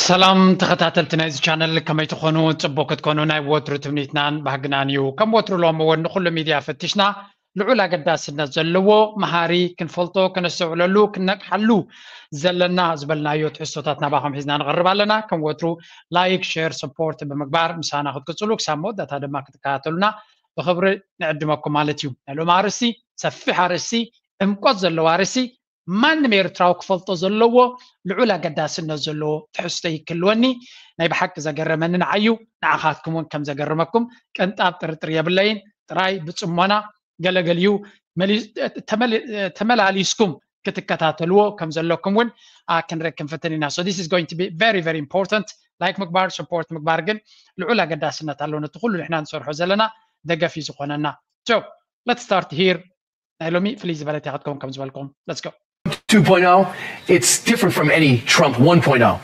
ሰላም ተኸታተልቲ ናይዚ ቻነል፣ ከመይ ትኾኑ? ጽቡቅ ክትኮኑ ናይ ወትሩ ትምኒትናን ባህግናን እዩ። ከም ወትሩ ሎም እውን ንኹሉ ሚድያ ፈትሽና ልዑል ኣገዳስነት ዘለዎ መሃሪ፣ ክንፈልጦ፣ ክነስተውዕለሉ፣ ክነቅሓሉ ዘለና ዝበልናዮ ትሕዝቶታት ናባኹም ሒዝና ንቐርብ ኣለና። ከም ወትሩ ላይክ፣ ሼር፣ ሰፖርት ብምግባር ምሳና ክትቅጽሉ፣ ክሳብ መወዳእታ ድማ ክትከታተሉና ብኽብሪ ንዕድመኩም ማለት እዩ። ናይ ሎም ኣርእስቲ ሰፊሕ ኣርእስቲ፣ ዕምቆት ዘለዎ ኣርእስቲ፣ ማንም ኤርትራዊ ክፈልጦ ዘለዎ ልዑል ኣገዳስነት ዘለዎ ትሕዝቶ ይክልወኒ። ናይ ብሓቂ ዘገረመኒ ንዓዩ፣ ንዓኻትኩም እውን ከም ዘገረመኩም ቅንጣብ ጥርጥር የብለይን። ጥራይ ብጽሞና ገለገሊኡ ተመላሊስኩም ክትከታተልዎ ከም ዘለኩም እውን ክንርኢ ክንፍትን ኢና። So this is going to be very, very important. ላይክ ምግባር፣ ሰፖርት ምግባር ግን ልዑል ኣገዳስነት ኣለዎ። ነቲ ኩሉ ንሕና ንሰርሖ ዘለና ደገፍ እዩ ዝኾነና። So let's start here. ናይ ሎሚ ፍልይ ዝበለት እያ ክትከውን ከም ዝበልኩም። Let's go. two point oh, it's different from any Trump one point oh.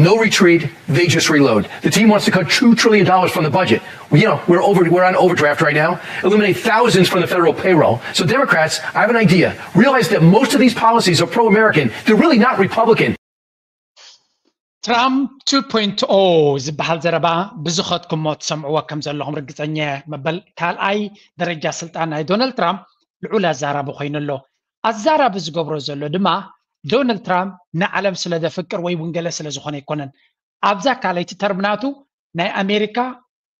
No retreat, they just reload. The team wants to cut two trillion dollars from the budget. You know, we're over, we're on overdraft right now. Eliminate thousands from the federal payroll. So Democrats, I have an idea. Realize that most of these policies are pro-American. They're really not Republican. ትራምፕ two point oh ዝበሃል ዘረባ ብዝኸድኩሞ ትሰምዕዎ ከም ዘለኹም ርግፀኛ እየ። መበል ካልኣይ ደረጃ ስልጣን ናይ ዶናልድ ትራምፕ ልዑል ኣዛራቢ ኮይኑ ኣሎ። ኣዛራቢ ዝገብሮ ዘሎ ድማ ዶናልድ ትራምፕ ንዓለም ስለ ዘፍቅር ወይ እውን ገለ ስለ ዝኾነ ኣይኮነን። ኣብዛ ካልኣይቲ ተርም ናቱ ናይ ኣሜሪካ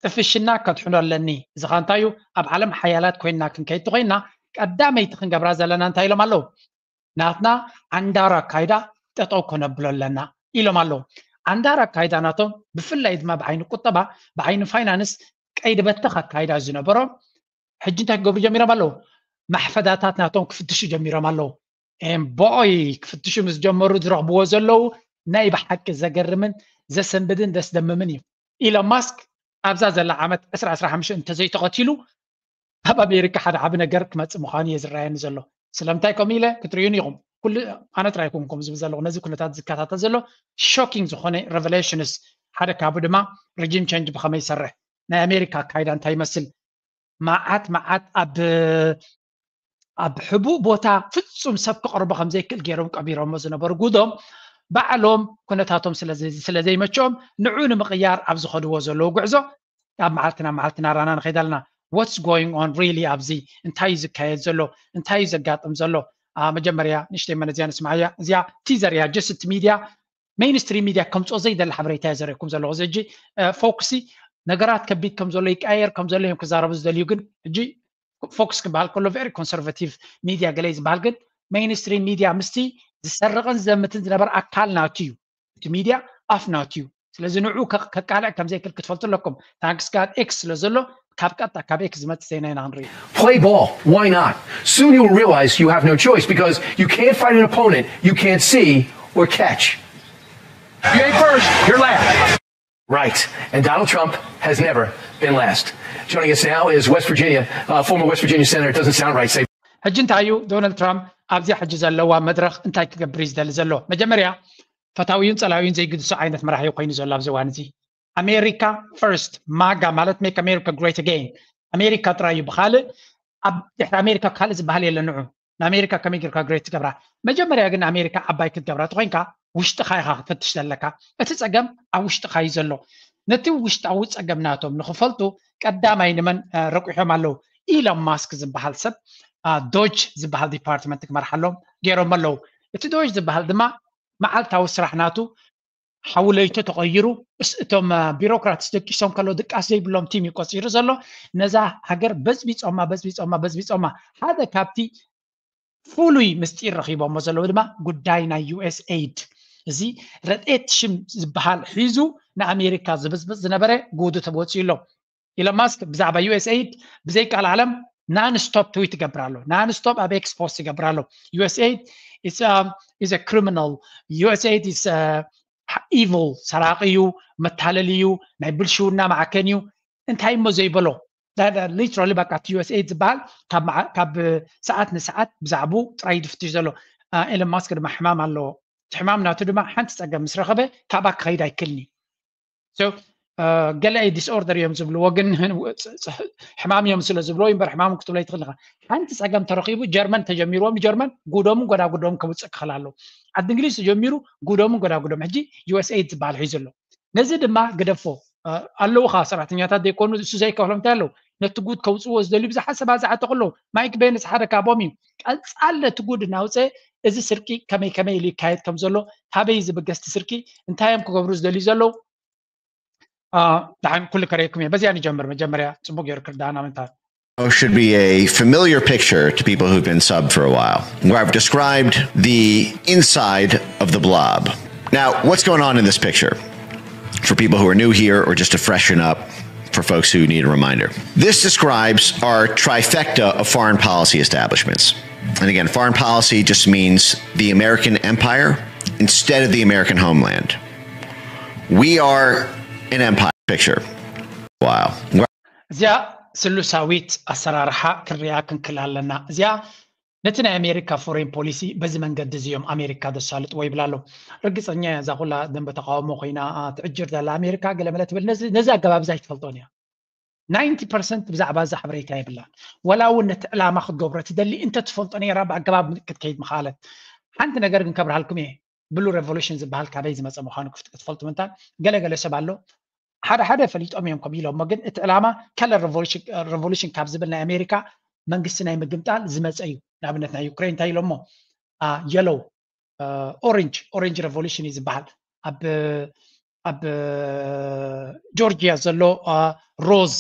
ጥፍሽና ከድሕኖ ኣለኒ። እዚ ኸ እንታይ እዩ? ኣብ ዓለም ሓያላት ኮይንና ክንከይድ ተኾይንና ቀዳመይቲ ክንገብራ ዘለና እንታይ ኢሎም ኣለዉ? ናትና ዓንዳር ኣካይዳ ጠጠው ከነብሎ ኣለና ኢሎም ኣለዉ። ዓንዳር ኣካይዳ ናቶም ብፍላይ ድማ ብዓይኒ ቁጠባ፣ ብዓይኒ ፋይናንስ ቀይዲ በተኽ ኣካይዳ ዝነበሮም ሕጂ እንታይ ክገብሩ ጀሚሮም ኣለዉ? ማሕፈዳታት ናቶም ክፍትሹ ጀሚሮም ኣለዉ። እምበኦይ ክፍትሹ ምስ ጀመሩ ዝረኽብዎ ዘለዉ ናይ ብሓቂ ዘገርምን ዘሰንብድን ዘስደምምን እዩ። ኢሎን ማስክ ኣብዛ ዘላ ዓመት ዕስራ ዕስራ ሓሙሽተ እንተዘይተቐቲሉ ኣብ ኣሜሪካ ሓደ ዓቢ ነገር ክመጽእ ምዃኑ እየ ዝረኣየኒ ዘሎ። ስለምንታይ ከምኡ ኢለ ክትርእዩኒ ኢኹም። ኩሉ ኣነ ጥራይ ኣይኮንኩም ዝብል ዘለኹ፣ ነዚ ኩነታት ዝከታተል ዘሎ ሾኪንግ ዝኾነ ሬቨሌሽንስ ሓደ ካብኡ ድማ ሪጂም ቸንጅ ብኸመይ ይሰርሕ፣ ናይ ኣሜሪካ ኣካይዳ እንታይ ይመስል፣ መዓት መዓት ኣብ ኣብ ሕቡእ ቦታ ፍጹም ሰብ ክቐርቦ ከም ዘይክእል ገይሮም ቀቢሮሞ ዝነበሩ ጉዶም ባዕሎም ኩነታቶም ስለ ዘይመቸኦም ንዑ ንምቕያር ኣብ ዝኸድዎ ዘለዉ ጉዕዞ ካብ መዓልቲ ናብ መዓልቲ ናራና ንኸይድ ኣለና። What's going on really ኣብዚ እንታይ እዩ ዝካየድ ዘሎ እንታይ እዩ ዘጋጥም ዘሎ? መጀመርያ ንእሽተይ መነዚያ ንስማዕያ። እዚኣ ቲዘር እያ። ጀስት ሚድያ ሜይንስትሪም ሚድያ ከምፅኦ ዘይደሊ ሓበሬታ እየ ዘርእኩም ዘለኹ። እዚ ሕጂ ፎክሲ ነገራት ከቢድ ከም ዘሎ ይቀያየር ከም ዘሎ እዮም ክዛረቡ ዝደልዩ። ግን ሕጂ ፎክስ ክበሃል ከሎ ቨሪ ኮንሰርቫቲቭ ሚድያ ገለ ዝበሃል ግን ሜይንስትሪም ሚድያ ምስቲ ዝሰርቕን ዝዘምትን ዝነበረ ኣካል ናቱ እዩ። እቲ ሚድያ ኣፍ ናቱ እዩ። ስለዚ ንዑ ከቃልዕ ከም ዘይክእል ክትፈልጡ ኣለኩም። ታንክስ ጋድ ኤክስ ስለ ዘሎ ካብ ቀጥታ ካብ ኤክስ ዝመፅእ ዜና ኢና ክንርኢ። Play ball. Why not? Soon you will realize you have no choice because you can't fight an opponent you can't see or catch. You ain't first, you're last. Right. And Donald Trump has never been last. Joining us now is West Virginia, uh, former West Virginia Senator. It doesn't sound right. Say. ሕጂ እንታይ እዩ ዶናልድ ትራምፕ ኣብዚኣ ሕጂ ዘለዋ መድረኽ እንታይ ክገብር እዩ ዝደሊ ዘሎ? መጀመርያ ፈታዊዩን ጸላዊዩን ዘይግድሶ ዓይነት መራሒ ኮይኑ ዘሎ ኣብዚ እዋን እዚ። ኣሜሪካ ፈርስት፣ ማጋ ማለት make America great again። ኣሜሪካ ጥራይ እዩ። ብኻልእ ኣብ ድሕሪ ኣሜሪካ ካልእ ዝበሃል የለ። ንዑ ንኣሜሪካ ከመይ ጌርካ ግሬት ትገብራ? መጀመርያ ግን ኣሜሪካ ዓባይ ክትገብራ ተኮይንካ ውሽጥኻ ኢኻ ክትፈትሽ ዘለካ። እቲ ጸገም ኣብ ውሽጥኻ እዩ ዘሎ። ነቲ ውሽጣዊ ጸገም ናቶም ንክፈልጡ ቀዳማይ ንመን ረቂሖም ኣለዉ? ኢሎን ማስክ ዝበሃል ሰብ ዶጅ ዝበሃል ዲፓርትመንት ክመርሓሎም ገይሮም ኣለዉ። እቲ ዶጅ ዝበሃል ድማ መዓልታዊ ስራሕ ናቱ ሓውለይቶ ተቐይሩ እቶም ቢሮክራትስ ደቂሶም ከሎ ድቃስ ዘይብሎም ቲም እዩ ቆፂሩ ዘሎ። ነዛ ሃገር በዝቢፆማ በዝቢፆማ በዝቢፆማ ሓደ ካብቲ ፍሉይ ምስጢር ረኺቦሞ ዘለዉ ድማ ጉዳይ ናይ ዩኤስኤይድ እዚ ረድኤት ሽም ዝበሃል ሒዙ ንኣሜሪካ ዝብዝብፅ ዝነበረ ጉዱ ተወፂኡ ኣሎ። ኢሎን ማስክ ብዛዕባ ዩኤስኤይድ ብዘይ ቃል ዓለም ናንስቶፕ ትዊት ይገብር ኣሎ። ናንስቶፕ ኣብ ኤክስ ፖስት ይገብር ኣሎ። ዩኤስኤይድ is a criminal. ዩኤስኤይድ is evil. ሰራቂ እዩ፣ መታለሊ እዩ፣ ናይ ብልሽውና ማዕከን እዩ። እንታይ እሞ ዘይበሎ? ሊትራሊ በቃ እቲ ዩኤስኤይድ ዝበሃል ካብ ሰዓት ንሰዓት ብዛዕቡ ጥራይ ድፍትሽ ዘሎ። ኤለን ማስክ ድማ ሕማም ኣለዎ። እቲ ሕማም ናቱ ድማ ሓንቲ ፀገም ምስ ረኸበ ካብኣ ክኸይድ ኣይክልኒ። ገለ disorder እዮም ዝብልዎ፣ ግን ሕማም እዮም ስለ ዝብልዎ እምበር ሕማም ክትብሎ ይትኽእል ኢኻ። ሓንቲ ፀገም ተረኺቡ ጀርመን ተጀሚርዎም፣ ጀርመን ጉዶምን ጎዳጉዶም ከውፅእ ክኽእል ኣለዎ። ዓዲ እንግሊዝ ተጀሚሩ ጉዶምን ጎዳጉዶም ሕጂ ዩ ኤስ ኤይድ ዝበሃል ሒዙ ኣሎ። ነዚ ድማ ግደፎ፣ ኣለውኻ ሰራሕተኛታት ዘይኮኑ እሱ ዘይከፍሎም እንታይ ኣለዉ? ነቲ ጉድ ከውፅዎ ዝደልዩ ብዙሓት ሰባት ዝዓጠቑ ኣለዉ። ማይክ ቤንስ ሓደ ካብኦም እዩ። ቀፃል ነቲ ጉድ እናውፀ እዚ ስርቂ ከመይ ከመይ ኢሉ ይካየድ ከም ዘሎ፣ ታበይ ዝብገስቲ ስርቂ፣ እንታይ እዮም ክገብሩ ዝደልዩ ዘለዉ? ደሓን ኩሉ ከርእየኩም እየ። በዚኣ ንጀምር። መጀመርያ ፅቡቅ ገይሩ ክርዳና ምንታ should be a familiar picture to people who've been sub for a while, where I've described the inside of the blob. Now, what's going on in this picture? For people who are new here or just to freshen up, for folks who need a reminder. This describes our trifecta of foreign policy establishments. And again, foreign policy just means the American empire instead of the American homeland. We are an empire picture. Wow. እዚኣ ስሉሳዊት ኣሰራርሓ ክንሪኣ ክንክል ኣለና። እዚኣ ነቲ ናይ ኣሜሪካ ፎሬን ፖሊሲ በዚ መንገዲ እዚ እዮም ኣሜሪካ ዘሳልጥዎ ይብል ኣሎ። ርግፀኛ እያ እዛ ኩላ ደንበ ተቃውሞ ኮይና ትዕጅር ዘላ ኣሜሪካ ገለመለ ትብል ነዚ ኣገባብ እዚ ኣይትፈልጦን እያ። ናይንቲ ፐርሰንት ብዛዕባ እዛ ሓበሬታ የብላን። ወላ እውን ነቲ ዕላማ ክትገብሮ ትደሊ እንተትፈልጦ ነይራ ብኣገባብ ክትከይድ ምኽኣለት። ሓንቲ ነገር ግን ከብርሃልኩም እየ። ብሉ ሬቮሉሽን ዝበሃል ካበይ ዝመፀ ምዃኑ ክትፈልጡ ምንታን ገለገለ ሰብ ኣሎ። ሓደ ሓደ ፈሊጦም እዮም ከም ኢሎሞ ግን እቲ ዕላማ ከለር ሬቮሉሽን ካብ ዝብል ናይ ኣሜሪካ መንግስቲ ናይ ምግምጣል ዝመፀ እዩ። ንኣብነት ናይ ዩክሬን እንታይ ኢሎሞ የሎው ኦሬንጅ ኦሬንጅ ሬቮሉሽን እዩ ዝበሃል። ኣብ ኣብ ጆርጂያ ዘሎ ሮዝ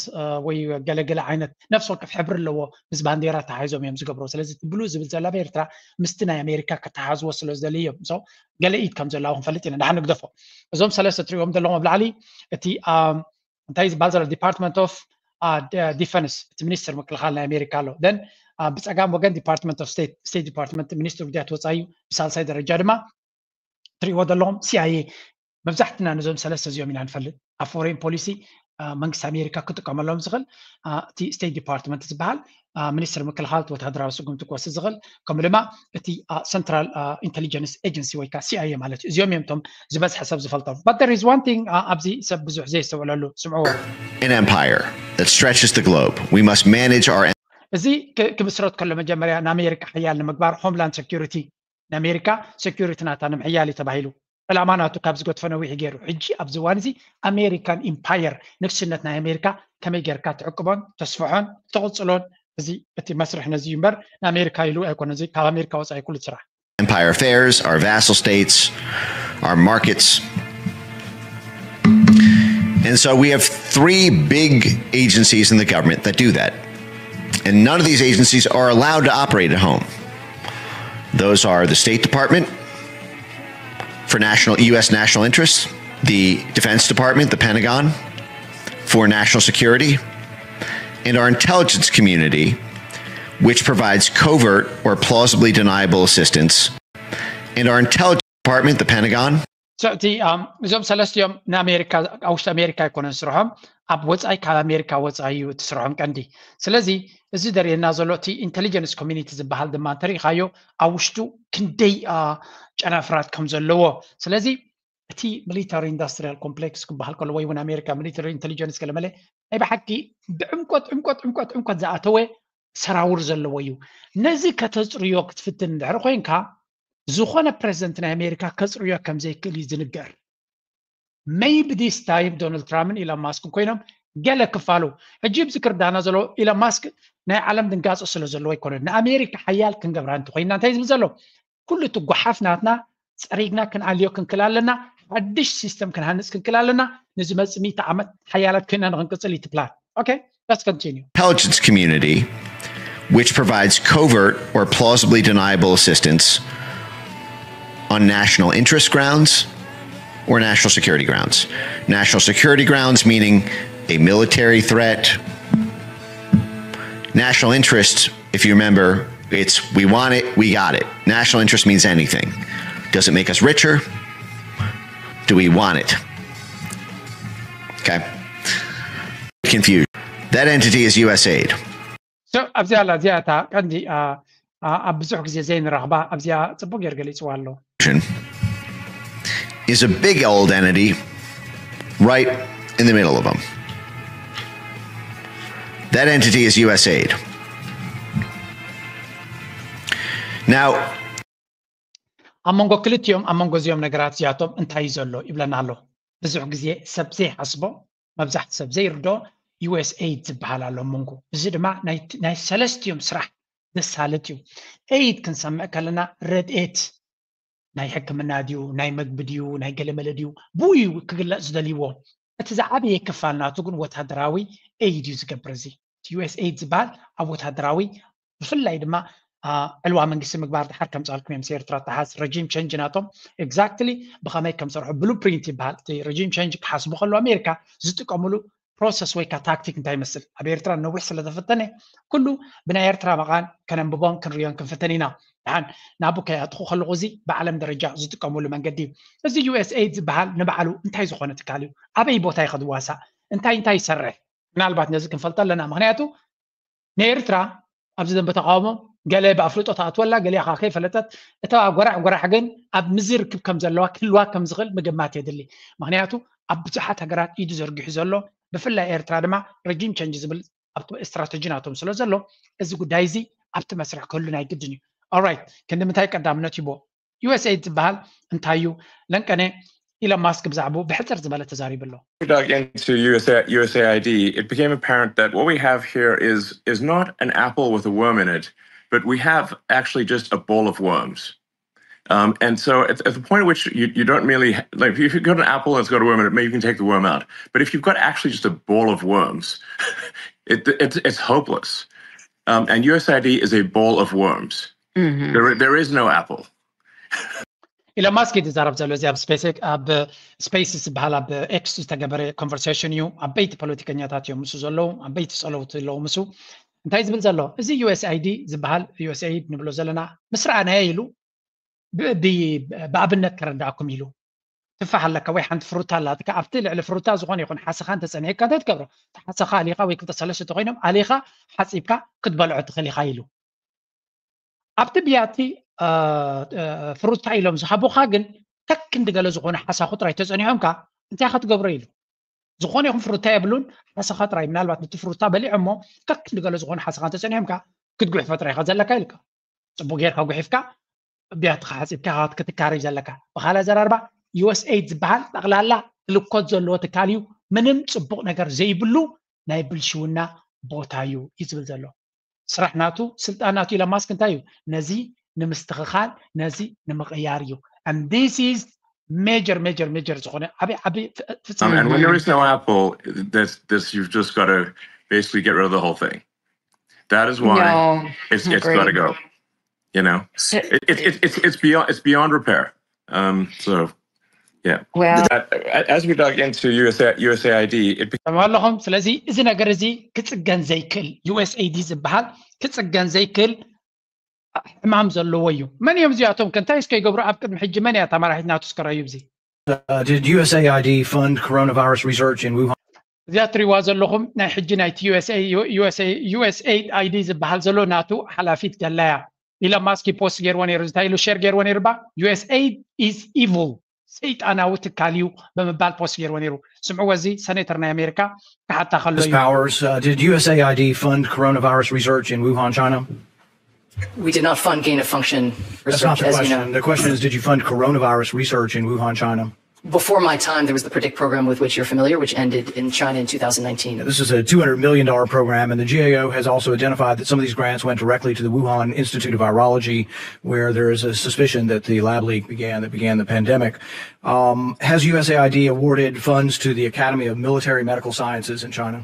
ወይ ገለገለ ዓይነት ነፍሲ ወከፍ ሕብሪ ኣለዎ ምስ ባንዴራ ተሓይዞም እዮም ዝገብሮ። ስለዚ ብሉ ዝብል ዘሎ ኣብ ኤርትራ ምስቲ ናይ ኣሜሪካ ከተሓዝዎ ስለ ዝደሊ እዮም። ገለ ኢድ ከም ዘለዉ ክንፈልጥ ኢና። ደሓን ንግደፎ። እዞም ሰለስተ ትሪእዎም ዘለኹም ኣብ ላዕሊ እቲ እንታይ ዝበሃል ዘሎ ዲፓርትመንት ኦፍ ዲፈንስ እቲ ሚኒስትር ምክልኻል ናይ ኣሜሪካ ኣሎ። ን ብፀጋም ወገን ዲፓርትመንት ኦፍ ስቴት ስቴት ዲፓርትመንት ሚኒስትር ጉዳያት ወፃኢ እዩ። ብሳልሳይ ደረጃ ድማ ትሪእዎ ዘለኹም ሲኣይኤ። መብዛሕትና ነዞም ሰለስተ እዚኦም ኢና ንፈልጥ። ኣብ ፎሬን ፖሊሲ መንግስቲ ኣሜሪካ ክጥቀመሎም ዝኽእል እቲ ስቴት ዲፓርትመንት ዝበሃል ሚኒስትር ምክልኻል ወታደራዊ ስጉምቲ ክወስድ ዝኽእል ከምኡ ድማ እቲ ሰንትራል ኢንቴሊጀንስ ኤጀንሲ ወይ ከዓ ሲኣይኤ ማለት እዩ። እዚኦም እዮም እቶም ዝበዝሐ ሰብ ዝፈልጦም። But there is one thing ኣብዚ ሰብ ብዙሕ ዘየስተውዕለሉ ስምዕዎ። An empire that stretches the globe. We must manage our እዚ ክምስረት ከሎ መጀመርያ ንኣሜሪካ ሓያል ንምግባር ሆምላንድ ሴኪሪቲ ንኣሜሪካ ሴኪሪቲ ናታ ንምሕያል እዩ ተባሂሉ። ዕላማ ናቱ ካብ ዝገድፎ ነዊሕ ገይሩ። ሕጂ ኣብዚ እዋን እዚ ኣሜሪካን ኢምፓየር ንግስነት ናይ ኣሜሪካ ከመይ ጌርካ ትዕቅቦን ተስፍሖን ተቕፅሎን እዚ እቲ መስርሕ ነዚ እዩ እምበር ንኣሜሪካ ኢሉ ኣይኮነ። እዚ ካብ ኣሜሪካ ወፃኢ ኩሉ ስራሕ empire affairs, our vassal states, our markets. And so we have three big agencies in the government that do that. And none of these agencies are allowed to operate at home. Those are the State Department for national U S national interests, the Defense Department, the Pentagon, for national security, and our intelligence community, which provides covert or plausibly deniable assistance, and our intelligence department, the Pentagon. እቲ እዞም ሰለስቲኦም ንኣሜሪካ ኣብ ውሽጢ ኣሜሪካ ኣይኮነን ስርሖም፣ ኣብ ወፃኢ ካብ ኣሜሪካ ወፃኢ እዩ እቲ ስርሖም ቀንዲ። ስለዚ እዚ ዘርእየና ዘሎ እቲ ኢንቴሊጀንስ ኮሚኒቲ ዝበሃል ድማ እንተሪኢኻዮ ኣብ ውሽጡ ክንደይ ጨናፍራት ከም ዘለዎ። ስለዚ እቲ ሚሊታሪ ኢንዱስትሪያል ኮምፕሌክስ ክበሃል ከሎ ወይ እውን ኣሜሪካ ሚሊታሪ ኢንቴሊጀንስ ገለመለ ናይ ብሓቂ ብዕምቆት ዕምቆት ዕምቆት ዕምቆት ዝኣተወ ሰራውር ዘለዎ እዩ። ነዚ ከተፅርዮ ክትፍትን እንድሕር ኮይንካ ዝኾነ ፕሬዚደንት ናይ ኣሜሪካ ከፅርዮ ከም ዘይክእል እዩ ዝንገር። Maybe this time ዶናልድ ትራምፕን ኢሎን ማስክን ኮይኖም ገለ ክፋሉ። ሕጂ ኣብዚ ክርዳና ዘሎ ኢሎን ማስክ ናይ ዓለም ድንጋፀ ስለ ዘለዎ ኣይኮነን። ንኣሜሪካ ሓያል ክንገብራ እንተኮይንና እንታይ ዝብል ዘሎ ኩሉ እቲ ጓሓፍ ናትና ፀሪግና ክንኣልዮ ክንክል ኣለና። ሓድሽ ሲስተም ክንሃንፅ ክንክል ኣለና። ንዝመፅእ ሚእቲ ዓመት ሓያላት ኮይና ንክንቅፅል እዩ እቲ ፕላን። Okay, let's continue. Intelligence community, which provides covert or plausibly deniable assistance on national interest grounds or national security grounds. National security grounds meaning a military threat. National interest, if you remember, it's we want it, we got it. National interest means anything. Does it make us richer? Do we want it? Okay. Confusion. That entity is U S aid. So ኣብዚኣ ኣላ እዚኣ እታ ቀንዲ ኣብ ብዙሕ ግዜ ዘይንረኽባ ኣብዚኣ ፅቡቅ ጌር ገሊፅዋ ኣሎ። Is a big old entity right in the middle of them. That entity is U S aid. Now, ኣብ መንጎ ክልቲኦም ኣብ መንጎ እዚኦም ነገራት እዚኣቶም እንታይ እዩ ዘሎ ይብለና ኣሎ። ብዙሕ ግዜ ሰብ ዘይሓስቦ፣ መብዛሕቲ ሰብ ዘይርዶ፣ U S aid ዝበሃል ኣሎ መንጎ። እዚ ድማ ናይ ሰለስቲኦም ስራሕ ዘሳልጥ እዩ። aid ክንሰምዕ ከለና ረድኤት ናይ ሕክምና ድዩ፣ ናይ መግቢ ድዩ፣ ናይ ገለመለ ድዩ፣ ብኡ እዩ ክግለጽ ዝደልይዎ። እቲ ዝዓበየ ክፋል ናቱ ግን ወታደራዊ aid እዩ ዝገብር። እዚ U S aid ዝበሃል ኣብ ወታደራዊ፣ ብፍላይ ድማ ዕልዋ መንግስቲ ምግባር ድሓር ከምፃልኩም እዮም። ኤርትራ ተሓዝ regime change ናቶም exactly ብኸመይ ከም ሰርሑ blueprint ይበሃል። እቲ regime change ክሓስቡ ከለዉ ኣሜሪካ ዝጥቀምሉ process ወይ ከዓ ታክቲክ እንታይ ይመስል፣ ኣብ ኤርትራ ነዊሕ ስለተፈተነ ኩሉ ብናይ ኤርትራ መቓን ከነንብቦን ክንሪዮን ክንፍትን ኢና። ድሓን ናብኡ ከያትኹ ከለኹ እዚ ብዓለም ደረጃ ዝጥቀምሉ መንገዲ እዩ። እዚ U S aid ዝበሃል ንባዕሉ እንታይ ዝኾነ ትካል እዩ? ኣበይ ቦታ እዩ ከድዋሳእ? እንታይ እንታይ ይሰርሕ? ምናልባት ነዚ ክንፈልጦ ኣለና። ምክንያቱ ንኤርትራ ኣብዚ ደንበ ተቃውሞ ገለ ብኣፍልጦ ተኣትወላ፣ ገሊኣ ከዓ ከይፈለጠት እታ ጎራሕ ጎራሕ ግን ኣብ ምዚ ርክብ ከም ዘለዋ ክህልዋ ከም ዝኽእል ምግማት የድሊ። ምክንያቱ ኣብ ብዙሓት ሃገራት ኢዱ ዘርጊሑ ዘሎ፣ ብፍላይ ኤርትራ ድማ regime change ዝብል ኣብቲ ስትራተጂ ናቶም ስለ ዘሎ እዚ ጉዳይ እዚ ኣብቲ መስርሕ ክህሉ ናይ ግድን እዩ። Alright፣ ክንዲ ምንታይ ቀዳምነት ይቦ? U S aid ዝበሃል እንታይ እዩ? ለንቀነ ኢሎን ማስክ ብዛዕባኡ ብሕጽር ዝበለ ተዛሪቡ ኣሎ። Dug into U S A, U S A I D, it became apparent that what we have here is is not an apple with a worm in it, but we have actually just a bowl of worms. Um, and so at, at the point at which you, you don't merely ha- like if you've got an apple and it's got a worm in it, maybe you can take the worm out. But if you've got actually just a bowl of worms, it, it's it's hopeless. Um, and U S A I D is a bowl of worms. There, there is no apple. ኢሎን ማስክ እዩ ዝዛረብ ዘሎ። እዚ ኣብ ስፔስ ኣብ ስፔስ ዝበሃል ኣብ ኤክስ ዝተገበረ ኮንቨርሴሽን እዩ። ዓበይቲ ፖለቲከኛታት እዮም ምስ ዘለዉ፣ ዓበይቲ ጸለውቲ ኣለዉ ምስ እንታይ ዝብል ዘሎ። እዚ U S I D ዝበሃል U S aid ንብሎ ዘለና ምስ ረኣናዮ ኢሉ ብ- ብ- ብኣብነት ከረዳእኩም ኢሉ። ትፋሕ ኣለካ ወይ ሓንቲ ፍሩታ ኣላትካ፣ ኣብቲ ልዕሊ ፍሩታ ዝኾነ ይኹን ሓሰኻ እንተጸኒሕካ እንታይ ትገብሮ? እቲ ሓሰኻ ኣሊኻ ወይ ክልተ ሰለስተ ተኮይኖም ኣሊኻ ሓጺብካ ክትበልዖ ትኽእል ኢኻ ኢሉ። ኣብቲ ብያቲ ፍሩታ ኢሎም ዝሃቡኻ ግን ከክንዲ ገለ ዝኾነ ሓሳኹ ጥራይ ተጸኒሖምካ እንታይ ክትገብሮ ኢሉ። ዝኾነ ይኹን ፍሩታ የብሉን፣ ሓሳኻ ጥራይ። ምናልባት ነቲ ፍሩታ በሊዖሞ ከክንዲ ገለ ዝኾነ ሓሳኻ እንተጸኒሖምካ ክትጉሕፎ ጥራይ ኢኻ ዘለካ ኢልካ። ጽቡቅ ጌርካ ጉሒፍካ ብያትኻ ሓጺብካ ክትካረይ ዘለካ። ብኻልእ ኣዘራርባ U S aid ዝበሃል ጠቕላላ ግልኮት ዘለዎ ትካል እዩ። ምንም ጽቡቅ ነገር ዘይብሉ ናይ ብልሽውና ቦታ እዩ እዩ ዝብል ዘሎ። ስራሕ ናቱ ስልጣን ናቱ ኢሎን ማስክ እንታይ እዩ? ነዚ ንምስትኽኻል፣ ነዚ ንምቕያር እዩ። And this is major major major ዝኾነ ዓቢ ዓቢ ፍጻመ Um, and when there is no apple, that's this you've just got to basically get rid of the whole thing. That is why No, it's it's got to agreed. Go. You know, So- it, it, it, it's it's beyond it's beyond repair. Um, so yeah. Well, That, as we dug into U S A, U S A I D, it ሰማዕ ኣለኹም። ስለዚ እዚ ነገር እዚ ክጽገን ዘይክእል U S aid ዝበሃል ክጽገን ዘይክእል ሕማም ዘለዎ እዩ። መን እዮም እዚኣቶም? ከ እንታይ እስከ ይገብሩ? ኣብ ቅድሚ ሕጂ መን እያ ተመራሒት ናቱ እስከ ረኣዩ? እዚ Uh, did U S A I D fund coronavirus research in Wuhan? እዚኣ ትሪዋ ዘለኹም ናይ ሕጂ ናይቲ U S A U S A U S aid I D ዝበሃል ዘሎ ናቱ ሓላፊት ደላያ ኢሎን ማስክ ፖስት ገይርዎ ነይሩ። እንታይ ኢሉ ሼር ገይርዎ ነይሩ? ባ U S aid is evil፣ ሰይጣናዊ ትካል እዩ ብምባል ፖስት ገይርዎ ነይሩ። ስምዕዎ፣ እዚ ሰኔተር ናይ ኣሜሪካ ክሓታ ከሎ እዩ። Powers, uh, did U S A I D fund coronavirus research in Wuhan, China? We did not fund gain of function That's not research, the as you question. know. The question is, did you fund coronavirus research in Wuhan, China? Before my time, there was the PREDICT program with which you're familiar, which ended in China in two thousand nineteen. This is a two hundred million dollar program, and the G A O has also identified that some of these grants went directly to the Wuhan Institute of Virology, where there is a suspicion that the lab leak began that began the pandemic. Um, has U S A I D awarded funds to the Academy of Military Medical Sciences in China?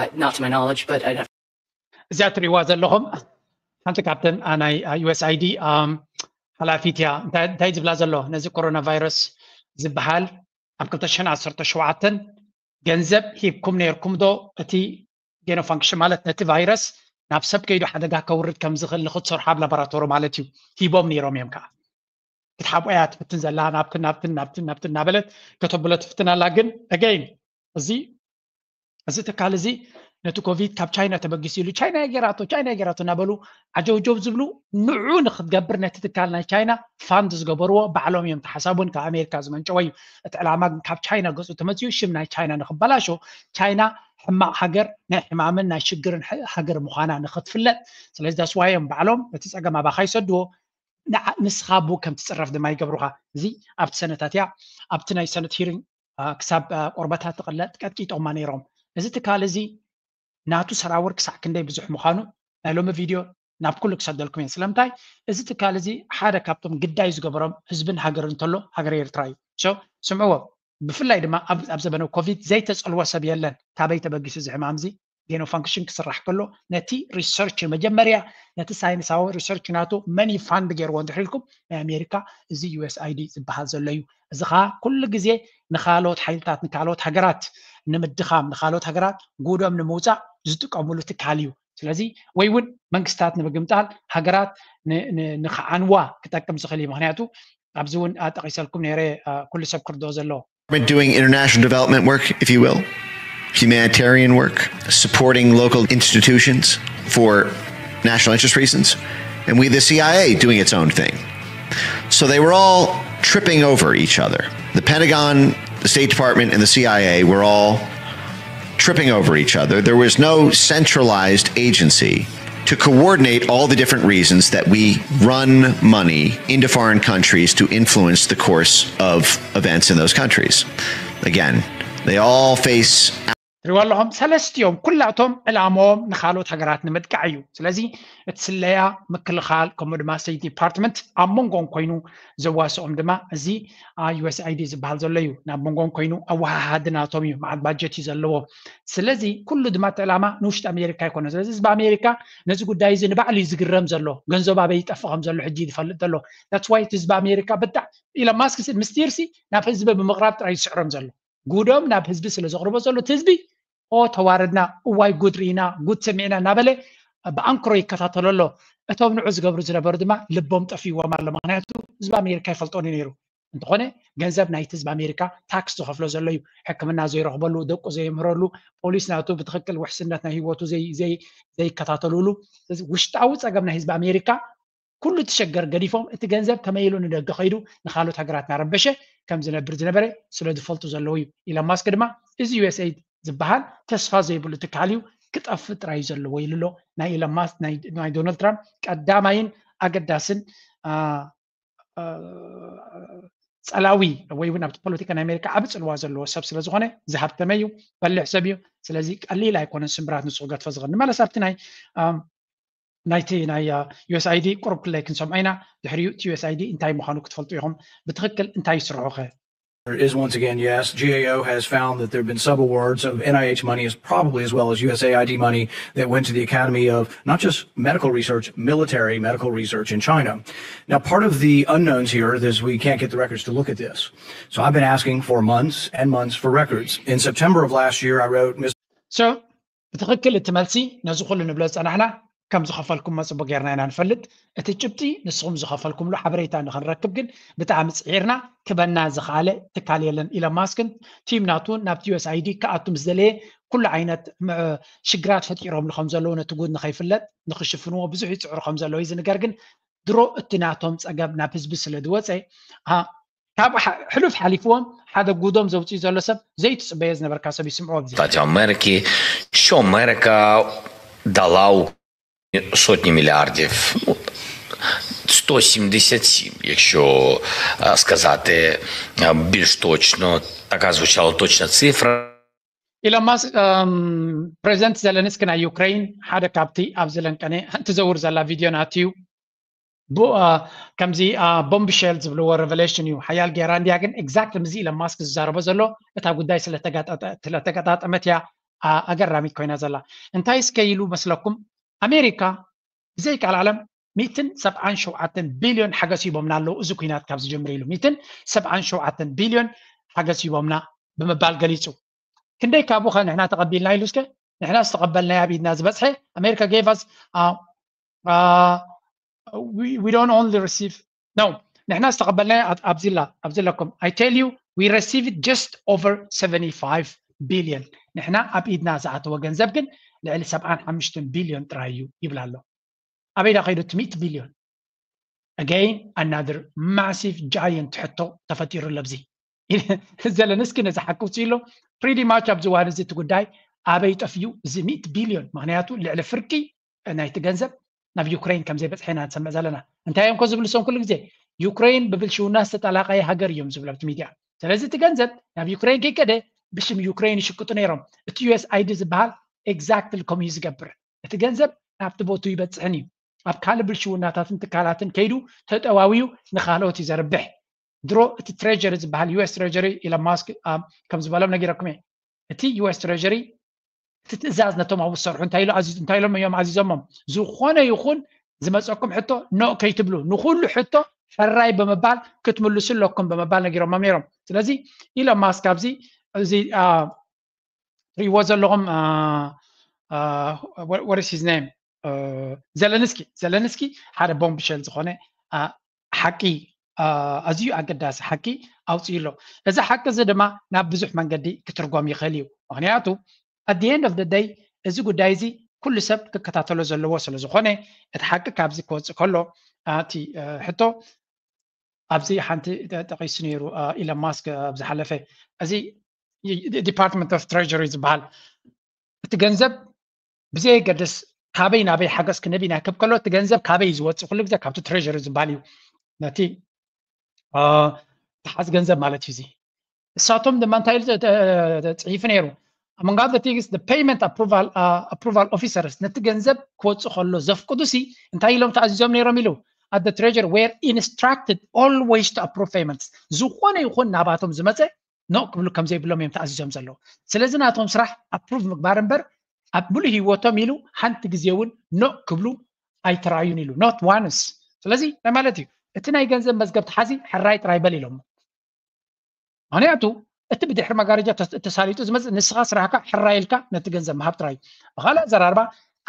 I, not to my knowledge, but I'd have እዚኣ ትሪእዋ ዘለኹም ሓንቲ ካብተን ኣ፣ ናይ U S I D ኣም፣ ሓላፊት እያ። እንታይ እንታይ ዝብላ ዘሎ ነዚ ኮሮና ቫይረስ ዝበሃል ኣብ ክልተ ሽሕን ዓሰርተ ሸውዓተን ገንዘብ ሂብኩም ነይርኩም ዶ እቲ gain of function ማለት ነቲ ቫይረስ ናብ ሰብ ከይዱ ሓደጋ ከውርድ ከም ዝኽእል ንክትሰርሑ ኣብ ላቦራቶሪ ማለት እዩ ሂቦም ነይሮም እዮም። ከዓ ክትሓብኦ እያ ትፍትን ዘላ ናብትን ናብትን ናብትን ናብትን እናበለት ከተብሎ ትፍትን ኣላ። ግን again እዚ እዚ ትካል እዚ ነቲ ኮቪድ ካብ ቻይና ተበጊሱ ኢሉ ቻይና የገራቶ ቻይና የገራቶ እናበሉ ዓጀውጀው ዝብሉ ንዑ ንክትገብር ነቲ ትካል ናይ ቻይና ፋንድ ዝገበርዎ ባዕሎም እዮም ተሓሳቡን ካብ ኣሜሪካ ዝመንጨወ እዩ። እቲ ዕላማ ግን ካብ ቻይና ገፁ ተመፅኡ ሽም ናይ ቻይና ንክበላሾ ቻይና ሕማቕ ሃገር ናይ ሕማምን ናይ ሽግርን ሃገር ምዃና ንክትፍለጥ ስለዚ ዳስዋዮም ባዕሎም እቲ ፀገም ኣባካ ይሰድዎ ንስኻ ቡ ከም ትፅረፍ ድማ ይገብሩኻ። እዚ ኣብቲ ሰነታት እያ ኣብቲ ናይ ሰነት ሂሪንግ ክሳብ ቆርበታት ትቕለጥ ቀጥቂጦማ ነይሮም። እዚ ትካል እዚ ናቱ ሰራውር ክሳዕ ክንደይ ብዙሕ ምዃኑ ናይ ሎሚ ቪድዮ ናብ ኩሉ ክሰደልኩም እየ። ስለምንታይ እዚ ትካል እዚ ሓደ ካብቶም ግዳይ ዝገበሮም ህዝብን ሃገር እንተሎ ሃገር ኤርትራ እዩ። ስምዕዎ። ብፍላይ ድማ ኣብ ዘበነ ኮቪድ ዘይተፀልወ ሰብ የለን። ካበይ ተበጊሱ እዚ ሕማም እዚ ጌኖ ፋንክሽን ክስራሕ ከሎ ነቲ ሪሰርች መጀመርያ ነቲ ሳይንሳዊ ሪሰርች ናቱ መን ፋንድ ገይርዎ እንድሕር ኢልኩም ናይ ኣሜሪካ እዚ ዩኤስኣይዲ ዝበሃል ዘሎ እዩ። እዚ ከዓ ኩሉ ግዜ ንካልኦት ሓይልታት ንካልኦት ሃገራት ንምድኻም ንካልኦት ሃገራት ጉዶም ንምውፃእ ዝጥቀምሉ ትካል እዩ። ስለዚ ወይ እውን መንግስታት ንምግምጣል ሃገራት ንክዓንዋ ክጠቅም ዝኽእል እዩ። ምክንያቱ ኣብዚ እውን ጠቂሰልኩም ነረ ኩሉ ሰብ ክርድኦ ዘለዎ doing international development work, if you will, humanitarian work, supporting local institutions for national interest reasons, and we, the C I A, doing its own thing. So they were all tripping over each other. The Pentagon, the State Department, and the C I A were all tripping over each other. There was no centralized agency to coordinate all the different reasons that we run money into foreign countries to influence the course of events in those countries. Again, they all face ትሪዋ ኣለኹም ሰለስቲኦም ኩላቶም ዕላማኦም ንካልኦት ሃገራት ንምጥቃዕ እዩ። ስለዚ እቲ ስለያ ምክልኻል ከምኡ ድማ ስቴት ዲፓርትመንት ኣብ መንጎም ኮይኑ ዘዋስኦም ድማ እዚ ዩኤስኣይዲ ዝበሃል ዘሎ እዩ። ናብ መንጎም ኮይኑ ኣወሃሃዲ ናቶም እዩ። መዓት ባጀት እዩ ዘለዎ። ስለዚ ኩሉ ድማ እቲ ዕላማ ንውሽጢ ኣሜሪካ ኣይኮነ። ስለዚ ህዝቢ ኣሜሪካ ነዚ ጉዳይ እዚ ንባዕሉ እዩ ዝግረም ዘሎ። ገንዘብ ኣበይ ይጠፍእ ከም ዘሎ ሕጂ ይፈልጥ ዘሎ። ዳትስ ዋይ ህዝቢ ኣሜሪካ ብጣዕ ኢሎን ማስክ ምስጢር ሲ ናብ ህዝቢ ብምቕራብ ጥራይ ዝስዕሮም ዘሎ። ጉዶም ናብ ህዝቢ ስለ ዘቕርቦ ዘሎ እቲ ህዝቢ ኦ ተዋረድና፣ እዋይ ጉድ ርኢና፣ ጉድ ሰሚዕና እናበለ ብኣንክሮ ይከታተሎ ኣሎ። እቶም ንዑ ዝገብሩ ዝነበሩ ድማ ልቦም ጠፊዎም ኣሎ። ምክንያቱ ህዝቢ ኣሜሪካ ይፈልጦን እዩ ነይሩ። እንተኾነ ገንዘብ ናይቲ ህዝቢ ኣሜሪካ ታክስ ዝኸፍሎ ዘሎ እዩ። ሕክምና ዘይረኽበሉ፣ ደቁ ዘይምህረሉ፣ ፖሊስ ናቱ ብትኽክል ውሕስነት ናይ ህይወቱ ዘይከታተሉሉ ውሽጣዊ ፀገም ናይ ህዝቢ ኣሜሪካ ኩሉ እቲ ሸገር ገዲፎም እቲ ገንዘብ ከመይ ኢሉ ንደገ ከይዱ ንካልኦት ሃገራት እናረበሸ ከም ዝነብር ዝነበረ ስለ ዝፈልጡ ዘለዉ እዩ። ኢሎን ማስክ ድማ እዚ ዩኤስኤይድ ዝበሃል ተስፋ ዘይብሉ ትካል እዩ ክጠፍእ ጥራይ እዩ ዘለዎ ኢሉ ኣሎ። ናይ ኢሎን ማስክ ናይ ዶናልድ ትራምፕ ቀዳማይን ኣገዳስን ጸላዊ ወይ እውን ኣብቲ ፖለቲካ ናይ ኣሜሪካ ዓቢ ጽልዋ ዘለዎ ሰብ ስለ ዝኾነ ዝሃብተመ እዩ፣ በሊሕ ሰብ እዩ። ስለዚ ቀሊል ኣይኮነን ስምብራት ንሱ ክገድፎ ዝኽእል። ንመለስ ኣብቲ ናይ ናይቲ ናይ ዩኤስኣይዲ ቁሩብ ክለይ ክንሰምዖ ኢና። ድሕሪኡ እቲ ዩኤስኣይዲ እንታይ ምዃኑ ክትፈልጡ ኢኹም። ብትኽክል እንታይ ይስርሑ ኸ? There is once again, yes. G A O has found that there have been sub awards of N I H money, as probably as well as U S A I D money, that went to the Academy of not just medical research, military medical research in China. Now, part of the unknowns here is we can't get the records to look at this. So I've been asking for months and months for records. In September of last year, I wrote Miss So, ብትኽክል እቲ መልሲ ነዚ ኩሉ ንብሎ ዝጸናሕና ከም ዝኸፈልኩሞ ጽቡቅ ጌርና ኢና ንፈልጥ። እቲ ጭብጢ ንስኹም ዝኸፈልኩምሉ ሓበሬታ ንኽንረክብ ግን ብጣዕሚ ጽዒርና፣ ክበና ዝኸኣለ ትካል የለን። ኢሎን ማስክን ቲም ናቱን ናብቲ ዩኤስኣይዲ ክኣቱ ምስ ደለየ ኩሉ ዓይነት ሽግራት ፈጢሮምሉ ከም ዘለዉ ነቲ ጉድ ንኸይፍለጥ ንኽሽፍንዎ ብዙሕ ይጽዕሩ ከም ዘለዉ እዩ ዝንገር። ግን ድሮ እቲ ናቶም ጸገም ናብ ህዝቢ ስለ ዝወጸ ካብ ሕሉፍ ሓሊፍዎም ሓደ ጉዶም ዘውፅኡ ዘሎ ሰብ ዘይትፅበዮ ዝነበርካ ሰብ ይስምዖ። Stati Ameriki, що Америка дала сотні мільярдів, сто сімдесят сім, якщо сказати більш точно, така звучала точна цифра. ኢሎን ማስክ ፕሬዚደንት ዘለንስኪ ናይ ዩክሬን ሓደ ካብቲ ኣብዚ ለንቀነ እንትዘውር ዘላ ቪድዮ ናትዩ ከምዚ ቦምብሸል ዝብልዎ ሬቨሌሽን እዩ። ሓያል ጌራ እንድያ ግን ኤግዛክት ምዚ ኢሎን ማስክ ዝዛረቦ ዘሎ እታ ጉዳይ ስለተገጣጠመት እያ ኣገራሚት ኮይና ዘላ። እንታይ እስከ ኢሉ መስለኩም? ኣሜሪካ ብዘይ ቃል ዓለም ሚእትን ሰብዓን ሸውዓተን ቢልዮን ሓገዝ ሂቦምና ኣለዉ። እዚ ኩናት ካብ ዝጀምር ኢሉ ሚእትን ሰብዓን ሸውዓተን ቢልዮን ሓገዝ ሂቦምና ብምባል ገሊፁ። ክንደይ ካብኡ ከ ንሕና ተቐቢልና ኢሉ እስከ ንሕና ዝተቐበልናዮ ኣብ ኢድና ዝበፅሐ ኣሜሪካ gave us we don't only receive no ንሕና ዝተቐበልናዮ ኣብዚላ ኣብዚ ኣለኩም I tell you we received just over seventy-five billion ንሕና ኣብ ኢድና ዝኣተወ ገንዘብ ግን ልዕሊ ሰብዓን ሓሙሽተን ቢልዮን ጥራይ እዩ ይብል ኣሎ። ኣበይ ዳ ከይዱ እቲ ሚእቲ ቢልዮን? Again, another massive giant ሕቶ ተፈጢሩ ኣለብዚ። ዘለንስኪ ነዚ ሓቂ ውፅኡ ኣሎ። Pretty much ኣብዚ ዋን እዚ እቲ ጉዳይ ኣበይ ጠፍዩ እዚ ሚእቲ ቢልዮን? ምክንያቱ ልዕሊ ፍርቂ ናይቲ ገንዘብ ናብ ዩክሬን ከም ዘይበፅሐ ኢና ንሰምዕ ዘለና። እንታይ እዮም ኮ ዝብሉ እሶም ኩሉ ግዜ? ዩክሬን ብብልሽውና ዝተጠላቀየ ሃገር እዮም ዝብሉ ኣብቲ ሚድያ። ስለዚ እቲ ገንዘብ ናብ ዩክሬን ከይከደ ብሽም ዩክሬን ይሽቅጡ ነይሮም። እቲ ዩኤስኣይዲ ዝበሃል exactly ከምኡ እዩ ዝገብር። እቲ ገንዘብ ናብቲ ቦቱ ይበፅሕን እዩ። ኣብ ካልእ ብልሽውናታትን ትካላትን ከይዱ ተጠዋውዩ ንካልኦት እዩ ዘርብሕ። ድሮ እቲ ትሬጀሪ ዝበሃል ዩኤስ ትሬጀሪ ኢሎን ማስክ ከም ዝበሎም ነጊረኩም እየ። እቲ ዩኤስ ትሬጀሪ እቲ ትእዛዝ ነቶም ኣብኡ ዝሰርሑ እንታይ ኢሉ ኣዚዙ እንታይ ኢሎም እዮም ኣዚዞሞም? ዝኾነ ይኹን ዝመፀኩም ሕቶ ኖ ከይትብሉ፣ ንኩሉ ሕቶ ሕራይ ብምባል ክትምልሱ ኣለኩም ብምባል ነጊሮሞም ነይሮም። ስለዚ ኢሎን ማስክ ኣብዚ እዚ ትሪእዎ ዘለኹም what is his name ዘለንስኪ ዘለንስኪ ሓደ ቦምብሸል ዝኾነ ሓቂ ኣዝዩ ኣገዳሲ ሓቂ ኣውፅኡ ኣሎ። እዚ ሓቂ እዚ ድማ ናብ ብዙሕ መንገዲ ክትርጎም ይኽእል እዩ። ምክንያቱ at the end of the day እዚ ጉዳይ እዚ ኩሉ ሰብ ክከታተሎ ዘለዎ ስለ ዝኾነ እቲ ሓቂ ካብዚ ክወፅእ ከሎ እቲ ሕቶ ኣብዚ ሓንቲ ጠቂሱ ነይሩ ኢሎን ማስክ ኣብ ዝሓለፈ እዚ Department of Treasury ዝበሃል እቲ ገንዘብ ብዘየገድስ ካበይ ናበይ ሓገዝ ክንብ ኢና ክብ ከሎ እቲ ገንዘብ ካበይ ዝወፅእ ኩሉ ግዜ ካብቲ ትሬጀሪ ዝበሃል እዩ ነቲ ተሓዝ ገንዘብ ማለት እዩ። እዚ እሳቶም ድማ እንታይ ጽሒፉ ነይሩ? Among other things, the payment approval, uh, approval officers ነቲ ገንዘብ ክወፅእ ከሎ ዘፍቅዱ ሲ እንታይ ኢሎም ተኣዚዞም ነይሮም ኢሉ at the treasury were instructed always to approve payments ዝኾነ ይኹን ናባቶም ዝመፀ ኖ ክብሉ ከም ዘይብሎም እዮም ተኣዚዞም ዘለዉ። ስለዚ ናቶም ስራሕ ኣፕሩቭ ምግባር እምበር ኣብ ሙሉእ ህይወቶም ኢሉ ሓንቲ ግዜ እውን ኖ ክብሉ ኣይተራእዩን ኢሉ not once። ስለዚ እንታይ ማለት እዩ? እቲ ናይ ገንዘብ መዝገብ ተሓዚ ሕራይ ጥራይ በል ኢሎም። ምክንያቱ እቲ ብድሕሪ መጋረጃ ተሳሊጡ ዝመፅእ ንስኻ ስራሕካ ሕራይ ኢልካ ነቲ ገንዘብ ምሃብ ጥራይ እዩ። ብካልእ ኣዘራርባ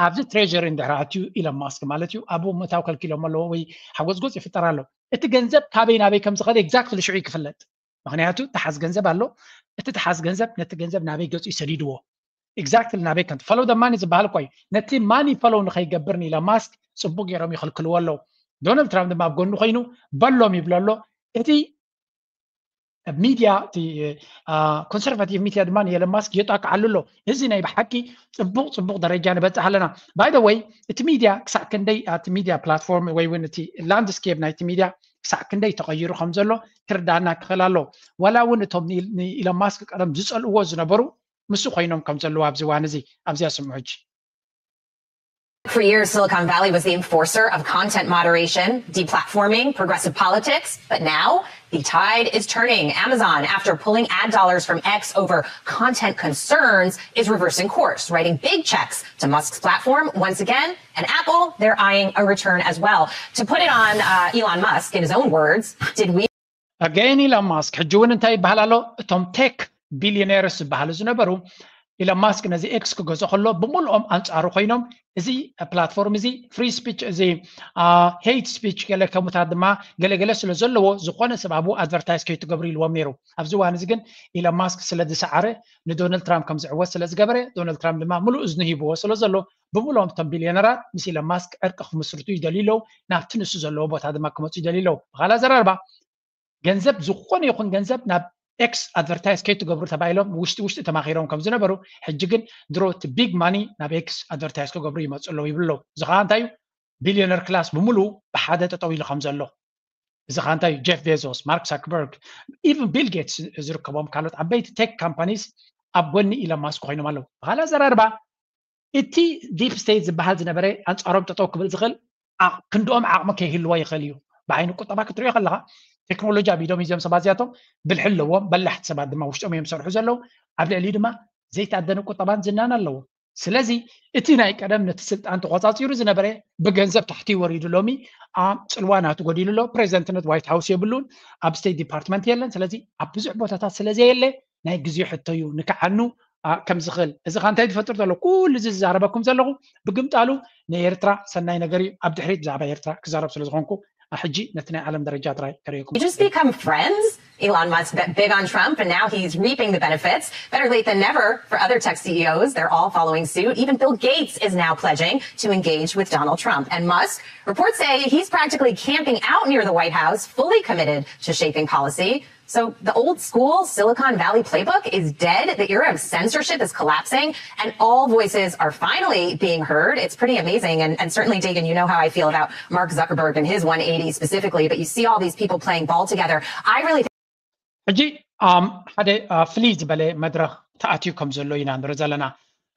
ኣብዚ ትሬጀሪ እንድሕር ኣትዩ ኢሎን ማስክ ማለት እዩ ኣብኡ ምእታው ከልኪሎም ኣለዎ ወይ ሓጎፅጎፅ ይፍጠር ኣሎ። እቲ ገንዘብ ካበይ ናበይ ከም ዝኸደ exactly ሽዑ እዩ ክፍለጥ። ምክንያቱ ተሓዝ ገንዘብ ኣሎ። እቲ ተሓዝ ገንዘብ ነቲ ገንዘብ ናበይ ገፁ ይሰዲድዎ exactly ናበይ ከም follow the money ዝበሃል እኮ እዩ። ነቲ ማኒ ፎሎው ንከይገብር ንኢሎን ማስክ ፅቡቅ ገይሮም ይኽልክልዎ ኣለዉ። ዶናልድ ትራምፕ ድማ ኣብ ጎኑ ኮይኑ በሎም ይብሎ ኣሎ። እቲ ሚድያ እቲ ኮንሰርቫቲቭ ሚድያ ድማ ንኤለን ማስክ የጣቅዓሉ ኣሎ። እዚ ናይ ብሓቂ ፅቡቅ ፅቡቅ ደረጃ ንበፅሕ ኣለና። By the way እቲ ሚድያ ክሳዕ ክንደይ እቲ ሚድያ ፕላትፎርም ወይ እውን እቲ ላንድስኬፕ ናይቲ ሚድያ ክሳዕ ክንደይ ተቐይሩ ከም ዘሎ ክርዳእና ክኽእል ኣሎ። ዋላ እውን እቶም ንኢሎን ማስክ ቀደም ዝፀልእዎ ዝነበሩ ምስ ኮይኖም ከም ዘለዉ ኣብዚ እዋን እዚ ኣብዚኣ ስምዑ ሕጂ። For years, Silicon Valley was the enforcer of content moderation, deplatforming, progressive politics, but now the tide is turning. Amazon, after pulling ad dollars from X over content concerns, is reversing course, writing big checks to Musk's platform once again. And Apple, they're eyeing a return as well. To put it on uh, Elon Musk, in his own words, did we Again, Elon Musk ሕጂ እውን እንታይ ይበሃል ኣሎ? እቶም ቴክ ቢሊዮኔርስ ዝበሃሉ ዝነበሩ ኢሎን ማስክ ነዚ ኤክስ ክገዝኦ ከሎ ብምልኦም ኣንፃሩ ኮይኖም እዚ ፕላትፎርም እዚ ፍሪ ስፒች እዚ ሄይት ስፒች ገለ ከሙታት ድማ ገለገለ ስለ ዘለዎ ዝኾነ ሰብ ኣብኡ ኣድቨርታይዝ ከይትገብሩ ኢልዎም ነይሩ። ኣብዚ እዋን እዚ ግን ኢሎን ማስክ ስለ ዝሰዓረ ንዶናልድ ትራምፕ ከም ዝዕወት ስለ ዝገበረ ዶናልድ ትራምፕ ድማ ሙሉእ እዝኑ ሂብዎ ስለ ዘሎ ብምልኦም እቶም ቢልዮነራት ምስ ኢሎን ማስክ ዕርቂ ክምስርቱ ይደልዩ ኣለዉ። ናብቲ ንሱ ዘለዎ ቦታ ድማ ክመፁ ይደልዩ ኣለዉ። ብኻልእ ኣዘራርባ ገንዘብ ዝኾነ ይኹን ገንዘብ ናብ ኤክስ ኣድቨርታይዝ ከይትገብሩ ተባሂሎም ውሽጢ ውሽጢ ተማኺሮም ከም ዝነበሩ ሕጂ ግን ድሮ እቲ ቢግ ማኒ ናብ ኤክስ ኣድቨርታይዝ ክገብሩ ይመፁ ኣለዉ ይብሉ ኣለዉ። እዚ ከዓ እንታይ እዩ? ቢልዮነር ክላስ ብምሉኡ ብሓደ ጠጠው ኢሉ ከም ዘሎ እዚ ከዓ እንታይ እዩ? ጀፍ ቤዞስ፣ ማርክ ሳክበርግ፣ ኢቨን ቢል ጌትስ ዝርከቦም ካልኦት ዓበይቲ ቴክ ካምፓኒስ ኣብ ጎኒ ኢሎን ማስክ ኮይኖም ኣለዉ። ብኻልእ ኣዘራርባ እቲ ዲፕ ስቴት ዝበሃል ዝነበረ ኣንፃሮም ጠጠው ክብል ዝኽእል ክንድኦም ዓቕሚ ከይህልዎ ይኽእል እዩ። ብዓይኒ ቁጠባ ክትሪኦ ከለካ ቴክኖሎጂ ኣብ ኢዶም እዮም ሰባት እዚኣቶም ብልሒ ኣለዎም፣ በላሕቲ ሰባት ድማ ውሽጦም እዮም ዝሰርሑ ዘለዉ። ኣብ ልዕሊኡ ድማ ዘይተኣደነ ቁጠባን ዝናን ኣለዎም። ስለዚ እቲ ናይ ቀደም ነቲ ስልጣን ተቆፃፂሩ ዝነበረ ብገንዘብ ታሕቲ ወሪዱ ሎሚ ኣብ ፅልዋ ናቱ ጎዲሉ ኣሎ። ፕሬዚደንትነት ዋይት ሃውስ የብሉን፣ ኣብ ስቴት ዲፓርትመንት የለን። ስለዚ ኣብ ብዙሕ ቦታታት ስለዘየለ ናይ ግዜ ሕቶ እዩ ንክዓኑ ከም ዝኽእል። እዚ ካ እንታይ ዝፈጥር ዘሎ? ኩሉ እዚ ዝዛረበኩም ዘለኹ ብግምጣሉ ንኤርትራ ሰናይ ነገር እዩ። ኣብ ድሕሪት ብዛዕባ ኤርትራ ክዛረብ ስለ ዝኾንኩ ሕጂ ነቲ ናይ ዓለም ደረጃ ጥራይ ከርእየኩም። Just become friends? Elon Musk bet big on Trump, and now he's reaping the benefits. Better late than never for other tech C E Os. They're all following suit. Even Bill Gates is now pledging to engage with Donald Trump. And Musk, reports say he's practically camping out near the White House, fully committed to shaping policy. So the old school Silicon Valley playbook is dead. The era of censorship is collapsing, and all voices are finally being heard. It's pretty amazing. And, and certainly, Dagan, you know how I feel about Mark Zuckerberg and his one eighty specifically, but you see all these people playing ball together. I really think ሕጂ ኣም ሓደ አ፣ ፍልይ ዝበለ መድረኽ ተኣትዩ ከም ዘሎ ኢና ንርኢ ዘለና።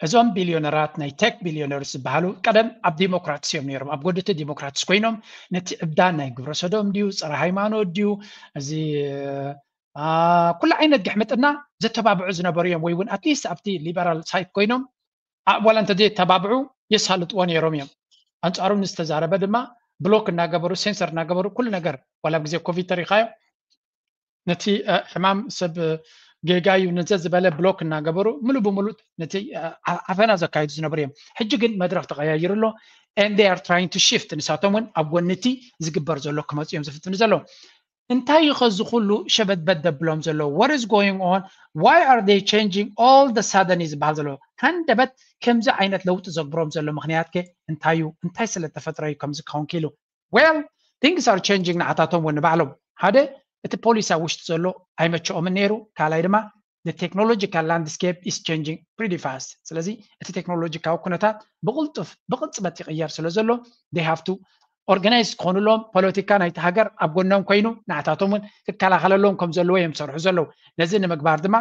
እዞም ቢልዮነራት፣ ናይ ቴክ ቢልዮነርስ ዝበሃሉ፣ ቀደም ኣብ ዲሞክራትስ እዮም ነይሮም፣ ኣብ ጎድቲ ዲሞክራትስ ኮይኖም ነቲ ዕብዳን ናይ ግብረ ሰዶም ድዩ፣ ጸረ ሃይማኖት ድዩ፣ እዚ አ፣ ኩሉ ዓይነት ግሕምጥና ዘተባብዑ ዝነበሩ እዮም፣ ወይ እውን ኣትሊስት ኣብቲ ሊበራል ሳይት ኮይኖም አ፣ ዋላ እንተዘየተባብዑ የሳልጥዎ ነይሮም እዮም። ኣንጻሩ ንዝተዛረበ ድማ ብሎክ እናገበሩ፣ ሴንሰር እናገበሩ፣ ኩሉ ነገር፣ ዋላ ኣብ ግዜ ኮቪድ ተሪኻዮ፣ ነቲ አ፣ ሕማም ሰብ አ፣ ጌጋ እዩ ነዘ ዝበለ ብሎክ እናገበሩ፣ ሙሉ ብሙሉ ነቲ አ፣ ዓ- ዓፈና ዘካይዱ ዝነበሩ እዮም። ሕጂ ግን መድረኽ ተቐያይሩ ኣሎ። And they are trying to shift። ንሳቶም እውን ኣብ ጎኒ እቲ ዝግበር ዘሎ ክመፁ እዮም ዝፍትኑ ዘለዉ። እንታይ እዩ ኸዚ ኩሉ ሸበድበድ ደብሎም ዘሎ? What is going on? Why are they changing all the sudden እዩ ዝበሃል ዘሎ። ሃንደበት ከምዚ ዓይነት ለውጢ ዘግብሮም ዘሎ ምኽንያት ከ እንታይ እዩ? እንታይ ስለ ተፈጥረ እዩ ከምዚ ክኸውን ክኢሉ? Well, things are changing ንዓታቶም እውን ንባዕሎም። ሓደ እቲ ፖሊሲ ኣብ ውሽጢ ዘሎ ኣይመቸኦምን ነይሩ። ካልኣይ ድማ the technological landscape is changing pretty fast። ስለዚ እቲ ቴክኖሎጂካዊ ኩነታት ብቕልጡፍ ብቕጽበት ይቕየር ስለ ዘሎ they have to organize ክኾኑሎም፣ ፖለቲካ ናይቲ ሃገር ኣብ ጎኖም ኮይኑ ንዓታቶም እውን ክከላኸለሎም ከም ዘለዎ እዮም ዝሰርሑ ዘለዉ። ነዚ ንምግባር ድማ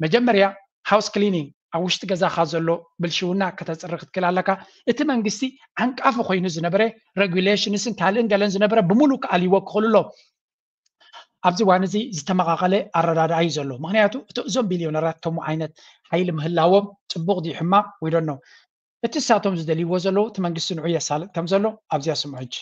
መጀመርያ ሃውስ ክሊኒንግ፣ ኣብ ውሽጢ ገዛኻ ዘሎ ብልሽውና ከተፅሪ ክትክእል ኣለካ። እቲ መንግስቲ ዓንቃፊ ኮይኑ ዝነበረ ሬጉሌሽንስን ካልእን ገለን ዝነበረ ብምሉእ ክኣልይዎ ክኽእሉ ኣሎ። ኣብዚ እዋን እዚ ዝተመቓቐለ ኣረዳድኣ እዩ ዘሎ። ምክንያቱ እቲ እዞም ቢልዮነራት ከምኡ ዓይነት ሓይሊ ምህላዎም ፅቡቕ ድዩ ሕማቕ? We don't know። እቲ ንሳቶም ዝደልይዎ ዘለዉ እቲ መንግስቲ ንዑ የሳልጥ ከም ዘሎ ኣብዚኣ ስምዑ ሕጂ።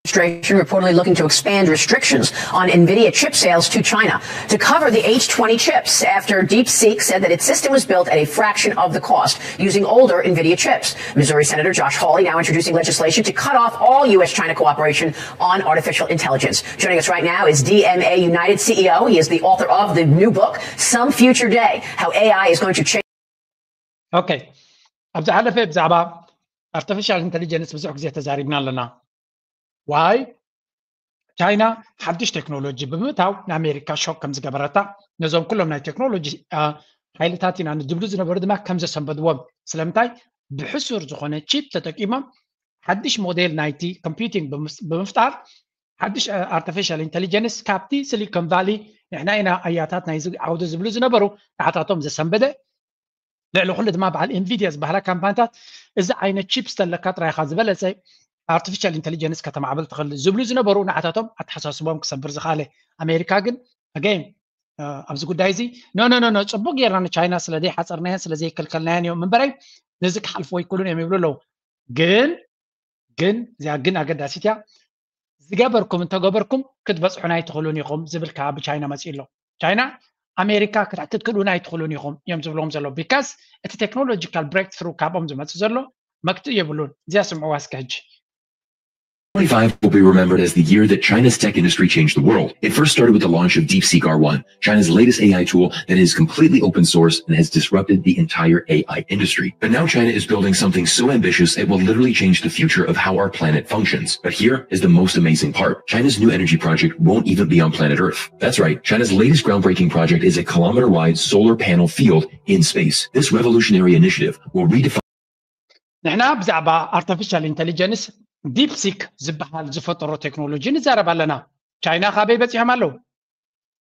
Administration reportedly looking to expand restrictions on NVIDIA chip sales to China to cover the H twenty chips after DeepSeek said that its system was built at a fraction of the cost using older NVIDIA chips. Missouri Senator Josh Hawley now introducing legislation to cut off all U S China cooperation on artificial intelligence. Joining us right now is D M A United C E O. He is the author of the new book, Some Future Day: How A I is going to change Okay. ኣብ ዝሓለፈ ብዛዕባ ኣርቲፊሻል ኢንተሊጀንስ ብዙሕ ግዜ ተዛሪብና ኣለና። ዋይ ቻይና ሓድሽ ቴክኖሎጂ ብምእታው ንኣሜሪካ ሾክ ከም ዝገበረታ፣ ነዞም ኩሎም ናይ ቴክኖሎጂ ሓይልታት ኢና ዝብሉ ዝነበሩ ድማ ከም ዘሰንበድዎም። ስለምንታይ? ብሕሱር ዝኾነ ቺፕ ተጠቂሞም ሓድሽ ሞዴል ናይቲ ኮምፒውቲንግ ብምፍጣር ሓድሽ ኣርቲፊሻል ኢንተሊጀንስ ካብቲ ሲሊኮን ቫሊ ንሕና ኢና ኣያታት ናይዚ ዓውዲ ዝብሉ ዝነበሩ ንዓታቶም ዘሰንበደ። ልዕሊ ኩሉ ድማ በዓል ኤንቪድያ ዝበሃላ ካምፓኒታት እዚ ዓይነት ቺፕስ ተለካ ጥራይኻ ዝበለፀ ኣርቲፊሻል ኢንተሊጀንስ ከተማዕብል ትኽእል ዝብሉ ዝነበሩ ንዓታቶም ኣተሓሳስቦም ክሰብር ዝኽኣለ። ኣሜሪካ ግን ኣገይን ኣብዚ ጉዳይ እዚ ኖ ኖ ኖ ኖ ፅቡቅ ጌርና ንቻይና ስለ ዘይሓፀርናያን ስለ ዘይከልከልናያን እዮም እምበረይ ነዚ ክሓልፍዎ ኣይክእሉን እዮም ይብሉ ኣለዉ። ግን ግን እዚኣ ግን ኣገዳሲት እያ። ዝገበርኩም እንተገበርኩም ክትበፅሑና ኣይትኽእሉን ኢኹም ዝብል ከዓ ብቻይና መፂኡ ኣሎ። ቻይና ኣሜሪካ ክትክእሉና ኣይትኽእሉን ኢኹም እዮም ዝብልዎም ዘለዉ። ቢካዝ እቲ ቴክኖሎጂካል ብሬክ ትሩ ካብኦም ዝመፅእ ዘሎ መክትእ የብሉን። እዚኣ ስምዕዋ እስከ ሕጂ። twenty-five will be remembered as the year that China's tech industry changed the world. It first started with the launch of DeepSeek R one, China's latest A I tool that is completely open source and has disrupted the entire A I industry. But now China is building something so ambitious it will literally change the future of how our planet functions. But here is the most amazing part. China's new energy project won't even be on planet Earth. That's right, China's latest groundbreaking project is a kilometer-wide solar panel field in space. This revolutionary initiative will redefine ንሕና ብዛዕባ ኣርቲፊሻል ኢንተሊጀንስ ዲፕሲክ ዝበሃል ዝፈጠሮ ቴክኖሎጂ ንዛረብ ኣለና። ቻይና ካበይ በፂሖም ኣለዉ?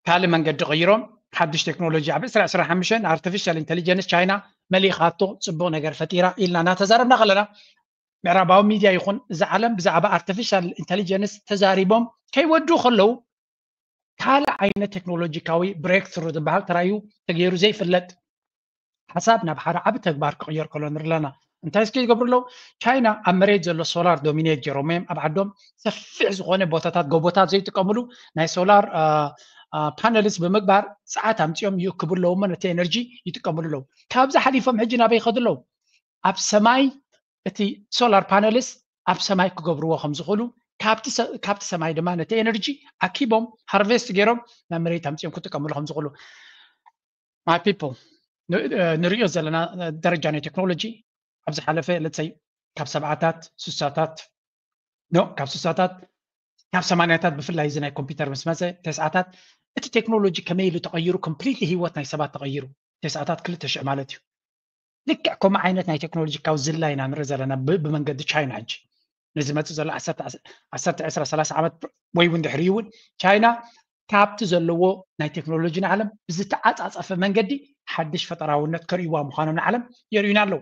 ካልእ መንገዲ ቀይሮም ሓድሽ ቴክኖሎጂ ኣብ ዕስራ ዕስራ ሓሙሽተ ንኣርቲፊሻል ኢንተሊጀንስ ቻይና መሊኻቶ ፅቡቕ ነገር ፈጢራ ኢልና እናተዛረብና ከለና ምዕራባዊ ሚድያ ይኹን እዚ ዓለም ብዛዕባ ኣርቲፊሻል ኢንተሊጀንስ ተዛሪቦም ከይወዱ ከለዉ ካልእ ዓይነት ቴክኖሎጂካዊ ብሬክ ትሩ ዝበሃል ተራእዩ ተገይሩ ዘይፍለጥ ሓሳብ ናብ ሓደ ዓቢ ተግባር ክቕየር ከሎ ንርኢ ኣለና። እንታይ እስኪ ይገብሩ ኣለዉ? ቻይና ኣብ መሬት ዘሎ ሶላር ዶሚኔት ገይሮም እዮም ኣብ ዓዶም ሰፊሕ ዝኾነ ቦታታት ጎቦታት ዘይጥቀምሉ ናይ ሶላር ፓነልስ ብምግባር ሰዓት ኣምፂኦም ይእክቡ ኣለዉ እሞ ነቲ ኤነርጂ ይጥቀምሉ ኣለዉ። ካብዚ ሓሊፎም ሕጂ ናበይ ይኸዱ ኣለዉ? ኣብ ሰማይ እቲ ሶላር ፓነልስ ኣብ ሰማይ ክገብርዎ ከም ዝኽእሉ ካብቲ ሰማይ ድማ ነቲ ኤነርጂ ኣኪቦም ሃርቨስት ገይሮም ናብ መሬት ኣምፅኦም ክጥቀምሉ ከም ዝኽእሉ። My people, ንሪኦ ዘለና ደረጃ ናይ ቴክኖሎጂ ኣብ ዝሓለፈ ለፀይ ካብ ሰብዓታት ስሳታት ኖ ካብ ስሳታት ካብ ሰማንያታት ብፍላይ እዚ ናይ ኮምፒውተር ምስ መፀ ተስዓታት እቲ ቴክኖሎጂ ከመይ ኢሉ ተቐይሩ ኮምፕሊትሊ ህይወት ናይ ሰባት ተቐይሩ። ተስዓታት ክልተ ሽሕ ማለት እዩ። ልክዕ ከምኡ ዓይነት ናይ ቴክኖሎጂ ካብ ዝላ ኢና ንርኢ ዘለና ብመንገዲ ቻይና ሕጂ ነዚ መፅእ ዘሎ ዓሰርተ ዕስራ ሰላሳ ዓመት ወይ እውን ድሕሪ እውን ቻይና ካብቲ ዘለዎ ናይ ቴክኖሎጂ ንዓለም ብዝተዓፃፀፈ መንገዲ ሓድሽ ፈጠራውነት ከርእይዋ ምዃኖም ንዓለም የርእዩና ኣለዉ።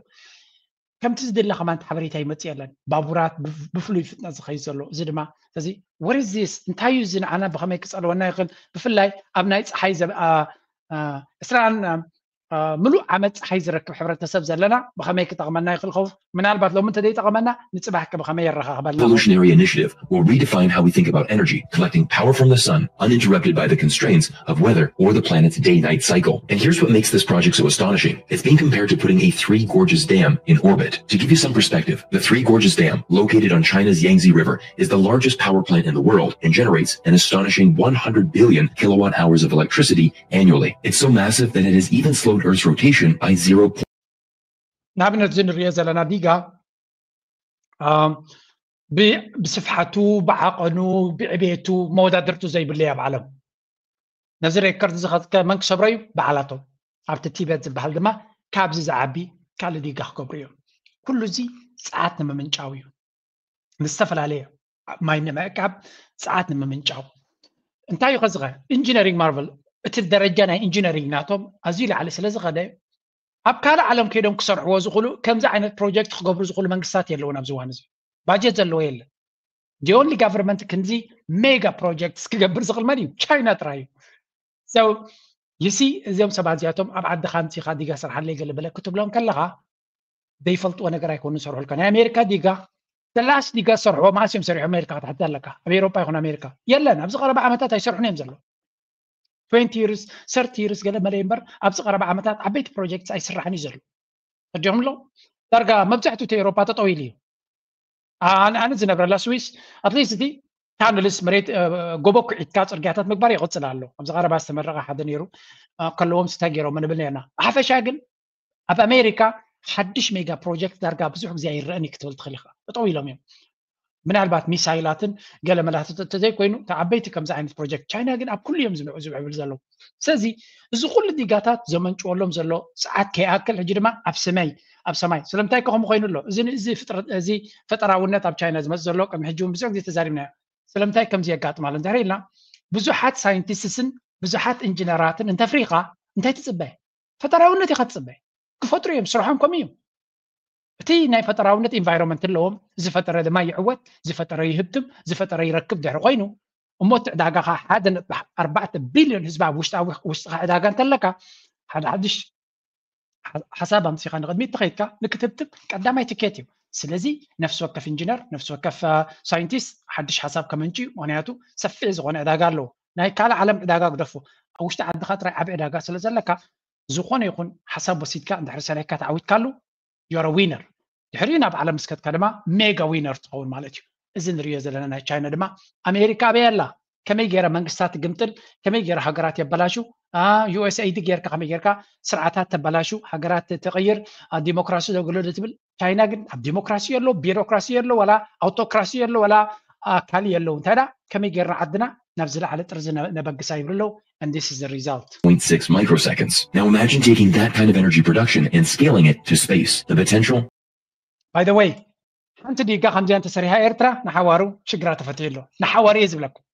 ከምቲ ዝድለ ከማን ሓበሬታ ይመፅእ የለን። ባቡራት ብፍሉይ ፍጥነት ዝኸይድ ዘሎ እዚ ድማ እዚ ወርዚስ እንታይ እዩ እዚ ንዓና ብኸመይ ክፀልወና ይኽእል? ብፍላይ ኣብ ናይ ፀሓይ ዕስራን ምሉእ ዓመት ፀሓይ ዝረክብ ሕብረተሰብ ዘለና ብኸመይ ክጠቕመና ይኽእል ኸውን? ምናልባት ሎሚ እንተዘይጠቐመና ንፅባሕከ ብኸመይ የረኻኽበልና? Evolutionary Initiative will redefine how we think about energy, collecting power from the sun uninterrupted by the constraints of weather or the planet's day-night cycle. And here's what makes this project so astonishing. It's being compared to putting a Three Gorges Dam in orbit. To give you some perspective, the Three Gorges Dam, located on China's Yangtze River, is the largest power plant in the world and generates an astonishing one hundred billion kilowatt hours of electricity annually. It's so massive that it has even slowed Earth's rotation by zero. ንኣብነት እዚ ንሪኦ ዘለና ዲጋ ብስፍሓቱ ብዓቐኑ ብዕቤቱ መወዳድርቱ ዘይብሉ ኣብ ዓለም። ነዚ ሬከርድ እዚ ከ መን ክሰብሮ እዩ? በዓላቶም ኣብቲ ቲቤት ዝበሃል ድማ ካብዚ ዝዓቢ ካልእ ዲጋ ክገብሩ እዮም። ኩሉ እዚ ፀዓት ንምምንጫው እዩ። ንዝተፈላለየ ማይ ንምዕቃብ ፀዓት ንምምንጫው እንታይ እዩ ከዚ ኢንጂነሪንግ ማርቨል እቲ ደረጃ ናይ ኢንጂነሪንግ ናቶም ኣዝዩ ላዕሊ ስለ ዝኸደ ኣብ ካልእ ዓለም ከይዶም ክሰርሕዎ ዝኽእሉ ከምዚ ዓይነት ፕሮጀክት ክገብሩ ዝኽእሉ መንግስታት የለውን ኣብዚ እዋን እዚ ባጀት ዘለዎ የለን። The only government ክንዚ ሜጋ ፕሮጀክትስ ክገብር ዝኽእል መን እዩ? ቻይና ጥራይ እዩ። So you see እዚኦም ሰባት እዚኣቶም ኣብ ዓድኻ ኣምፂኻ ዲጋ ስርሓለይ ገለ በለ ክትብሎም ከለኻ ዘይፈልጥዎ ነገር ኣይኮኑ ዝሰርሑልካ። ናይ ኣሜሪካ ዲጋ the last ዲጋ ዝሰርሕዎ መዓስ እዮም ሰሪሑ ኣሜሪካ ክትሓትት ኣለካ። ኣብ ኤውሮጳ ይኹን ኣሜሪካ የለን። ኣብዚ ቀረባ ዓመታት ኣይሰርሑን እዮም ዘለዉ። Twenty years, thirty years ገለ መለ እምበር ኣብዚ ቀረባ ዓመታት ዓበይቲ ፕሮጀክትስ ኣይስራሕን እዩ ዘሎ። ተረዲኹም ኣለዉ? ዳርጋ መብዛሕትኡ እቲ ኤውሮጳ ጠጠው ኢሉ እዩ። ኣነ ዝነብረላ ስዊስ ኣትሊስት እቲ ታንልስ መሬት ጎቦ ኩዒትካ ፅርግያታት ምግባር ይቕፅል ኣሎ። ኣብዚ ቀረባ ዝተመረቐ ሓደ ነይሩ ከለዎም ስታይ ገይሮም ንብል ነርና። ብሓፈሻ ግን ኣብ ኣሜሪካ ሓድሽ ሜጋ ፕሮጀክት ዳርጋ ብዙሕ ግዜ ኣይረአን እዩ ክትብል ትኽእል ኢኻ። ጠጠው ኢሎም እዮም። ምናልባት ሚሳይላትን ገለ መላትት እንተዘይኮይኑ እቲ ዓበይቲ ከምዚ ዓይነት ፕሮጀክት ቻይና ግን ኣብ ኩሉ እዮም ዝምዕብል ዘለዉ። ስለዚ እዚ ኩሉ ዲጋታት ዘመንጭወሎም ዘሎ ሰዓት ከይኣክል ሕጂ ድማ ኣብ ሰማይ ኣብ ሰማይ ስለምንታይ ከምኡ ኮይኑ ኣሎ? እዚ ፈጠራውነት ኣብ ቻይና ዝመፅ ዘሎ ቅድሚ ሕጂ እውን ብዙሕ ግዜ ተዛሪብናዮ። ስለምንታይ ከምዚ የጋጥም ኣሎ እንድሕር ኢልና ብዙሓት ሳይንቲስትስን ብዙሓት ኢንጂነራትን እንተፍሪኻ እንታይ ትፅበ? ፈጠራውነት ኢኻ ትፅበ። ክፈጥሩ እዮም፣ ስርሖም ከምኡ እዩ። እቲ ናይ ፈጠራውነት ኢንቫይሮንመንት ኣለዎም። ዝፈጠረ ድማ ይዕወት፣ ዝፈጠረ ይህብትም፣ ዝፈጠረ ይረክብ ድሕሪ ኮይኑ እሞ እቲ ዕዳጋኻ ሓደ ነጥቢ ኣርባዕተ ቢልዮን ህዝቢ ኣብ ውሽጣዊ ውሽጥኻ ዕዳጋ እንተለካ ሓደ ሓድሽ ሓሳብ ኣምፂኻ ንቕድሚት ተኸይድካ ንክትህብትም ቀዳማይ ትኬት እዩ። ስለዚ ነፍሲ ወከፍ ኢንጂነር፣ ነፍሲ ወከፍ ሳይንቲስት ሓድሽ ሓሳብ ከመንጭ እዩ። ምክንያቱ ሰፊሕ ዝኾነ ዕዳጋ ኣለዎ። ናይ ካልእ ዓለም ዕዳጋ ግደፉ፣ ኣብ ውሽጢ ዓድኻ ጥራይ ዓብዪ ዕዳጋ ስለ ዘለካ ዝኾነ ይኹን ሓሳብ ወሲድካ እንድሕር ሰሪሕካ ተዓዊትካሉ you're a winner። ድሕሪኡ ናብ ዓለም ምስ ከድካ ድማ ሜጋ ዊነር ትኸውን ማለት እዩ። እዚ ንሪኦ ዘለና ናይ ቻይና ድማ ኣሜሪካ ኣበይ ኣላ? ከመይ ገይራ መንግስታት ትግምጥል? ከመይ ገይራ ሃገራት የበላሹ? ዩኤስኤይዲ ጌርካ ከመይ ጌርካ ስርዓታት ተበላሹ? ሃገራት ትቕይር? ዲሞክራሲ ዘጉልል ትብል? ቻይና ግን ኣብ ዲሞክራሲ የሎ፣ ቢሮክራሲ የሎ፣ ዋላ ኣውቶክራሲ የሎ፣ ዋላ ኣካል የለው። እንታይ ዳ ከመይ ጌርና ዓድና ናብ ዝለዓለ ጥርዚ ነበግሳ ይብሉ ኣለዉ። And this is the result. Point six microseconds. Now imagine taking that kind of energy production and scaling it to space. The potential? By the way ሓንቲ ዲጋ ከምዚኣ እንተሰሪሓ ኤርትራ ንሓዋሩ ሽግራ ተፈትሑ ኣሎ። ንሓዋሩ እየ ዝብለኩም።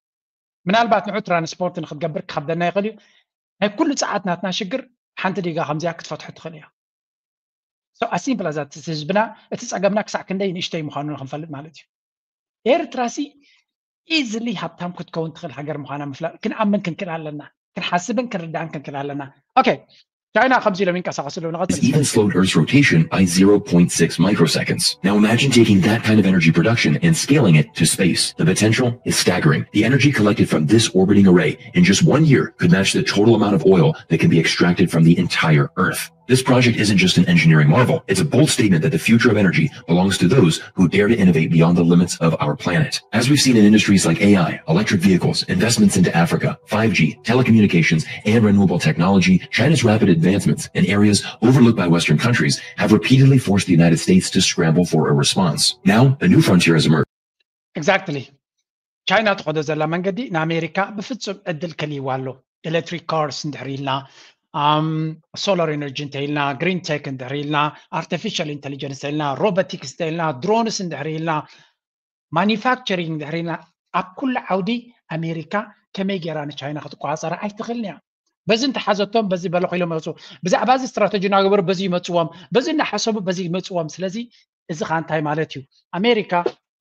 ምናልባት ንዑ ትራንስፖርት ንክትገብር ክከብደና ይኽእል እዩ። ናይ ኩሉ ፀዓት ናትና ሽግር ሓንቲ ዲጋ ከምዚኣ ክትፈትሑ ትኽእል እያ። So as simple as that ህዝብና እቲ ፀገምና ክሳዕ ክንደይ ንእሽተይ ምዃኑ ንክንፈልጥ ማለት እዩ። ኤርትራ ሲ ኢዝሊ ሃብታም ክትከውን ትኽእል ሃገር ምዃና ምፍላጥ ክንኣምን ክንክእል ኣለና። ክንሓስብን ክንርዳእን ክንክእል ኣለና። ኦኬ ቻይና ከምዚ ኢሎም ይንቀሳቐሱ ኣለዉ። ንቐጽል It's even slowed Earth's rotation by zero point six microseconds. Now imagine taking that kind of energy production and scaling it to space. The potential is staggering. The energy collected from this orbiting array in just one year could match the total amount of oil that can be extracted from the entire Earth. This project isn't just an engineering marvel. It's a bold statement that the future of energy belongs to those who dare to innovate beyond the limits of our planet. As we've seen in industries like A I, electric vehicles, investments into Africa, five G, telecommunications, and renewable technology, China's rapid advancements in areas overlooked by Western countries have repeatedly forced the United States to scramble for a response. Now, a new frontier has emerged. Exactly. ቻይና ትኸዶ ዘላ መንገዲ ንኣሜሪካ ብፍጹም ዕድል ከልይዋ ኣሎ። Electric cars እንድሕር ኢልና፣ ሶላር ኤነርጂ እንተ ኢልና፣ ግሪን ቴክ እንድሕር ኢልና፣ ኣርቲፊሻል ኢንቴሊጀንስ እንተ ኢልና፣ ሮቦቲክስ እንተ ኢልና፣ ድሮንስ እንድሕር ኢልና፣ ማኒፋክቸሪንግ እንድሕር ኢልና፣ ኣብ ኩሉ ዓውዲ ኣሜሪካ ከመይ ገይራ ንቻይና ክትቆፃፀራ ኣይትኽእልን እያ። በዚ እንተሓዘቶም በዚ በለኹ ኢሎም ይመፁ። ብዛዕባ እዚ ስትራተጂ እናገበሩ በዚ ይመፅዎም፣ በዚ እናሓሰቡ በዚ ይመፅዎም። ስለዚ እዚ ኸ እንታይ ማለት እዩ? ኣሜሪካ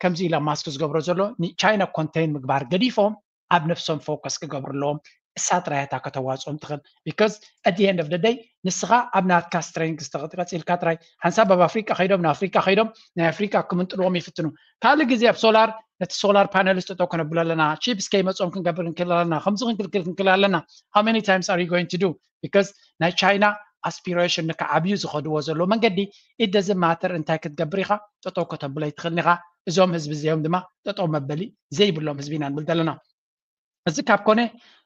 ከምዚ ኢላ ማስክ ዝገብሮ ዘሎ ንቻይና ኮንቴን ምግባር ገዲፎም ኣብ ነፍሶም ፎከስ ክገብሩ ኣለዎም። እሳ ጥራይ እታ ከተዋፅኦም ትኽእል። Because at the end of the day ንስኻ ኣብ ናትካ ስትሬንግስ ተቐፂልካ ጥራይ ሓንሳብ ኣብ ኣፍሪቃ ከይዶም ንኣፍሪቃ ከይዶም ናይ ኣፍሪቃ ክምንጥልዎም ይፍትኑ። ካልእ ግዜ ኣብ ሶላር ነቲ ሶላር ፓነልስ ጠጠው ከነብሎ ኣለና፣ ቺፕስ ከይመፅኦም ክንገብር ክንክል ኣለና፣ ከምዚ ክንክልክል ክንክል ኣለና። How many times are you going to do? Because ናይ ቻይና ኣስፒሬሽን ንክዓብዩ ዝኸድዎ ዘሎ መንገዲ it doesn't matter እንታይ ክትገብር ኢኻ ጠጠው ከተብሎ ኣይትኽእልን ኢኻ። እዞም ህዝቢ እዚኦም ድማ ጠጠው መበሊ ዘይብሎም ህዝቢ ኢና ንብል ዘለና። እዚ ካብ ኮነ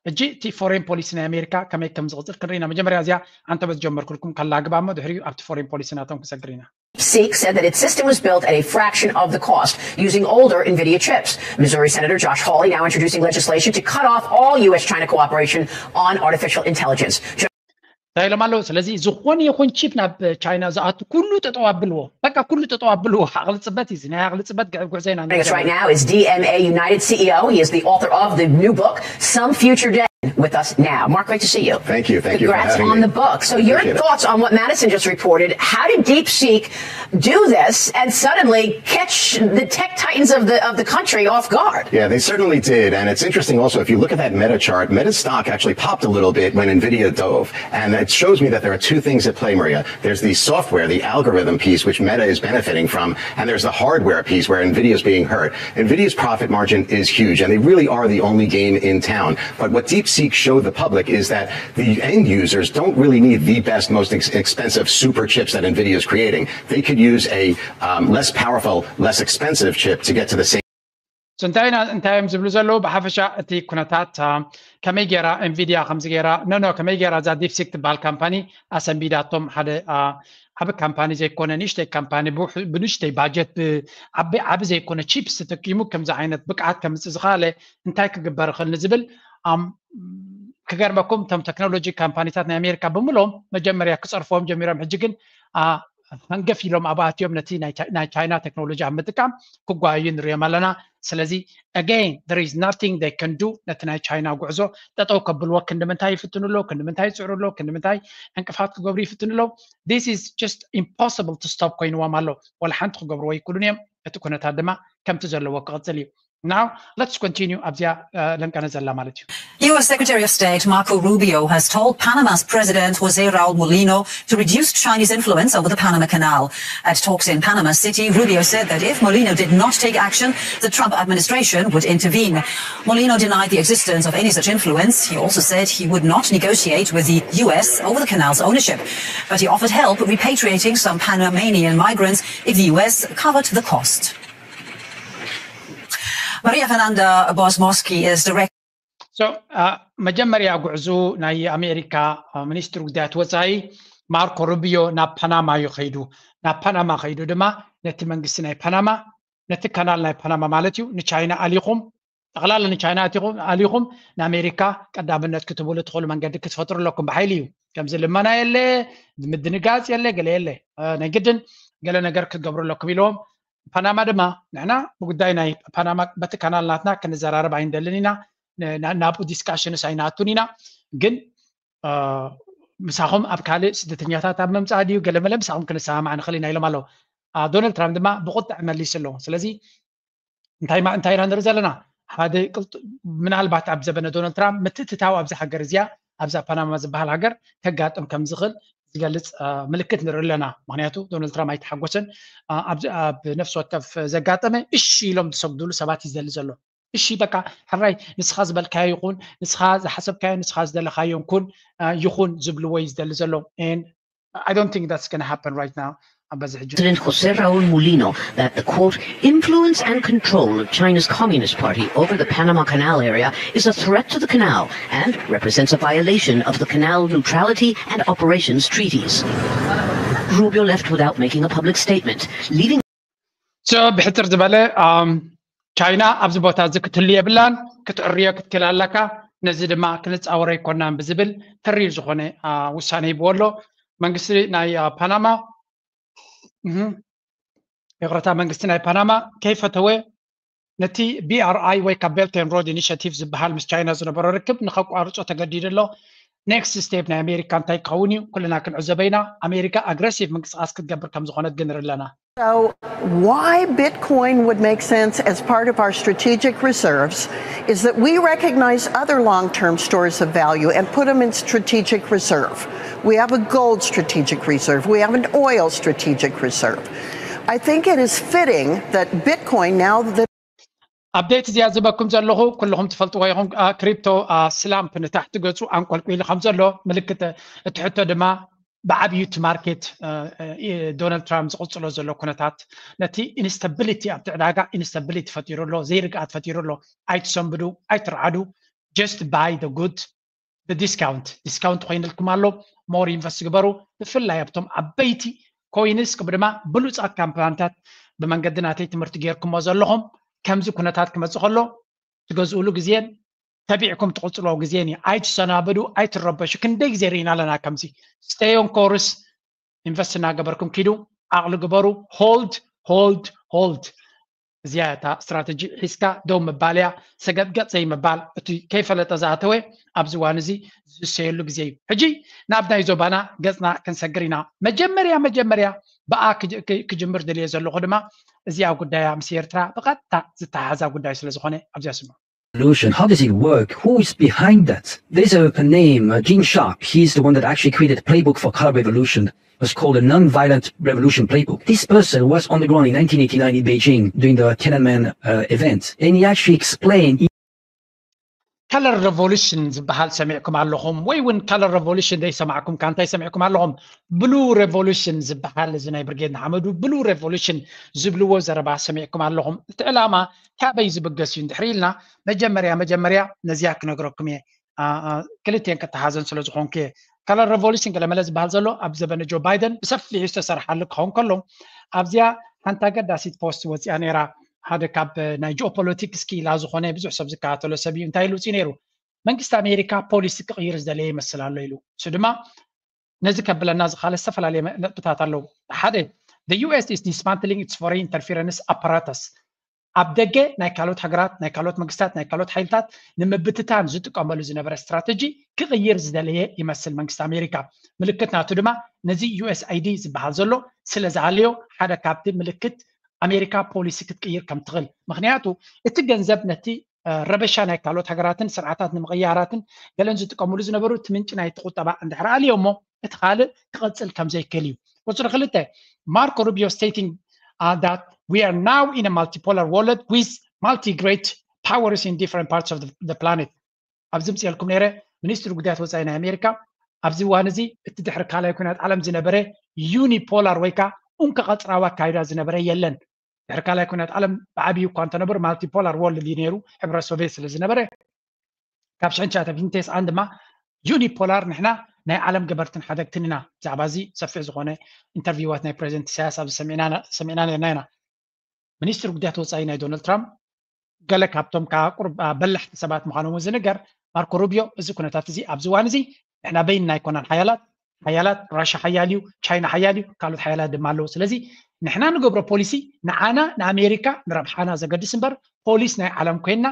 ሕጂ እቲ ፎሬን ፖሊሲ ናይ ኣሜሪካ ከመይ ከም ዝቕፅል ክንርኢና። መጀመርያ እዚኣ ኣንተ በዝጀመርኩልኩም ከላግባ እሞ ድሕሪኡ ኣብቲ ፎሬን ፖሊሲ ናቶም ክሰግር ኢና። Seek said that its system was built at a fraction of the cost using older NVIDIA chips. Missouri Senator Josh Hawley now introducing legislation to cut off all U S China cooperation on artificial intelligence. እንታይ ኢሎም ኣለዉ? ስለዚ ዝኾነ ይኹን ቺፕ ናብ ቻይና ዝኣቱ ኩሉ ጠጠው ኣብልዎ፣ በቃ ኩሉ ጠጠው ኣብልዎ። ዓቕሊ ፅበት እዩ እዚ፣ ናይ ዓቕሊ ፅበት ጉዕዞ ኢና Joining us right now is D M A United C E O. He is the author of the new book, Some Future Day. With us now. Mark, great to see you. Thank you. Thank you for Congrats having on me. The book. So, your Appreciate it. Thoughts on what Madison just reported. How did DeepSeek do this and suddenly catch the tech titans of the of the country off guard? Yeah, they certainly did. And it's interesting also, if you look at that Meta chart, Meta's stock actually popped a little bit when Nvidia dove. And it shows me that there are two things at play, Maria. There's the software, the algorithm piece, which Meta is benefiting from, and there's the hardware piece where Nvidia is being hurt. Nvidia's profit margin is huge, and they really are the only game in town. But what DeepSeek showed the public is that the end users don't really need the best, most ex- expensive super chips that Nvidia is creating. They could use a um, less powerful, less expensive chip to get to the same. So እንታይ ኢና እንታይ እዮም ዝብሉ ዘለዉ? ብሓፈሻ እቲ ኩነታት አ፣ ከመይ ገይራ ኤንቪዲያ ከምዚ ገይራ ኖ ኖ ከመይ ገይራ እዛ ዲፕሲክ ትበሃል ካምፓኒ ኣሰንቢዳቶም ሓደ አ፣ ዓቢ ካምፓኒ ዘይኮነ ንእሽተይ ካምፓኒ ብውሕ- ብንእሽተይ ባጀት ብዓቢ ዓቢ ዘይኮነ ቺፕስ ተጠቂሙ ከምዚ ዓይነት ብቅዓት ከምፅእ ዝኸኣለ እንታይ ክግበር ይኽእል ንዝብል ኣም፣ ክገርመኩም እቶም ቴክኖሎጂ ካምፓኒታት ናይ ኣሜሪካ ብምሎም መጀመርያ ክፀርፍዎም ጀሚሮም። ሕጂ ግን አ፣ ሃንገፍ ኢሎም ኣብ ኣትዮም ነቲ ናይ ቻ- ናይ ቻይና ቴክኖሎጂ ኣብ ምጥቃም ክጓዩ ንሪኦም ኣለና። ስለዚ again there is nothing they can do ነቲ ናይ ቻይና ጉዕዞ ጠጠው ከብልዎ ክንዲ ምንታይ ይፍትኑ ኣለዉ፣ ክንዲ ምንታይ ይፅዕሩ ኣለዉ፣ ክንዲ ምንታይ ዕንቅፋት ክገብሩ ይፍትኑ ኣለዉ። This is just impossible to stop ኮይንዎም ኣሎ። ወላ ሓንቲ ክገብርዎ ይክእሉን እዮም። እቲ ኩነታት ድማ ከምቲ ዘለዎ ክቕፅል እዩ። Now let's continue ኣብዚኣ እ፣ ለንቀነ ዘላ ማለት እዩ። U S Secretary of State Marco Rubio has told Panama's President Jose Raul Mulino to reduce Chinese influence over the Panama Canal. At talks in Panama City, Rubio said that if Mulino did not take action, the Trump administration would intervene. Mulino denied the existence of any such influence. He also said he would not negotiate with the U S over the canal's ownership. But he offered help repatriating some Panamanian migrants if the U S covered the cost. Maria Fernanda Bosmorski is director. So መጀመርያ ጉዕዙ ናይ ኣሜሪካ ሚኒስትሪ ጉዳያት ወፃኢ ማርኮ ሩቢዮ ናብ ፓናማ እዩ ከይዱ። ናብ ፓናማ ከይዱ ድማ ነቲ መንግስቲ ናይ ፓናማ ነቲ ካናል ናይ ፓናማ ማለት እዩ ንቻይና ኣሊኹም ጠቕላላ ንቻይና ኣቲኹም ኣሊኹም ንኣሜሪካ ቀዳምነት ክትብሉ ትኽእሉ መንገዲ ክትፈጥሩ ኣለኩም ብሓይሊ እዩ። ከምዚ ልመና የለ ምድንጋፅ የለ ገለ የለ ናይ ግድን ገለ ነገር ክትገብሩ ኣለኩም ኢልዎም። ፓናማ ድማ ንሕና ብጉዳይ ናይ ፓናማ በቲ ካናል ናትና ክንዘራረብ ኣይንደልን ኢና ናብኡ ዲስካሽንስ ኣይንኣቱን ኢና ግን ምሳኹም ኣብ ካልእ ስደተኛታት ኣብ ምምፃእ ድዩ ገለመለ ምሳኹም ክንሰማማዕ ንኽእል ኢና ኢሎም ኣለዉ። ዶናልድ ትራምፕ ድማ ብቁጥዕ መሊሱ ኣለዎ። ስለዚ እንታይ ማ- እንታይ ኢና ንርኢ ዘለና ሓደ ቅልጡ- ምናልባት ኣብ ዘበነ ዶናልድ ትራምፕ ምትእትታው ኣብዚ ሃገር እዚኣ ኣብዛ ፓናማ ዝበሃል ሃገር ከጋጥም ከም ዝኽእል ዝገልፅ አ፣ ምልክት ንርኢ ኣለና። ምክንያቱ ዶናልድ ትራምፕ ኣይተሓጎሰን። አ፣ ኣብዚ- ኣብ ነፍሲ ወከፍ ዘጋጠመ እሺ ኢሎም ዝሰግዱሉ ሰባት እዩ ዝደሊ ዘሎ። እሺ በቃ ሕራይ ንስኻ ዝበልካዮ ይኹን ንስኻ ዝሓሰብካዮ ንስኻ ዝደለኻዮን ኩን አ፣ ይኹን ዝብልዎ እዩ ዝደሊ ዘሎ። And I don't think that's going to happen right now. ኣብ በዚ ሕጂ President Jose Raul Mulino that the quote influence and control of China's Communist Party over the Panama Canal area is a threat to the canal and represents a violation of the canal neutrality and operations treaties. Rubio left without making a public statement, leaving so ብሕፅር ዝበለ ቻይና ኣብዚ ቦታ እዚ ክትህሉ የብላን፣ ክትዕርዮ ክትክእል ኣለካ። ነዚ ድማ ክንፃወሮ ኣይኮናን ብዝብል ተሪር ዝኾነ ውሳነ ሂብዎ ኣሎ መንግስቲ ናይ ፓናማ። ይቕረታ፣ መንግስቲ ናይ ፓናማ ከይፈተወ ነቲ BRI ወይ ካብ Belt and Road Initiative ዝበሃል ምስ ቻይና ዝነበሮ ርክብ ንኸቋርጾ ተገዲዱ ኣሎ። ኔክስት ስቴፕ ናይ ኣሜሪካ እንታይ ክኸውን እዩ? ኩልና ክንዕዘበ ኢና። ኣሜሪካ ኣግረሲቭ ምንቅስቃስ ክትገብር ከም ዝኾነት ግን ንርኢ ኣለና። So, why Bitcoin would make sense as part of our strategic reserves is that we recognize other long term stores of value and put them in strategic reserve. We have a gold strategic reserve, we have an oil strategic reserve. I think it is fitting that Bitcoin, now that ኣፕዴት እዚኣ ዝበኩም ዘለኹ ኩልኹም ትፈልጥዎ ኢኹም። ክሪፕቶ ስላምፕ ንታሕቲ ገፁ ኣንቆልቁሉ ከም ዘሎ ምልክት፣ እቲ ሕቶ ድማ ብዓብዩ እቲ ማርኬት ዶናልድ ትራምፕ ዝቕፅሎ ዘሎ ኩነታት ነቲ ኢንስታቢሊቲ ኣብቲ ዕዳጋ ኢንስታቢሊቲ ፈጢሩ ኣሎ፣ ዘይርግኣት ፈጢሩ ኣሎ። ኣይትሰንብዱ፣ ኣይትርዓዱ፣ just buy the good ብዲስካውንት ዲስካውንት ኮይንልኩም ኣሎ። ሞር ኢንቨስት ግበሩ። ብፍላይ ኣብቶም ዓበይቲ ኮይንስ ከምኡ ድማ ብሉፃት ካምፓኒታት ብመንገዲ ናተይ ትምህርቲ ጌርኩሞ ዘለኹም ከምዚ ኩነታት ክመፅእ ከሎ ትገዝእሉ ግዜን ተቢዕኩም ትቕፅልዎ ግዜን እዩ። ኣይትሰናበዱ፣ ኣይትረበሹ። ክንደይ ግዜ ርኢና ኣለና ከምዚ። Stay on course፣ ኢንቨስት እናገበርኩም ኪዱ። ዓቕሊ ግበሩ። hold hold hold። እዚኣ እታ ስትራተጂ ሒዝካ ደው ምባል እያ። ሰገጥገጥ ዘይምባል፣ እቲ ከይፈለጠ ዝኣተወ ኣብዚ እዋን እዚ ዝሰየሉ ግዜ እዩ። ሕጂ ናብ ናይ ዞባና ገፅና ክንሰግር ኢና። መጀመርያ መጀመርያ ብኣ ክጅምር ደልየ ዘለኹ ድማ እዚኣ ጉዳያ ምስ ኤርትራ ብቐጥታ ዝተሓሓዛ ጉዳይ ስለ ዝኾነ ኣብዚኣ ስምዑ። Revolution? How does it work? Who is behind that? There's a, a name, uh, Gene Sharp. He's the one that actually created a playbook for color revolution. It was called a non-violent revolution playbook. This person was on the ground in nineteen eighty-nine in Beijing during the Tiananmen uh, event. And he actually explained color revolution ዝበሃል ሰሚዕኩም ኣለኹም ወይ እውን color revolution ዘይሰማዕኩም ከ እንታይ ሰሚዕኩም ኣለኹም? Blue revolution ዝበሃል፣ እዚ ናይ ብርጌድ ንሓመዱ Blue revolution ዝብልዎ ዘረባ ሰሚዕኩም ኣለኹም። እቲ ዕላማ ካበይ ዝብገስ እዩ እንድሕር ኢልና መጀመርያ መጀመርያ ነዚኣ ክነግረኩም እየ። ክልቴን ከተሓዘን ስለ ዝኾንኩ እየ። Color revolution ገለመለ ዝበሃል ዘሎ ኣብ ዘበነ ጆ ባይደን ብሰፊሑ ዝተሰርሓሉ ክኸውን ከሎ ኣብዚኣ ሓንቲ ኣገዳሲት ፖስት ወፂኣ ነይራ። ሓደ ካብ ናይ ጂኦፖለቲክስ ክኢላ ዝኾነ ብዙሕ ሰብ ዝከታተሎ ሰብ እዩ። እንታይ ኢሉ ውፅኡ ነይሩ? መንግስቲ ኣሜሪካ ፖሊሲ ክቕይር ዝደለየ ይመስል ኣሎ ኢሉ። እሱ ድማ ነዚ ከብለና ዝኻለ ዝተፈላለየ ነጥብታት ኣለዉ። ሓደ፣ the U S is dismantling its foreign interference apparatus። ኣብ ደገ ናይ ካልኦት ሃገራት፣ ናይ ካልኦት መንግስታት፣ ናይ ካልኦት ሓይልታት ንምብትታን ዝጥቀመሉ ዝነበረ ስትራተጂ ክቕይር ዝደለየ ይመስል መንግስቲ ኣሜሪካ። ምልክት ናቱ ድማ ነዚ U S A I D ዝበሃል ዘሎ ስለ ዝሃለዮ ሓደ ካብቲ ምልክት ኣሜሪካ ፖሊሲ ክትቅይር ከም ትኽእል። ምክንያቱ እቲ ገንዘብ ነቲ ረበሻ ናይ ካልኦት ሃገራትን ስርዓታት ንምቕያራትን ገለን ዝጥቀምሉ ዝነበሩ እቲ ምንጪ ናይቲ ቁጠባ እንድሕር ኣልዮ እሞ እቲ ካልእ ክቐፅል ከም ዘይክእል እዩ። ቁፅሪ ክልተ፣ Marco Rubio stating uh, that we are now in a multipolar world with multi great powers in different parts of the, the planet። ኣብዚ ምፅኤልኩም ነይረ። ሚኒስትሪ ጉዳያት ወፃኢ ናይ ኣሜሪካ ኣብዚ እዋን እዚ እቲ ድሕሪ ካልኣይ ኩናት ዓለም ዝነበረ ዩኒፖላር ወይ ከዓ ኡንከ ቀፅራዊ ኣካይዳ ዝነበረ የለን። ድሕሪ ካልኣይ ኩናት ዓለም ብዓብዩ እኳ እንተነበሩ ማልቲፖላር ወርልድ እዩ ነይሩ፣ ሕብረት ሶቪየት ስለ ዝነበረ ካብ ሽሕን ትሽዓተ ሚእትን ተስዓን ድማ ዩኒፖላር ንሕና ናይ ዓለም ገበርትን ሓደግትን ኢና። ብዛዕባ እዚ ሰፊሕ ዝኾነ ኢንተርቪዋት ናይ ፕሬዚደንት ኢሳያስ ኣብዚ ሰሚዕና ነርና ኢና። ሚኒስትሪ ጉዳያት ወፃኢ ናይ ዶናልድ ትራምፕ ገለ ካብቶም ከዓ ቁሩብ በላሕቲ ሰባት ምዃኖም ዝንገር ማርኮ ሩቢዮ፣ እዚ ኩነታት እዚ ኣብዚ እዋን እዚ ንሕና በይንና ኣይኮናን ሓያላት፣ ሓያላት ራሻ ሓያል እዩ፣ ቻይና ሓያል እዩ፣ ካልኦት ሓያላት ድማ ኣለዉ። ስለዚ ንሕና ንገብሮ ፖሊሲ ንዓና ንኣሜሪካ ንረብሓና ዘገድስ እምበር ፖሊስ ናይ ዓለም ኮይንና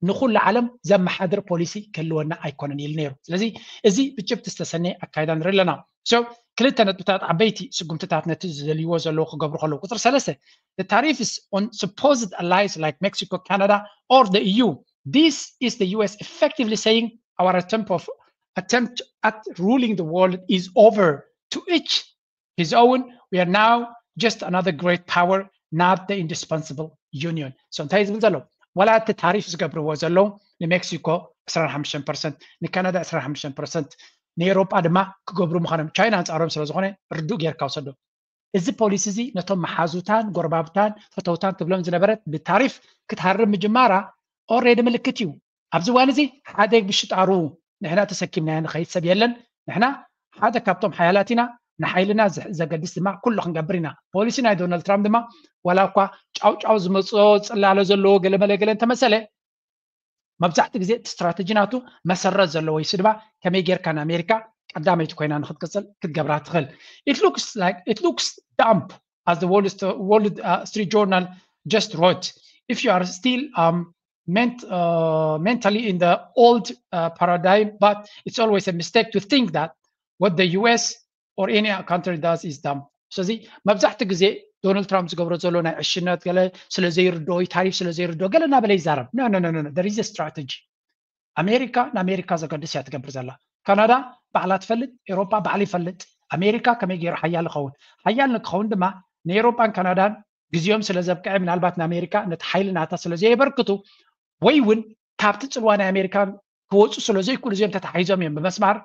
ንኩሉ ዓለም ዘመሓድር ፖሊሲ ክህልወና ኣይኮነን ኢሉ ነይሩ። ስለዚ እዚ ብጭብጢ ዝተሰነየ ኣካይዳ ንርኢ ኣለና። So ክልተ ነጥብታት ዓበይቲ ስጉምትታት ነቲ ዝደልይዎ ዘለዉ ክገብሩ ከለዉ። ቁፅሪ ሰለስተ፣ the tariffs on supposed allies like Mexico, Canada or the E U. This is the U S effectively saying our attempt of attempt at ruling the world is over. To each his own, we are now just another great power, not the indispensable union. So እንታይ ዝብል ዘሎ? ዋላ እቲ ታሪፍ ዝገብርዎ ዘለዉ ንሜክሲኮ ዕስራን ሓሙሽተን ፐርሰንት፣ ንካናዳ ዕስራን ሓሙሽተን ፐርሰንት፣ ንኤሮጳ ድማ ክገብሩ ምዃኖም ቻይና ኣንጻሮም ስለ ዝኾነ ርዱእ ጌርካ ውሰዶ። እዚ ፖሊሲ እዚ ነቶም መሓዙታን ጎረባብታን ፈተውታን ትብሎም ዝነበረት ብታሪፍ ክትሃርም ምጅማራ ኦሬዲ ምልክት እዩ። ኣብዚ እዋን እዚ ሓደ ብሽጣሩ ንሕና ተሰኪምናዮ ንኸይድ ሰብ የለን። ንሕና ሓደ ካብቶም ሓያላት ኢና። ንሓይልና ዘ- ዘገድስ ድማ ኩሉ ክንገብር ኢና። ፖሊሲ ናይ ዶናልድ ትራምፕ ድማ ዋላ እኳ ጫውጫው ዝመፅኦ ፅላሎ ዘለዎ ገለመለ ገለ እንተመሰለ መብዛሕትኡ ግዜ እቲ ስትራተጂ ናቱ መሰረት ዘለዎ እዩ። ስድባ ከመይ ጌርካ ንኣሜሪካ ቀዳመይቲ ኮይና ንክትቅፅል ክትገብራ ትኽእል? It looks like it looks dumb as the Wall St- Wall uh, Street Journal just wrote. If you are still um, ment, uh, mentally in the old uh, paradigm, but it's always a mistake to think that what the U S or any country does is dumb. ስለዚ መብዛሕትኡ ግዜ ዶናልድ ትራምፕ ዝገብሮ ዘሎ ናይ ዕሽነት ገለ ስለ ዘይርድኦ እዩ፣ ታሪፍ ስለ ዘይርድኦ ገለ እናበለ ይዛረብ። No, no, no, no, no. There is a strategy. ኣሜሪካ ንኣሜሪካ ዘገድስ እያ ትገብር ዘላ። ካናዳ ባዕላ ትፈልጥ፣ ኤሮጳ ባዕሉ ይፈልጥ። ኣሜሪካ ከመይ ገይሩ ሓያል ይኸውን? ሓያል ንክኸውን ድማ ንኤሮጳን ካናዳን ግዜኦም ስለ ዘብቅዐ ምናልባት ንኣሜሪካ ነቲ ሓይሊ ናታ ስለ ዘየበርክቱ ወይ እውን ካብቲ ፅልዋ ናይ ኣሜሪካ ክወፁ ስለ ዘይክእሉ እዚኦም ተታሒዞም እዮም ብመስማር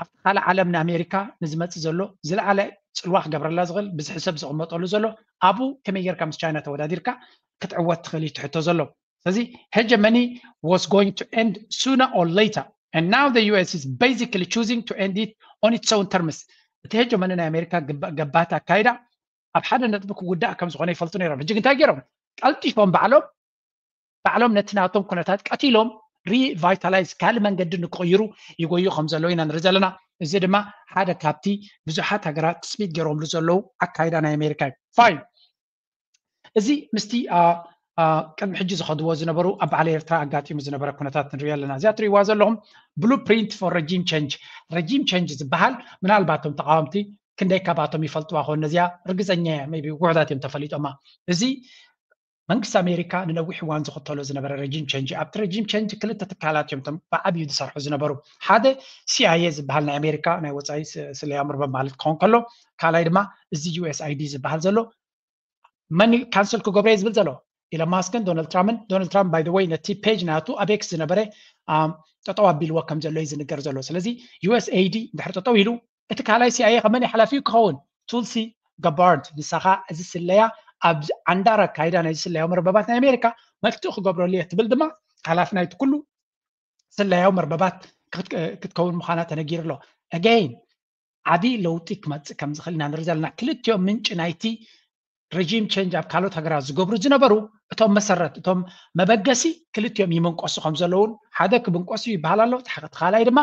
ኣብቲ ካልእ ዓለም ንኣሜሪካ ንዝመፅእ ዘሎ ዝለዓለ ፅልዋ ክገብረላ ዝኽእል ብዝሒ ሰብ ዝቕመጠሉ ዘሎ ኣብኡ ከመይ ጌርካ ምስ ቻይና ተወዳዲርካ ክትዕወት ትኽእል እዩ ትሕቶ ዘሎ። ስለዚ hegemony was going to end sooner or later, and now the U S is basically choosing to end it on its own terms. እቲ hegemony ናይ ኣሜሪካ ገባቲ ኣካይዳ ኣብ ሓደ ነጥቢ ክውዳእ ከም ዝኾነ ይፈልጡ ነይሮም። ሕጂ እንታይ ገይሮም? ቀልጢፎም ባዕሎም ባዕሎም ነቲ ናቶም ኩነታት ቀቲሎም revitalize ካልእ መንገዲ ንክቕይሩ ይጎዩ ከም ዘለዉ ኢና ንርኢ ዘለና። እዚ ድማ ሓደ ካብቲ ብዙሓት ሃገራት ትፅቢት ገይሮምሉ ዘለዉ ኣካይዳ ናይ ኣሜሪካ እዩ። Fine። እዚ ምስቲ ቅድሚ ሕጂ ዝኸድዎ ዝነበሩ ኣብ በዓል ኤርትራ ኣጋጢሙ ዝነበረ ኩነታት ንሪኦ ኣለና። እዚኣ ትሪእዋ ዘለኹም blueprint for regime change። Regime change ዝበሃል ምናልባት እቶም ተቃወምቲ ክንደይ ካባቶም ይፈልጥዋ ኾን ነዚኣ ርግፀኛ እየ ቢ ውሕዳት እዮም ተፈሊጦማ። እዚ መንግስቲ ኣሜሪካ ንነዊሕ እዋን ዝኽተሎ ዝነበረ regime change ኣብቲ regime change ክልተ ትካላት እዮም ቶም ብዓብዩ ዝሰርሑ ዝነበሩ። ሓደ C I A ዝበሃል ናይ ኣሜሪካ ናይ ወፃኢ ስለያ መርበብ ማለት ክኸውን ከሎ ካልኣይ ድማ እዚ U S I D ዝበሃል ዘሎ መን ካንስል ክገብሮ ዝብል ዘሎ ኢሎን ማስክን ዶናልድ ትራምፕን። ዶናልድ ትራምፕ by the way ነቲ page ናቱ ኣብ ኤክስ ዝነበረ ጠጠው ኣቢልዎ ከም ዘሎ እዩ ዝንገር ዘሎ። ስለዚ U S A I D ድሕሪ ጠጠው ኢሉ እቲ ካልኣይ C I A ከመን ሓላፊኡ ክኸውን ቱልሲ ገባርድ ንሳኻ እዚ ስለያ ኣብ ዓንዳር ኣካይዳ ናይ ስለያ መርበባት ናይ ኣሜሪካ መፍትኡ ክገብረሉ እየ ትብል ድማ ሓላፊ ናይቲ ኩሉ ስለያዊ መርበባት ክትከውን ምዃና ተነጊሩ ኣሎ። Again ዓብዪ ለውጢ ክመፅእ ከም ዝኽእል ኢና ንርኢ ዘለና። ክልቲኦም ምንጪ ናይቲ regime change ኣብ ካልኦት ሃገራት ዝገብሩ ዝነበሩ እቶም መሰረት እቶም መበገሲ ክልቲኦም ይምንቆሱ ከም ዘለውን ሓደ ክብንቆሱ ይበሃል ኣሎ። እቲ ካልኣይ ድማ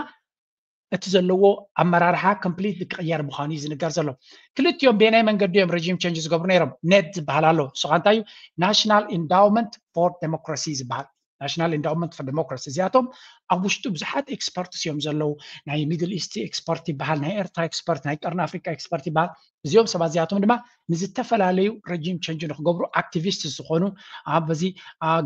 እቲ ዘለዎ ኣመራርሓ completely ክቕየር ምዃኑ እዩ ዝንገር ዘሎ። ክልቲኦም በየናይ መንገዲ እዮም regime change ዝገብሩ ነይሮም? ኔድ ዝበሃል ኣሎ። ንሱ ከዓ እንታይ እዩ? National Endowment for Democracy ዝበሃል። National Endowment for Democracy እዚኣቶም ኣብ ውሽጡ ብዙሓት experts እዮም ዘለዉ። ናይ middle east expert ይበሃል፣ ናይ ኤርትራ expert፣ ናይ ቀርኒ ኣፍሪካ expert ይበሃል። እዚኦም ሰባት እዚኣቶም ድማ ንዝተፈላለዩ regime change ንክገብሩ activist ዝኾኑ ኣብ በዚ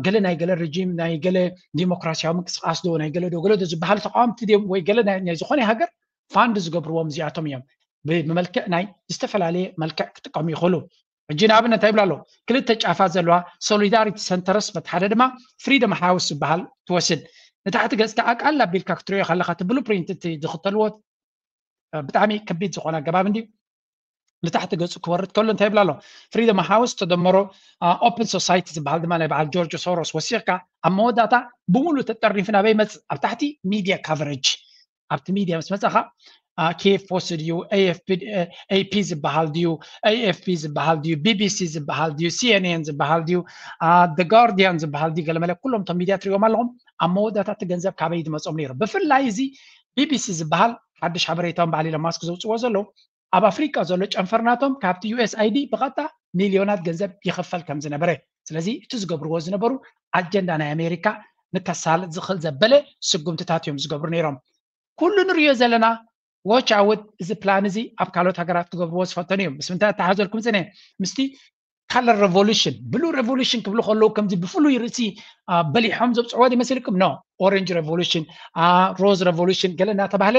ገለ ናይ ገለ regime ናይ ገለ ዲሞክራሲያዊ ምንቅስቃስ ዶ ናይ ገለ ዶ ገለ ዶ ዝበሃል ተቃወምቲ ድዮም ወይ ገለ ናይ ዝኾነ ሃገር ፋንድ ዝገብርዎም እዚኣቶም እዮም። ብመልክዕ ናይ ዝተፈላለየ መልክዕ ክጥቀሙ ይኽእሉ። ሕጂ ንኣብነት እንታይ ይብላ ኣለዉ? ክልተ ጫፋት ዘለዋ solidarity centers በቲ ሓደ ድማ freedom house ዝበሃል ትወስድ። ንታሕቲ ገጽካ ኣቃል ኣቢልካ ክትሪኦ ከለካ እቲ blueprint እቲ ዝኽተልዎ ብጣዕሚ ከቢድ ዝኾነ ኣገባብ እንዲ ንታሕቲ ገጹ ክወርድ ከሎ እንታይ ይብላ ኣሎ? Freedom House ተደመሮ open society ዝበሃል ድማ ናይ በዓል ጆርጅ ሶሮስ ወሲኽካ ኣብ መወዳእታ ብምሉእ ተጠርኒፉ ናበይ ይመጽእ? ኣብ ታሕቲ media coverage ኣብቲ ሚድያ ምስ መጻኻ ኬፍ ፖስት ድዩ ኤኤፍፒ ዝበሃል ድዩ ኤኤፍፒ ዝበሃል ድዩ ቢቢሲ ዝበሃል ድዩ ሲኤንኤን ዝበሃል ድዩ the Guardian ዝበሃል ድዩ ገለመለ ኩሎም እቶም ሚድያ ትሪኦም ኣለኹም። ኣብ መወዳእታ እቲ ገንዘብ ካበይ ዝመጾም ነይሩ? ብፍላይ እዚ ቢቢሲ ዝበሃል ሓድሽ ሓበሬታውን በዓል ኢሎን ማስክ ዘውፅዎ ዘለዉ ኣብ ኣፍሪቃ ዘሎ ጨንፈር ናቶም ካብቲ ዩኤስኣይዲ ብቐጥታ ሚልዮናት ገንዘብ ይኽፈል ከም ዝነበረ። ስለዚ እቲ ዝገብርዎ ዝነበሩ ኣጀንዳ ናይ ኣሜሪካ ንከሳልጥ ዝኽእል ዘበለ ስጉምትታት እዮም ዝገብሩ ነይሮም። ኩሉ ንሪኦ ዘለና። ዎች ኣውት እዚ ፕላን እዚ ኣብ ካልኦት ሃገራት ክገብርዎ ዝፈተኑ እዮም። ምስ ምንታይ ኣተሓዘልኩም ፅነ ምስቲ color revolution blue revolution ክብሉ ከለዉ ከምዚ ብፍሉይ ርእሲ በሊሖም ዘብፅዕዎ ይመስልኩም? No. Orange revolution, rose revolution ገለ እናተባህለ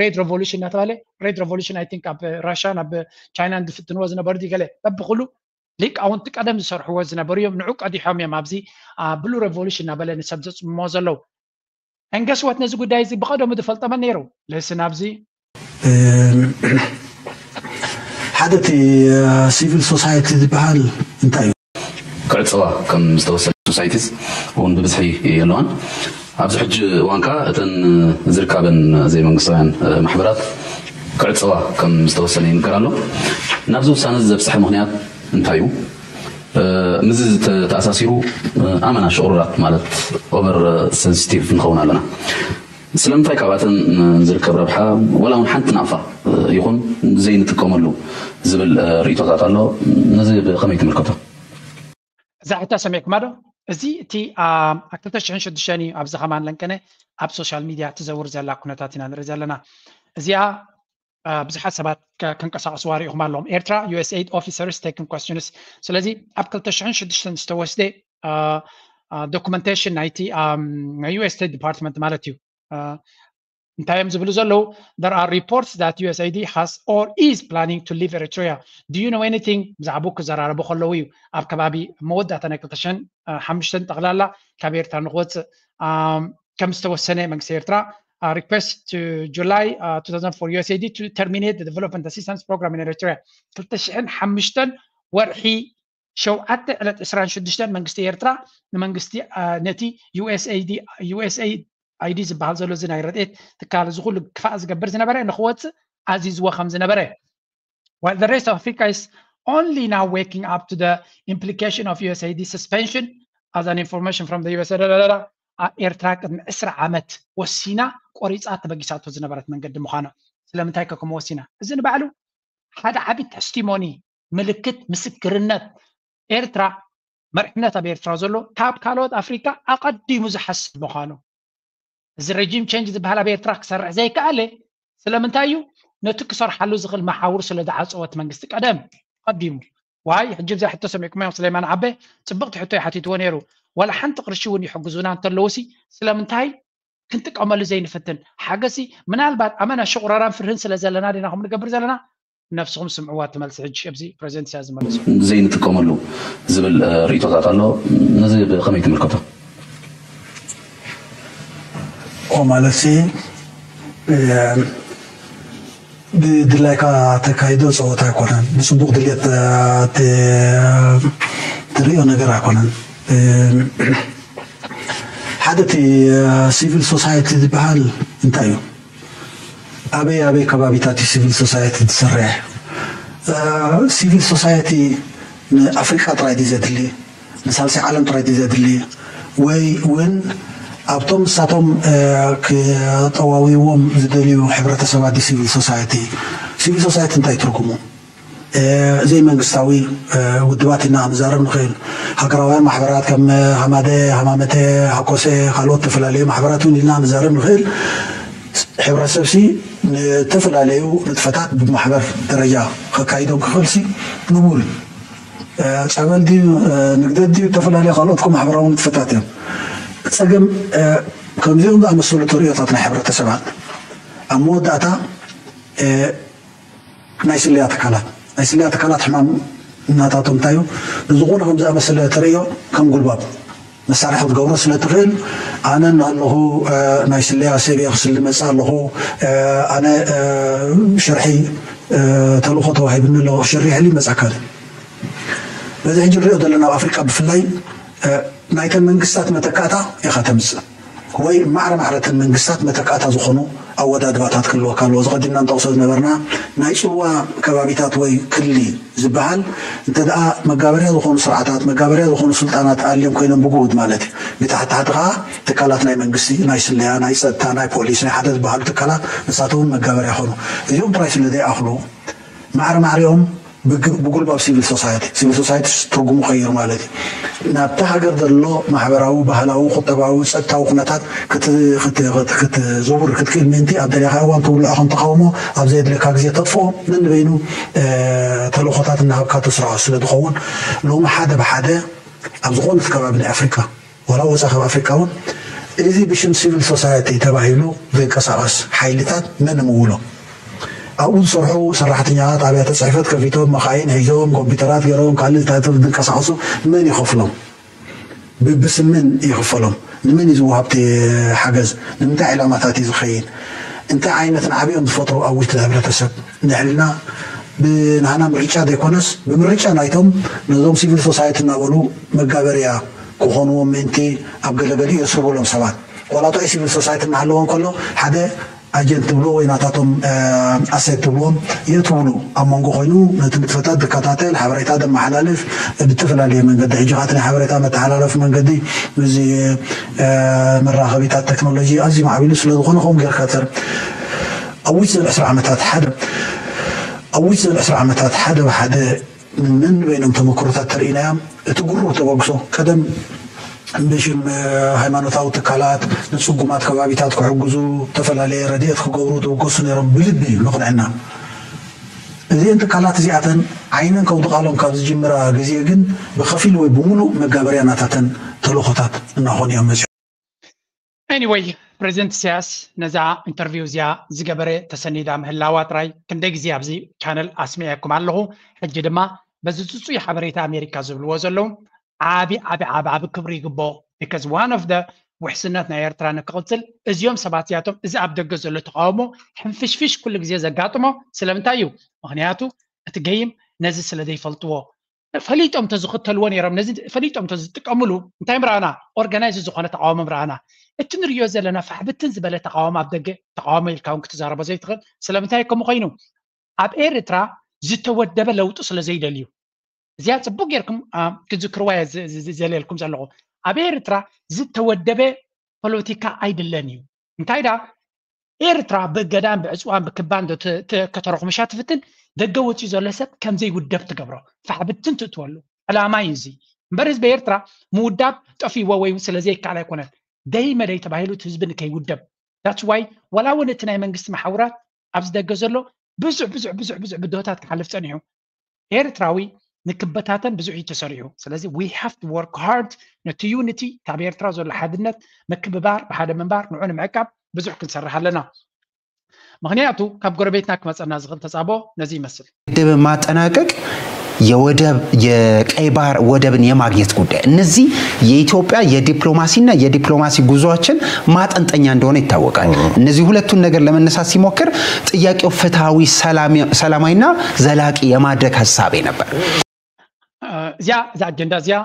red revolution እናተባህለ red revolution I think ኣብ ራሽያን ኣብ ቻይናን ዝፍትንዎ ዝነበሩ ገለ በብኩሉ ሊቃውንቲ ቀደም ዝሰርሕዎ ዝነበሩ እዮም። ንዑ ቀዲሖም እዮም ኣብዚ blue revolution እናበለ ንሰብ ዘፅምሞ ዘለዉ። And guess what? ነዚ ጉዳይ እዚ ብቐደሙ ዝፈልጠ መን ነይሩ? Listen ኣብዚ ሓደ እቲ ሲቪል ሶሳይቲ ዝበሃል እንታይ እዩ? ክዕፀዋ ከም ዝተወሰነ፣ ሶሳይቲስ እውን ብብዝሒ የለዋን። ኣብዚ ሕጂ እዋን ከዓ እተን ዝርካበን ዘይመንግስታውያን ማሕበራት ክዕፀዋ ከም ዝተወሰነ ይንገር ኣሎ። ናብዚ ውሳነ ዘብፅሐ ምክንያት እንታይ እዩ? ምስዚ ተኣሳሲሩ ኣመና ሽቕሩራት ማለት ኦቨር ሰንሲቲቭ ንኸውን ኣለና። ስለምንታይ ካብኣተን ዝርከብ ረብሓ ዋላ እውን ሓንቲ ናቕፋ ይኹን ዘይንጥቀመሉ ዝብል ርእይቶታት ኣሎ። ነዚ ብኸመይ ትምልከቶ? እዛ ሕቶ ሰሚዕኩማ ዶ? እዚ እቲ ኣብ ክልተ ሽሕን ሽዱሽተን እዩ ኣብዚ ከማን ለንቀነ ኣብ ሶሻል ሚድያ ትዘውር ዘላ ኩነታት ኢና ንርኢ ዘለና። እዚኣ ብዙሓት ሰባት ክንቀሳቀስዋ ርኢኹም ኣለኹም። ኤርትራ ዩ ኤስ ኤይድ ኦፊሰርስ ቴክን ኮስቲንስ። ስለዚ ኣብ ክልተ ሽሕን ሽዱሽተን ዝተወስደ ዶኩመንቴሽን ናይቲ ናይ ዩ ኤስ ስቴት ዲፓርትመንት ማለት እዩ። እንታይ እዮም ዝብሉ ዘለዉ? There are reports that U S A I D has or is planning to leave Eritrea. Do you know anything? ብዛዕባኡ ክዘራረቡ ከለዉ እዩ ኣብ ከባቢ መወዳእታ ናይ ክልተ ሽሕን ሓሙሽተን ጠቕላላ ካብ ኤርትራ ንክወፅእ ከም ዝተወሰነ መንግስቲ ኤርትራ request to July two thousand four U S A I D to terminate the development assistance program in Eritrea. ክልተ ሽሕን ሓሙሽተን ወርሒ ሸውዓተ ዕለት ዕስራን ሽዱሽተን መንግስቲ ኤርትራ ንመንግስቲ ነቲ U S A I D U S A I D ዝበሃል ዘሎ እዚ ናይ ረድኤት ትካል እዚ ኩሉ ክፋእ ዝገብር ዝነበረ ንክወፅእ ኣዚዝዎ ከም ዝነበረ while the rest of Africa is only now waking up to the implication of U S A I D suspension as an information from the U S A I D ኤርትራ ቅድሚ ዕስራ ዓመት ወሲና ቆሪፃ ተበጊሳቶ ዝነበረት መንገዲ ምዃኑ። ስለምንታይ ከ ከምኡ ወሲና? እዚ ንባዕሉ ሓደ ዓቢ ተስቲሞኒ፣ ምልክት፣ ምስክርነት ኤርትራ፣ መሪሕነት ኣብ ኤርትራ ዘሎ ካብ ካልኦት ኣፍሪካ ኣቐዲሙ ዝሓስብ ምዃኑ። እዚ ረጂም ቸንጅ ዝበሃል ኣብ ኤርትራ ክሰርሕ ዘይከኣለ ስለምንታይ እዩ? ነቲ ክሰርሓሉ ዝኽእል መሓውር ስለ ዝዓፀወት መንግስቲ ቀደም ቀዲሙ። ዋይ ሕጂ ብዛ ሕቶ ሰሚዕኩም እዮም ስለይማን ዓበ? ፅብቕቲ ሕቶ እዩ ሓቲትዎ ነይሩ። ዋላ ሓንቲ ቅርሺ እውን ይሕግዙና እንተለውሲ ስለምንታይ ክንጥቀመሉ ዘይንፍትን ሓገሲ ምናልባት ኣመና ሽቑረራን ፍርህን ስለ ዘለና ዲና ከም ንገብር ዘለና? ነብስኹም ስምዕዋ ትመልሲ ሕጂ ኣብዚ ፕሬዚደንት ኢሳያስ ዝመለሱ። ዘይንጥቀመሉ ዝብል ርእይቶታት ኣሎ። ነዚ ብኸመይ ትምልከቶ? ኦ ማለት ሲ ብድላይካ ተካይዶ ፀወታ ኣይኮነን። ብፅቡቅ ድልየት ትሪኦ ነገር ኣይኮነን። ሓደ እቲ ሲቪል ሶሳይቲ ዝበሃል እንታይ እዩ? ኣበይ ኣበይ ከባቢታት እዩ ሲቪል ሶሳይቲ ዝሰርሕ? ሲቪል ሶሳይቲ ንኣፍሪቃ ጥራይ ድዩ ዘድሊ? ንሳልሳይ ዓለም ጥራይ ድዩ ዘድሊ? ወይ እውን ኣብቶም ንሳቶም ክጠዋውይዎም ዝደልዩ ሕብረተሰባት ድዩ ሲቪል ሶሳይቲ? ሲቪል ሶሳይቲ እንታይ ትርጉሙ? ዘይመንግስታዊ ውድባት ኢና ክንዛረብ ንኽእል። ሃገራውያን ማሕበራት ከም ሃማደ፣ ሃማመተ፣ ሃኮሰ፣ ካልኦት ዝተፈላለዩ ማሕበራት እውን ኢልና ክንዛረብ ንኽእል። ሕብረተሰብሲ ንተፈላለዩ ንጥፈታት ብማሕበር ደረጃ ከካይዶም ክኽእልሲ ንቡር እዩ። ጸበል ድዩ፣ ንግደት ድዩ፣ ዝተፈላለዩ ካልኦት ማሕበራዊ ንጥፈታት እዮም። ጸገም ከምዚኦም ዝኣመሰሉ ተርእዮታት ናይ ሕብረተሰባት ኣብ መወዳእታ ናይ ስለያ ትካላት ናይ ስለያ ትካላት ሕማም እናታቶም እንታይ እዩ? ንዝኾነ ከም ዝኣመሰለ ተርእዮ ከም ጉልባብ መሳርሒ ክትገብሮ ስለ ትኽእል፣ ኣነ እናሃለኹ ናይ ስለያ ሰብ እየ ክስሊ መፅእ ኣለኹ፣ ኣነ ሽርሒ ተልእኾ ተዋሂብኒ ኣሎ፣ ሽሪሕሊ ይመፅኣካ። በዚ ሕጂ ንሪኦ ዘለና ኣብ ኣፍሪቃ ብፍላይ ናይተን መንግስታት መተካእታ ኢኻ ተምፅእ። ወይ ማዕረ ማዕረተን መንግስታት መተካእታ ዝኾኑ ኣወዳድባታት ክህልወካ ኣለዎ። እዚ ቀዲምና ንጠቕሶ ዝነበርና ናይ ፅልዋ ከባቢታት ወይ ክሊ ዝበሃል እንተ ደኣ መጋበርያ ዝኾኑ ስርዓታት፣ መጋበርያ ዝኾኑ ስልጣናት ኣልዮም ኮይኖም ብግሁድ ማለት እዩ። ብታሕቲ ታሕቲ ከዓ ትካላት ናይ መንግስቲ፣ ናይ ስለያ፣ ናይ ፀጥታ፣ ናይ ፖሊስ፣ ናይ ሓደ ዝበሃሉ ትካላት ንሳቶም እውን መጋበርያ ይኾኑ። እዚኦም ጥራይ ስለ ዘይኣኽሉ ማዕረ ማዕሪኦም ብጉልባብ ሲቪል ሶሳይቲ ሲቪል ሶሳይቲ ትርጉሙ ቀይሩ ማለት እዩ። ናብቲ ሃገር ዘሎ ማሕበራዊ፣ ባህላዊ፣ ቁጠባዊ፣ ፀጥታዊ ኩነታት ክትዝውር ክትክእል ምእንቲ ኣብ ደለኻ እዋን ትውልዖ ከም ተቃውሞ ኣብ ዘየድለካ ግዜ ተጥፍኦ ነንበይኑ ተልእኾታት እናሃብካ ተስርሖ ስለ ዝኸውን ሎሚ ሓደ ብሓደ ኣብ ዝኾነት ከባቢ ናይ ኣፍሪካ ዋላ ወፃ ካብ ኣፍሪካ እውን እዚ ብሽም ሲቪል ሶሳይቲ ተባሂሉ ዝንቀሳቐስ ሓይልታት መን ምውሎ ኣብኡ ዝሰርሑ ሰራሕተኛታት ኣብያተ ፅሕፈት ከፊቶም መኻይን ሒዞም ኮምፒውተራት ገይሮም ካልእ ዝንቀሳቐሱ መን ይኸፍሎም? ብብስምን ይኽፈሎም። ንመን እዩ ዝወሃብ እቲ ሓገዝ? ንምንታይ ዕላማታት እዩ ዝኸይድ? እንታይ ዓይነት ናዕቢ እዮም ዝፈጥሩ ኣብ ውሽጢ ህብረተሰብ? እንድሕር ኢልና ብናህና ምርጫ ዘይኮነስ ብምርጫ ናይቶም ነዞም ሲቪል ሶሳይቲ እናበሉ መጋበርያ ክኾንዎም ምእንቲ ኣብ ገለገሊኡ የስርብሎም ሰባት ዋላ ጥዑይ ሲቪል ሶሳይቲ እናሃለዎ እንከሎ ሓደ ኣጀንት ትብልዎ ወይ ናታቶም ኣሴት ትብልዎም የትብሉ ኣብ መንጎ ኮይኑ ነቲ ንጥፈታት ዝከታተል ሓበሬታ ዘመሓላልፍ ብዝተፈላለየ መንገዲ ሕጂ ከዓ እቲ ናይ ሓበሬታ መተሓላለፊ መንገዲ እዚ መራኸቢታት ቴክኖሎጂ ኣዝዩ ማዕቢሉ ስለዝኾነ ከምኡ ጌርካ ተር ኣብ ውሽጢ ዘን ዕስራ ዓመታት ሓደ ኣብ ውሽጢ ዘን ዕስራ ዓመታት ሓደ ብሓደ ነንበይኖም ተመክሮታት ተርእናዮም እቲ ግሩህ ተበግሶ ቀደም ብሽም ሃይማኖታዊ ትካላት ንፅጉማት ከባቢታት ክሕግዙ ዝተፈላለየ ረድኤት ክገብሩ ዝውገሱ ነይሮም ብልቢ እዩ ምቕንዕና እዚአን ትካላት እዚኣተን ዓይነን ከውድቓሎም ካብ ዝጅምራ ግዜ ግን ብኸፊል ወይ ብምሉእ መጋበርያ ናታተን ተልእኾታት እናኾኑ እዮም መፅኦም። Anyway ፕሬዚደንት ኢሳያስ ነዛ ኢንተርቪው እዚኣ ዝገበረ ተሰኒዳ ምህላዋ ጥራይ ክንደይ ግዜ ኣብዚ ቻነል ኣስሚዐኩም ኣለኹ። ሕጂ ድማ በዚ ፅፁይ ሓበሬታ ኣሜሪካ ዝብልዎ ዘለዉ ዓቢ ዓቢ ዓቢ ዓቢ ክብሪ ይግብኦ because one of the ውሕስነት ናይ ኤርትራ ንክቕፅል እዚኦም ሰባት እዚኣቶም እዚ ኣብ ደገ ዘሎ ተቃውሞ ሕንፍሽፍሽ ኩሉ ግዜ ዘጋጥሞ ስለምንታይ እዩ? ምክንያቱ እቲ ገይም ነዚ ስለ ዘይፈልጥዎ ፈሊጦም ተዝኽተልዎ ነይሮም ነዚ ፈሊጦም ተዝጥቀምሉ እንታይ ምርኣና organized ዝኾነ ተቃውሞ ምርኣና እቲ ንሪዮ ዘለና ፋሕብትን ዝበለ ተቃውሞ ኣብ ደገ ተቃውሞ ኢልካ እውን ክትዛረቦ ዘይትኽእል ስለምንታይ ከምኡ ኮይኑ ኣብ ኤርትራ ዝተወደበ ለውጢ ስለ ዘይደልዩ እዚኣ ፅቡቅ ጌርኩም ክትዝክርዋ ዘልየልኩም ዘለኹ ኣብ ኤርትራ ዝተወደበ ፖለቲካ ኣይድለን እዩ እንታይ ዳ ኤርትራ ብእገዳን ብዕፅዋን ብክባን ከተረኹምሻ ትፍትን ደገ ወፂኡ ዘሎ ሰብ ከምዘይውደብ ትገብሮ ፋሕብትን ትእትወሉ ዕላማ እዩ እዚ እምበር ህዝቢ ኤርትራ ምውዳብ ጠፊዎ ወይ ስለ ዘይከኣል ኣይኮነን ደይ መደይ ተባሂሉ እቲ ህዝቢ ንከይውደብ that's why ዋላ እውን እቲ ናይ መንግስቲ መሓውራት ኣብዚ ደገ ዘሎ ብዙሕ ብዙሕ ብዙሕ ብዙሕ ብድሆታት ክሓልፍ ፀኒሑ ኤርትራዊ ንክበታተን ብዙሕ እዩ ተሰሪሑ ስለዚ we have to work hard ነቲ unity ካብ ኤርትራ ዘሎ ሓድነት ምክብባር ብሓደ ምንባር ንዑ ንምዕቃብ ብዙሕ ክንሰርሕ ኣለና ምክንያቱ ካብ ጎረቤትና ክመፀና ዝኽእል ተፃቦ ነዚ ይመስል ግድብ ማጠናቀቅ የወደብ የቀይ ባህር ወደብን የማግኘት ጉዳይ እነዚህ የኢትዮጵያ የዲፕሎማሲና የዲፕሎማሲ ጉዞችን ማጠንጠኛ እንደሆነ ይታወቃል። እነዚህ ሁለቱን ነገር ለመነሳት ሲሞክር ጥያቄው ፍትሐዊ፣ ሰላማዊና ዘላቂ የማድረግ ሀሳቤ ነበር። እዚያ እዛ ኣጀንዳ እዚያ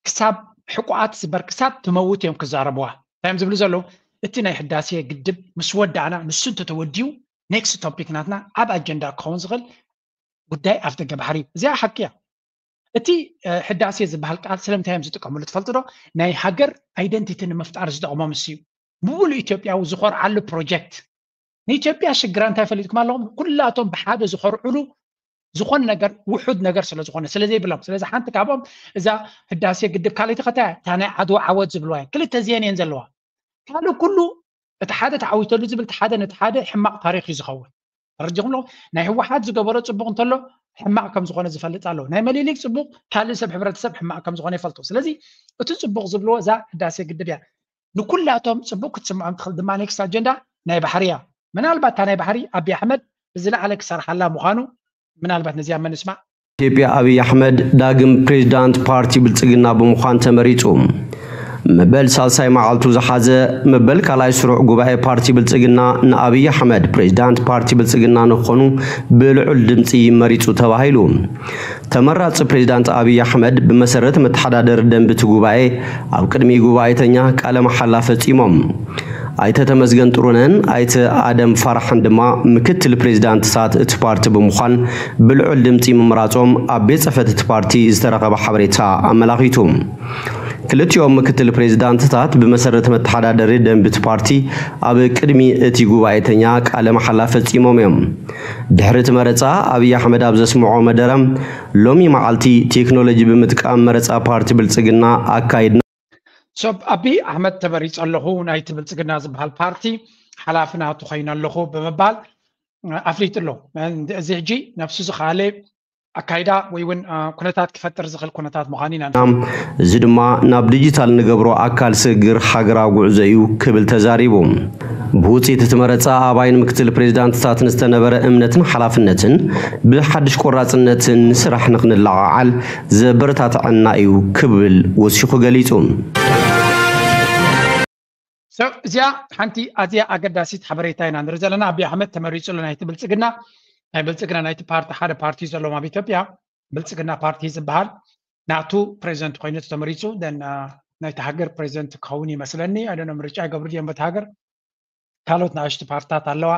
ክሳብ ሕቁኣት ዝበር ክሳብ ትመውት እዮም ክዛረብዋ እንታይ እዮም ዝብሉ ዘለዉ እቲ ናይ ሕዳሴ ግድብ ምስ ወዳእና ንሱ እንተተወዲኡ ኔክስት ቶፒክ ናትና ዓብ ኣጀንዳ ክኸውን ዝኽእል ጉዳይ ኣፍደገ ባሕሪ እዩ። እዚኣ ሓቂ እያ። እቲ ሕዳሴ ዝበሃል ቃል ስለምንታይ እዮም ዝጥቀምሉ ትፈልጡ ዶ? ናይ ሃገር ኣይደንቲቲ ንምፍጣር ዝጠቕሞም እሱ እዩ። ብሙሉእ ኢትዮጵያዊ ዝኾርዓሉ ፕሮጀክት። ንኢትዮጵያ ሽግራ እንታይ ፈሊጥኩም ኣለኹም? ኩላቶም ብሓደ ዝኾርዕሉ ዝኾነ ነገር ውሑድ ነገር ስለ ዝኾነ ስለ ዘይብሎም። ስለዚ ሓንቲ ካብኦም እዛ ህዳሴ ግድብ ካልኣይቲ ከታ እታ ናይ ዓድዋ ዓወት ዝብልዋ እያ። ክልተ እዚአን እየን ዘለዋ። ካልእ ኩሉ እቲ ሓደ ተዓዊተሉ ዝብል እቲ ሓደ ነቲ ሓደ ሕማቕ ታሪኽ እዩ ዝኸውን። ተረዲኹም ኣለኹም? ናይ ህወሓት ዝገበሮ ፅቡቕ እንተሎ ሕማቕ ከም ዝኾነ ዝፈልጥ ኣለዎ። ናይ መሊሊክ ፅቡቕ ካልእ ሰብ ሕብረተሰብ ሕማቕ ከም ዝኾነ ይፈልጦ። ስለዚ እቲ ፅቡቕ ዝብልዎ እዛ ህዳሴ ግድብ እያ። ንኩላቶም ፅቡቕ ክትስምዖም ትኽእል ድማ ኔክስት ኣጀንዳ ናይ ባሕሪ እያ። ምናልባት እታ ናይ ባሕሪ ኣብይ ኣሕመድ ብዝለዓለ ክሰርሓላ ምዃኑ ምናልባት ነዚኣ መንስማዕ። ኢትዮጵያ ኣብይ ኣሕመድ ዳግም ፕሬዝዳንት ፓርቲ ብልፅግና ብምዃን ተመሪፁ። መበል ሳልሳይ መዓልቱ ዝሓዘ መበል ካልኣይ ስሩዕ ጉባኤ ፓርቲ ብልፅግና ንኣብይ ኣሕመድ ፕሬዝዳንት ፓርቲ ብልፅግና ንክኾኑ ብልዑል ድምፂ መሪፁ ተባሂሉ። ተመራፂ ፕሬዝዳንት ኣብይ ኣሕመድ ብመሰረት መተሓዳደሪ ደንቢ እቲ ጉባኤ ኣብ ቅድሚ ጉባኤተኛ ቃለ መሓላ ፈፂሞም። ኣይተ ተመስገን ጥሩነህን ኣይተ ኣደም ፋራሕን ድማ ምክትል ፕሬዝዳንትታት እቲ ፓርቲ ብምዃን ብልዑል ድምፂ ምምራፆም ኣብ ቤት ፅሕፈት እቲ ፓርቲ ዝተረኸበ ሓበሬታ ኣመላኺቱ። ክልቲኦም ምክትል ፕሬዝዳንትታት ብመሰረት መተሓዳደሪ ደንቢ እቲ ፓርቲ ኣብ ቅድሚ እቲ ጉባኤተኛ ቃለ መሓላ ፈፂሞም እዮም። ድሕሪ እቲ መረፃ ኣብይ ኣሕመድ ኣብ ዘስምዖ መደረ ሎሚ መዓልቲ ቴክኖሎጂ ብምጥቃም መረፃ ፓርቲ ብልፅግና ኣካይድና። ሶብ ኣብይ ኣሕመድ ተመሪፀ ኣለኹ ናይቲ ብልፅግና ዝበሃል ፓርቲ ሓላፊ ናቱ ኮይነ ኣለኹ ብምባል ኣፍሊጡ ኣሎ። እዚ ሕጂ ነብሱ ዝኸኣለ ኣካይዳ ወይ እውን ኩነታት ክፈጥር ዝኽእል ኩነታት ምዃኑ ኢና። እዚ ድማ ናብ ዲጂታል ንገብሮ ኣካል ስግግር ሃገራዊ ጉዕዞ እዩ ክብል ተዛሪቡ። ብውፅኢት እቲ መረፃ ኣባይን ምክትል ፕሬዚዳንትታትን ዝተነበረ እምነትን ሓላፍነትን ብሓድሽ ቆራፅነትን ንስራሕ ንክንለዓዓል ዘበረታትዐና እዩ ክብል ወሲኹ ገሊፁ። እዚኣ ሓንቲ ኣዝያ ኣገዳሲት ሓበሬታ ኢና ንርኢ ዘለና። ኣቢ ኣሕመድ ተመሪጹ ኣሎ ናይቲ ብልጽግና ናይ ብልጽግና ናይቲ ፓርቲ ሓደ ፓርቲ ዘለዎም ኣብ ኢትዮጵያ ብልጽግና ፓርቲ ዝበሃል ናቱ ፕሬዚደንት ኮይኑ ተመሪጹ ናይቲ ሃገር ፕሬዚደንት ክኸውን ይመስለኒ። ኣደነ ምርጫ ይገብሩ ድዮም በቲ ሃገር ካልኦት ንኣሽቱ ፓርትታት ኣለዋ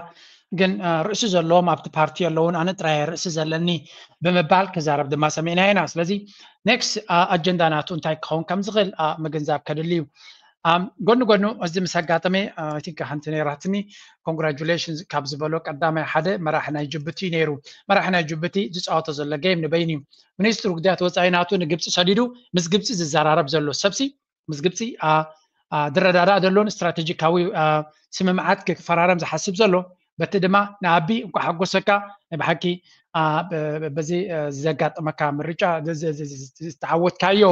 ግን ርእሲ ዘለዎም ኣብቲ ፓርቲ ኣለውን ኣነ ጥራይ ርእሲ ዘለኒ ብምባል ክዛረብ ድማ ሰሚዕና ኢና። ስለዚ ኔክስት ኣጀንዳ ናቱ እንታይ ክኸውን ከም ዝኽእል ምግንዛብ ከድሊ እዩ። ጎኒ ጎኑ እዚ ምስ ኣጋጠመ ቲንክ ሓንቲ ነይራትኒ ኮንግራጁሌሽን ካብ ዝበሎ ቀዳማይ ሓደ መራሒ ናይ ጅቡቲ ነይሩ። መራሒ ናይ ጅቡቲ ዝፃወቶ ዘሎ ጌም ንበይን እዩ። ሚኒስትሩ ጉዳያት ወፃኢ ናቱ ንግብፂ ሰዲዱ ምስ ግብፂ ዝዘራረብ ዘሎ ሰብሲ ምስ ግብፂ ዝረዳዳእ ዘሎን ስትራቴጂካዊ ስምምዓት ክፈራረም ዝሓስብ ዘሎ በቲ ድማ ንኣቢ እንኳ ሓጎሰካ ናይ ብሓቂ በዚ ዘጋጠመካ ምርጫ ዝተዓወትካዮ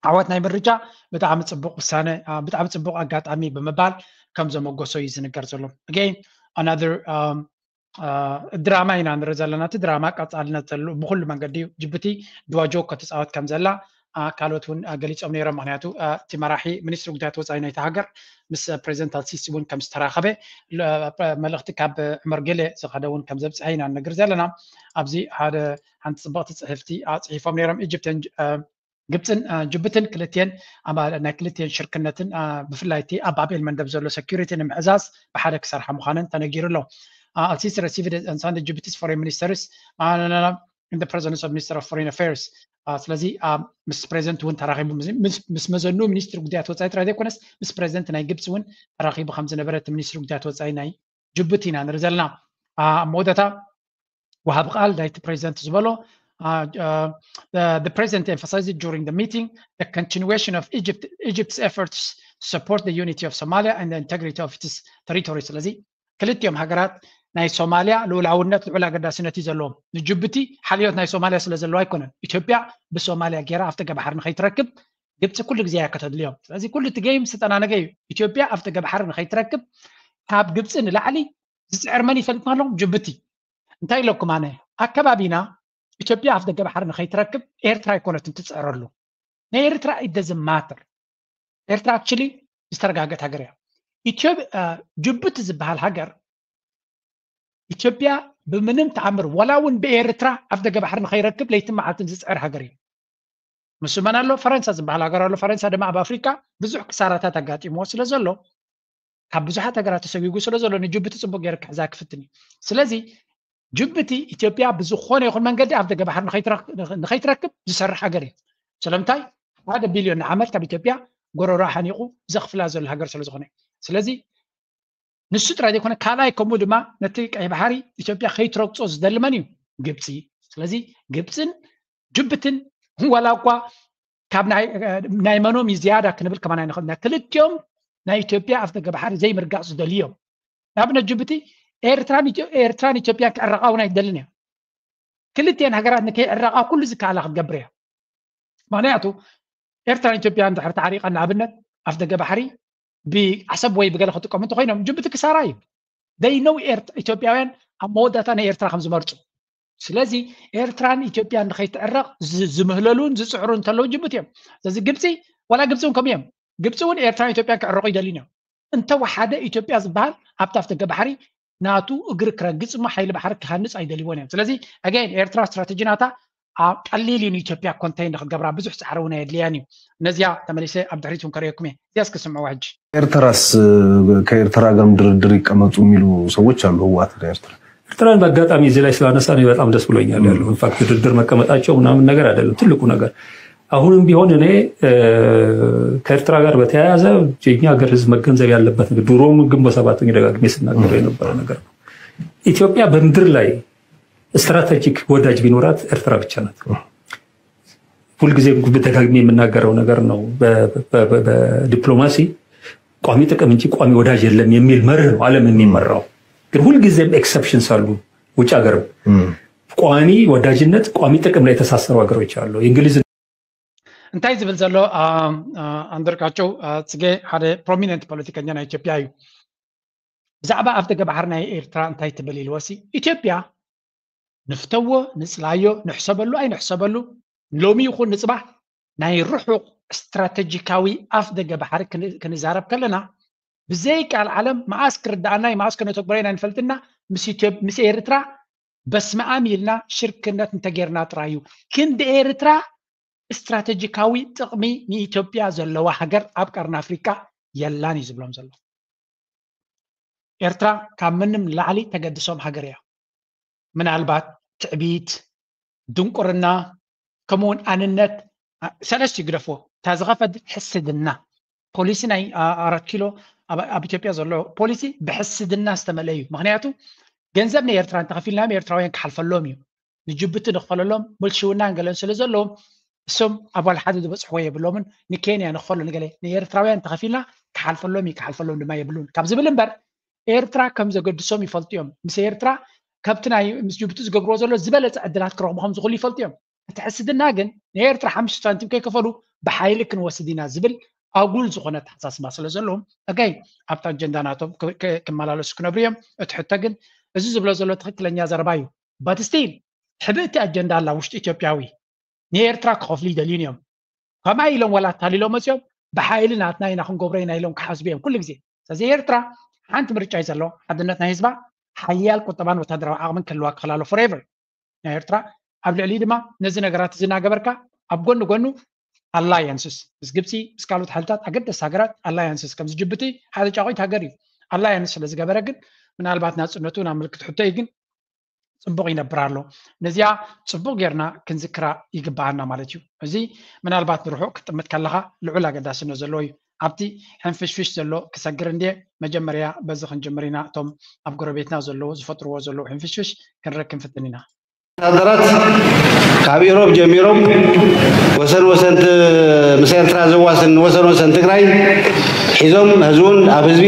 ዓወት ናይ ምርጫ ብጣዕሚ ፅቡቅ ውሳነ ብጣዕሚ ፅቡቅ ኣጋጣሚ ብምባል ከም ዘመጎሶ እዩ ዝንገር ዘሎ። Again another ድራማ ኢና ንርኢ ዘለና። እቲ ድራማ ቀፃልነት ዘሉ ብኩሉ መንገዲ እዩ። ጅቡቲ ድዋጆ ከተፃወት ከም ዘላ ካልኦት እውን ገሊፆም ነይሮም። ምክንያቱ እቲ መራሒ ሚኒስትሪ ጉዳያት ወፃኢ ናይቲ ሃገር ምስ ፕሬዚደንት ኣልሲሲ እውን ከም ዝተራኸበ መልእክቲ ካብ ዕመር ገለ ዝኸደ እውን ከም ዘብፅሐ ኢና ንነግር ዘለና። ኣብዚ ሓደ ሓንቲ ፅብቕቲ ፅሕፍቲ ፅሒፎም ነይሮም ኢጅፕትን ግብፅን ጅቡትን ክልቲኤን ናይ ክልቲኤን ሽርክነትን ብፍላይ እቲ ኣብ ባብኤል መንደብ ዘሎ ሴኩሪቲ ንምዕዛዝ ብሓደ ክሰርሓ ምዃነን ተነጊሩ ኣሎ። Al-Sisi received on Sunday Djibouti's foreign ministers in the presence of Minister of Foreign Affairs። ስለዚ ምስ ፕሬዚደንት እውን ተራኺቡ ምስ መዘኑ ሚኒስትሪ ጉዳያት ወፃኢ ጥራይ ዘይኮነስ ምስ ፕሬዚደንት ናይ ግብፂ እውን ተራኺቡ ከም ዝነበረ እቲ ሚኒስትሪ ጉዳያት ወፃኢ ናይ ጅቡቲ ኢና ንርኢ ዘለና። ኣብ መወዳእታ ወሃቢ ቃል ናይቲ ፕሬዚደንት ዝበሎ the president emphasized during the meeting the continuation of Egypt, Egypt's efforts to support the unity of Somalia and the integrity of its territory። ስለዚ ክልቲኦም ሃገራት ናይ ሶማሊያ ልኡላውነት ልዑል ኣገዳስነት እዩ ዘለዎም። ንጅቡቲ ሓልዮት ናይ ሶማሊያ ስለ ዘለዎ ኣይኮነን። ኢትዮጵያ ብሶማሊያ ገይራ ኣብቲ ገባሕር ንኸይትረክብ ግብፂ ኩሉ ግዜ እያ ከተድልዮም። ስለዚ ኩሉ እቲ ጌም ዝተጠናነገ እዩ። ኢትዮጵያ ኣብቲ ገባሕር ንኸይትረክብ ካብ ግብፂ ንላዕሊ ዝፅዕር መን ይፈልጥ ኣለኹም? ጅቡቲ። እንታይ ኢለኩም ኣነ ኣከባቢና ኢትዮጵያ ኣፍ ደገ ባሕሪ ንኸይትረክብ ኤርትራ ኣይኮነትን ትፅዕረሉ። ናይ ኤርትራ it doesn't matter። ኤርትራ actually ዝተረጋገት ሃገር እያ። ጅቡቲ ዝበሃል ሃገር ኢትዮጵያ ብምንም ተኣምር ወላ እውን ብኤርትራ ኣፍ ደገ ባሕሪ ንኸይረክብ ለይትን መዓልትን ዝፅዕር ሃገር እዩ። ምስ መን ኣሎ? ፈረንሳ ዝበሃል ሃገር ኣሎ። ፈረንሳ ድማ ኣብ ኣፍሪካ ብዙሕ ክሳራታት ኣጋጢምዎ ስለ ዘሎ ካብ ብዙሓት ሃገራት ተሰጊጉ ስለ ዘሎ ንጅቡቲ ፅቡቅ ገይሩ ክሕዛ ክፍትን እዩ። ስለዚ ጅቡቲ ኢትዮጵያ ብዝኾነ ይኹን መንገዲ ኣፍ ደገ ባሕሪ ንኸይትረክብ ዝሰርሕ ሃገር እዩ። ስለምንታይ ሓደ ቢልዮን ንዓመት ካብ ኢትዮጵያ ጎረሮ ሓኒቁ ዘኽፍላ ዘሎ ሃገር ስለ ዝኾነ ስለዚ ንሱ ጥራይ ዘይኮነ ካልኣይ ከምኡ ድማ ነቲ ቀይ ባሕሪ ኢትዮጵያ ከይትረግፆ ዝደሊ መን እዩ? ግብፂ። ስለዚ ግብፅን ጅቡትን ዋላ እኳ ካብ ናይ መኖም እዩ ዝያዳ ክንብል ከማን ኣይንኽእል ኢና። ክልቲኦም ናይ ኢትዮጵያ ኣፍ ደገ ባሕሪ ዘይምርጋፅ ዝደልዩ እዮም። ንኣብነት ጅቡቲ ኤርትራን ኢትዮጵያን ክዕረቃ እውን ኣይትደልን እያ። ክልቲኤን ሃገራት ንከይዕረቃ ኩሉ ዝከኣላ ክትገብር እያ። ምክንያቱ ኤርትራን ኢትዮጵያን ድሕሪ ተዓሪቀን ንኣብነት ኣፍ ደገ ባሕሪ ብዓሰብ ወይ ብገለ ክጥቀሙ እንተኮይኖም ጅቡቲ ክሳራ እዩ። They know ኢትዮጵያውያን ኣብ መወዳእታ ናይ ኤርትራ ከም ዝመርፁ። ስለዚ ኤርትራን ኢትዮጵያን ንከይትዕረቅ ዝምህለሉን ዝፅዕሩ እንተለዉ ጅቡቲ እዮም። ስለዚ ግብፂ ዋላ ግብፂ እውን ከምኡ እዮም። ግብፂ እውን ኤርትራን ኢትዮጵያን ክዕረቁ ይደልዩን እዮም። እንተወሓደ ኢትዮጵያ ዝበሃል ኣብቲ ኣፍ ደገ ባሕሪ ናቱ እግሪ ክረግፅ እሞ ሓይሊ ባሕሪ ክሃንፅ ኣይደልይዎን እዮም። ስለዚ again ኤርትራ ስትራተጂ ናታ ቀሊል እዩ ንኢትዮጵያ ኮንቴይን ንክትገብራ ብዙሕ ፃዕሪ እውን ኣየድልያን እዩ። ነዚያ ተመሊሰ ኣብ ድሕሪት እውን ከርእየኩም እየ። እዚያ እስኪ ስምዕዋ ሕጂ። ኤርትራስ ከኤርትራ ጋርም ድርድር ይቀመጡ የሚሉ ሰዎች አሉ። ህወሓትና ኤርትራ ኤርትራን በአጋጣሚ እዚህ ላይ ስላነሳ እኔ በጣም ደስ ብሎኛል። ያለው ኢንፋክት ድርድር መቀመጣቸው ምናምን ነገር አይደለም ትልቁ ነገር። አሁንም ቢሆን እኔ ከኤርትራ ጋር በተያያዘ የኛ ሀገር ህዝብ መገንዘብ ያለበት ነገር ድሮም ግንቦት ሰባትን ደጋግሜ ስናገር የነበረ ነገር ነው። ኢትዮጵያ በምድር ላይ ስትራቴጂክ ወዳጅ ቢኖራት ኤርትራ ብቻ ናት። ሁልጊዜ ደጋግሜ የምናገረው ነገር ነው። በዲፕሎማሲ ቋሚ ጥቅም እንጂ ቋሚ ወዳጅ የለም የሚል መርህ ነው ዓለም የሚመራው። ግን ሁልጊዜም ኤክሰፕሽንስ አሉ። ውጭ ሀገርም ቋሚ ወዳጅነት ቋሚ ጥቅም ላይ የተሳሰሩ ሀገሮች አሉ። የእንግሊዝ እንታይ ዝብል ዘሎ ኣንደርጋቸው ፅጌ ሓደ ፕሮሚነንት ፖለቲከኛ ናይ ኢትዮጵያ እዩ። ብዛዕባ ኣፍ ደገ ባሕሪ ናይ ኤርትራ እንታይ ትብል ኢልዎሲ ኢትዮጵያ ንፍተዎ ንፅላዮ ንሕሰበሉ ኣይንሕሰበሉ ሎሚ ይኹን ንፅባሕ ናይ ርሑቕ ስትራተጂካዊ ኣፍ ደገ ባሕሪ ክንዛረብ ከለና ብዘይ ቃል ዓለም መኣስ ክርዳኣና እዩ፣ መኣስ ከነተግበረና ንፈልጥና ምስ ኢትዮ- ምስ ኤርትራ በስመኣም ኢልና ሽርክነት እንተጌርና ጥራይ እዩ። ክንዲ ኤርትራ ስትራቴጂካዊ ጥቕሚ ንኢትዮጵያ ዘለዋ ሃገር ኣብ ቀርኒ ኣፍሪቃ የላን እዩ ዝብሎም ዘሎ። ኤርትራ ካብ ምንም ላዕሊ ተገድሶም ሃገር እያ። ምናልባት ትዕቢት፣ ድንቁርና፣ ከምኡውን ኣንነት ሰለስቲ ይግደፍዎ። እታ ዝኸፈት ሕስድና ፖሊሲ ናይ ኣራት ኪሎ ኣብ ኢትዮጵያ ዘሎ ፖሊሲ ብሕስድና ዝተመልአ እዩ። ምክንያቱ ገንዘብ ናይ ኤርትራ እንተኸፊልናዮም ኤርትራውያን ክሓልፈሎም እዩ። ንጅቡቲ ንኽፈለሎም ብልሽውናን ገለን ስለ ዘለዎም እሶም ኣብ ዋላ ሓደ ዝበፅሕዎ የብሎምን። ንኬንያ ንኽፈሎ ንገለ ንኤርትራውያን እንተኸፊልና ክሓልፈሎም እዩ፣ ክሓልፈሎም ድማ የብሉን ካብ ዝብል እምበር ኤርትራ ከም ዘገድሶም ይፈልጡ እዮም። ምስ ኤርትራ ካብቲ ናይ ምስ ጅቡቲ ዝገብርዎ ዘሎ ዝበለፀ ዕድላት ክረኽቡ ከም ዝኽእሉ ይፈልጡ እዮም። እቲ ሕስድና ግን ንኤርትራ ሓሙሽተ ሳንቲም ከይከፈሉ ብሓይሊ ክንወስድ ኢና ዝብል ኣጉል ዝኾነ ኣተሓሳስባ ስለ ዘለዎም ኣጋይ ኣብቲ ኣጀንዳ ናቶም ክመላለሱ ክነብሩ እዮም። እቲ ሕቶ ግን እዚ ዝብሎ ዘሎ ትኽክለኛ ዘረባ እዩ። ባት ስቲል ሕብእቲ ኣጀንዳ ኣላ ውሽጢ ኢትዮጵያዊ ንኤርትራ ክኸፍሉ ይደልዩን እዮም። ከምኣ ኢሎም ዋላ ኣታሊሎም መፅኦም ብሓይሊ ናትና ኢና ክንገብሮ ኢና ኢሎም ክሓስቡ እዮም ኩሉ ግዜ። ስለዚ ኤርትራ ሓንቲ ምርጫ እዩ ዘለዎ፣ ሓድነት ናይ ህዝባ፣ ሓያል ቁጠባን ወታደራዊ ዓቕምን ክህልዋ ክኽእል ኣሎ ፎሬቨር። ናይ ኤርትራ ኣብ ልዕሊ ድማ ነዚ ነገራት እዚ እናገበርካ ኣብ ጎኒ ጎኑ ኣላያንስስ ምስ ግብፂ ምስ ካልኦት ሓይልታት ኣገደስቲ ሃገራት ኣላያንስስ ከምዚ ጅቡቲ ሓደ ጫቑት ሃገር እዩ። ኣላያንስ ስለ ዝገበረ ግን ምናልባት ናፅነቱ ናብ ምልክት ሕቶ እዩ ግን ፅቡቕ ይነብር ኣሎ። ነዚኣ ፅቡቕ ጌርና ክንዝክራ ይግበኣና ማለት እዩ። እዚ ምናልባት ንርሑቕ ክትጥምት ከለኻ ልዑል ኣገዳስነት ዘለዎ እዩ። ኣብቲ ሕንፍሽፍሽ ዘሎ ክሰግር እንድየ መጀመርያ በዚ ክንጅምር ኢና። እቶም ኣብ ጎረቤትና ዘለዉ ዝፈጥርዎ ዘለዉ ሕንፍሽፍሽ ክንረክብ ንፍትን ኢና። ወታደራት ካብ ኢሮብ ጀሚሮም ወሰን ወሰን ት- ምስ ኤርትራ ዘዋስን ወሰን ወሰን ትግራይ ሒዞም ህዝቡን ኣብ ህዝቢ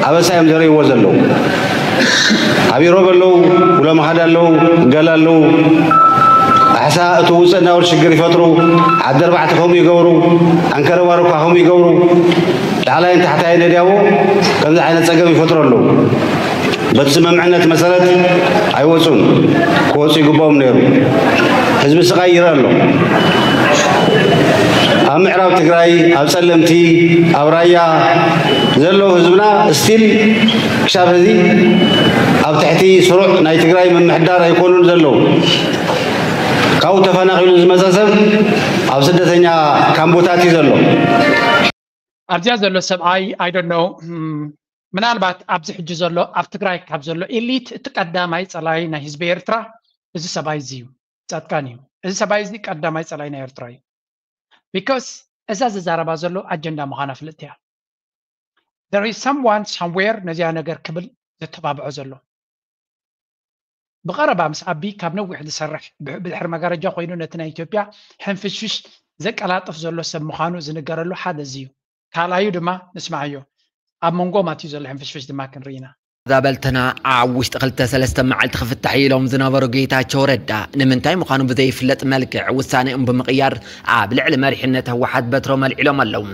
ኣበሳ እዮም ዘርእይዎ ዘለዉ። ኣብ ኢሮብ ኣለዉ፣ ውለምኻድ ኣለዉ፣ ገል ኣለዉ። ኣሕሳ እቲ ውፅእ እናበሉ ሽግር ይፈጥሩ። ዓዲ ኣርባዕተ ከምኡ ይገብሩ፣ ኣንከረባርኳ ከምኡ ይገብሩ። ላዕላይን ታሕታይን ነዲያቦ ከምዚ ዓይነት ፀገም ይፈጥሩ ኣለዉ። በቲ ስምምዕነት መሰረት ኣይወፁን፣ ክወፁ ይግባኦም ነይሩ። ህዝቢ ስቓይ ይረአ ኣሎ። ኣብ ምዕራብ ትግራይ፣ ኣብ ፀለምቲ፣ ኣብ ራያ ዘለዉ ህዝብና ስቲል ክሻብ ሕዚ ኣብ ትሕቲ ስሩዕ ናይ ትግራይ ምምሕዳር ኣይኮኑን ዘለዉ። ካብኡ ተፈናቒሉ ዝመፀ ሰብ ኣብ ስደተኛ ካምቦታት እዩ ዘሎ። ኣብዚኣ ዘሎ ሰብኣይ I don't know ምናልባት ኣብዚ ሕጂ ዘሎ ኣብ ትግራይ ካብ ዘሎ ኤሊት እቲ ቀዳማይ ፀላይ ናይ ህዝቢ ኤርትራ እዚ ሰብኣይ እዚ እዩ። ፃድቃን እዩ። እዚ ሰብኣይ እዚ ቀዳማይ ፀላይ ናይ ኤርትራ እዩ። ቢካስ እዛ ዝዛረባ ዘሎ ኣጀንዳ ምዃና ፍልጥቲ እያ። There is someone somewhere ነዚኣ ነገር ክብል ዘተባብዖ ዘሎ። ብቐረባ ምስ ኣቢ ካብ ነዊሕ ዝሰርሕ ብድሕሪ መጋረጃ ኮይኑ ነቲ ናይ ኢትዮጵያ ሕንፍሽፍሽ ዘቀላጥፍ ዘሎ ሰብ ምዃኑ ዝንገረሉ ሓደ እዚ እዩ። ካልኣዩ ድማ ንስምዓዮ፣ ኣብ መንጎ ማትዩ ዘሎ ሕንፍሽፍሽ ድማ ክንርኢ ኢና። ዛበልትና ኣብ ውሽጢ ክልተ ሰለስተ መዓልቲ ክፍታሕ ኢሎም ዝነበሩ ጌታቸው ረዳ ንምንታይ ምዃኑ ብዘይፍለጥ መልክዕ ውሳኔኦም ብምቕያር ኣብ ልዕሊ መሪሕነት ህወሓት በትሮም ኣልዒሎም ኣለዉ።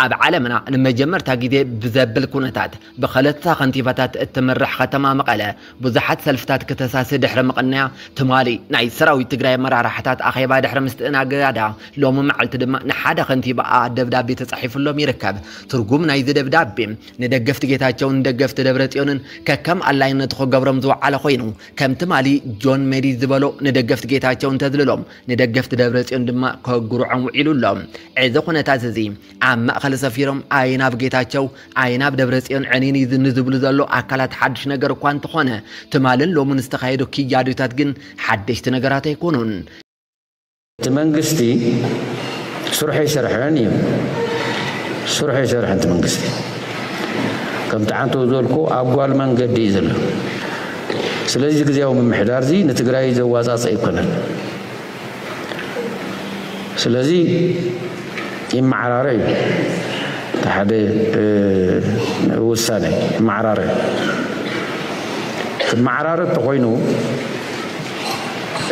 ኣብ ዓለምና ንመጀመርታ ግዜ ብዘብል ኩነታት ብኸለስታ ከንቲባታት እትምራሕ ከተማ መቐለ ብዙሓት ሰልፍታት ክተሳሲ ድሕሪ ምቕናያ ትማሊ ናይ ሰራዊት ትግራይ ኣመራርሓታት ኣኼባ ድሕሪ ምስትእናጋዳ ሎሚ መዓልቲ ድማ ንሓደ ከንቲባኣ ደብዳቤ ተፃሒፍሎም ይርከብ። ትርጉም ናይዚ ደብዳቤ ንደገፍቲ ጌታቸውን ንደገፍቲ ደብረፅዮንን ከከም ኣላይነቱ ክገብሮም ዝወዓለ ኮይኑ ከም ትማሊ ጆን ሜዲ ዝበሎ ንደገፍቲ ጌታቸው እንተዝልሎም ንደገፍቲ ደብረፅዮን ድማ ከጉርዖም ውዒሉ ኣሎ። እዚ ኩነታት እዚ ኣብ ማእኸል ሰፊሮም ኣይ ናብ ጌታቸው ኣይ ናብ ደብረፅዮን ዕኒን እዩ ንዝብሉ ዘሎ ኣካላት ሓድሽ ነገር እኳ እንተኾነ ትማልን ሎምን ዝተኻየዱ ክያዶታት ግን ሓደሽቲ ነገራት ኣይኮኑን። እቲ መንግስቲ ስርሑ ኣይሰርሐን እዩ። ስርሑ ኣይሰርሐን እቲ መንግስቲ። ከምቲ ዓንተው ዝበልኩ ኣብ ጓል መንገዲ እዩ ዘሎ። ስለዚ ግዝያዊ ምምሕዳር እዚ ንትግራይ ዘዋፃፀ ኣይኮነን። ስለዚ ይመዓራረ እዩ። እቲ ሓደ ውሳነ ይመዓራረ። ክመዓራረ እንተኾይኑ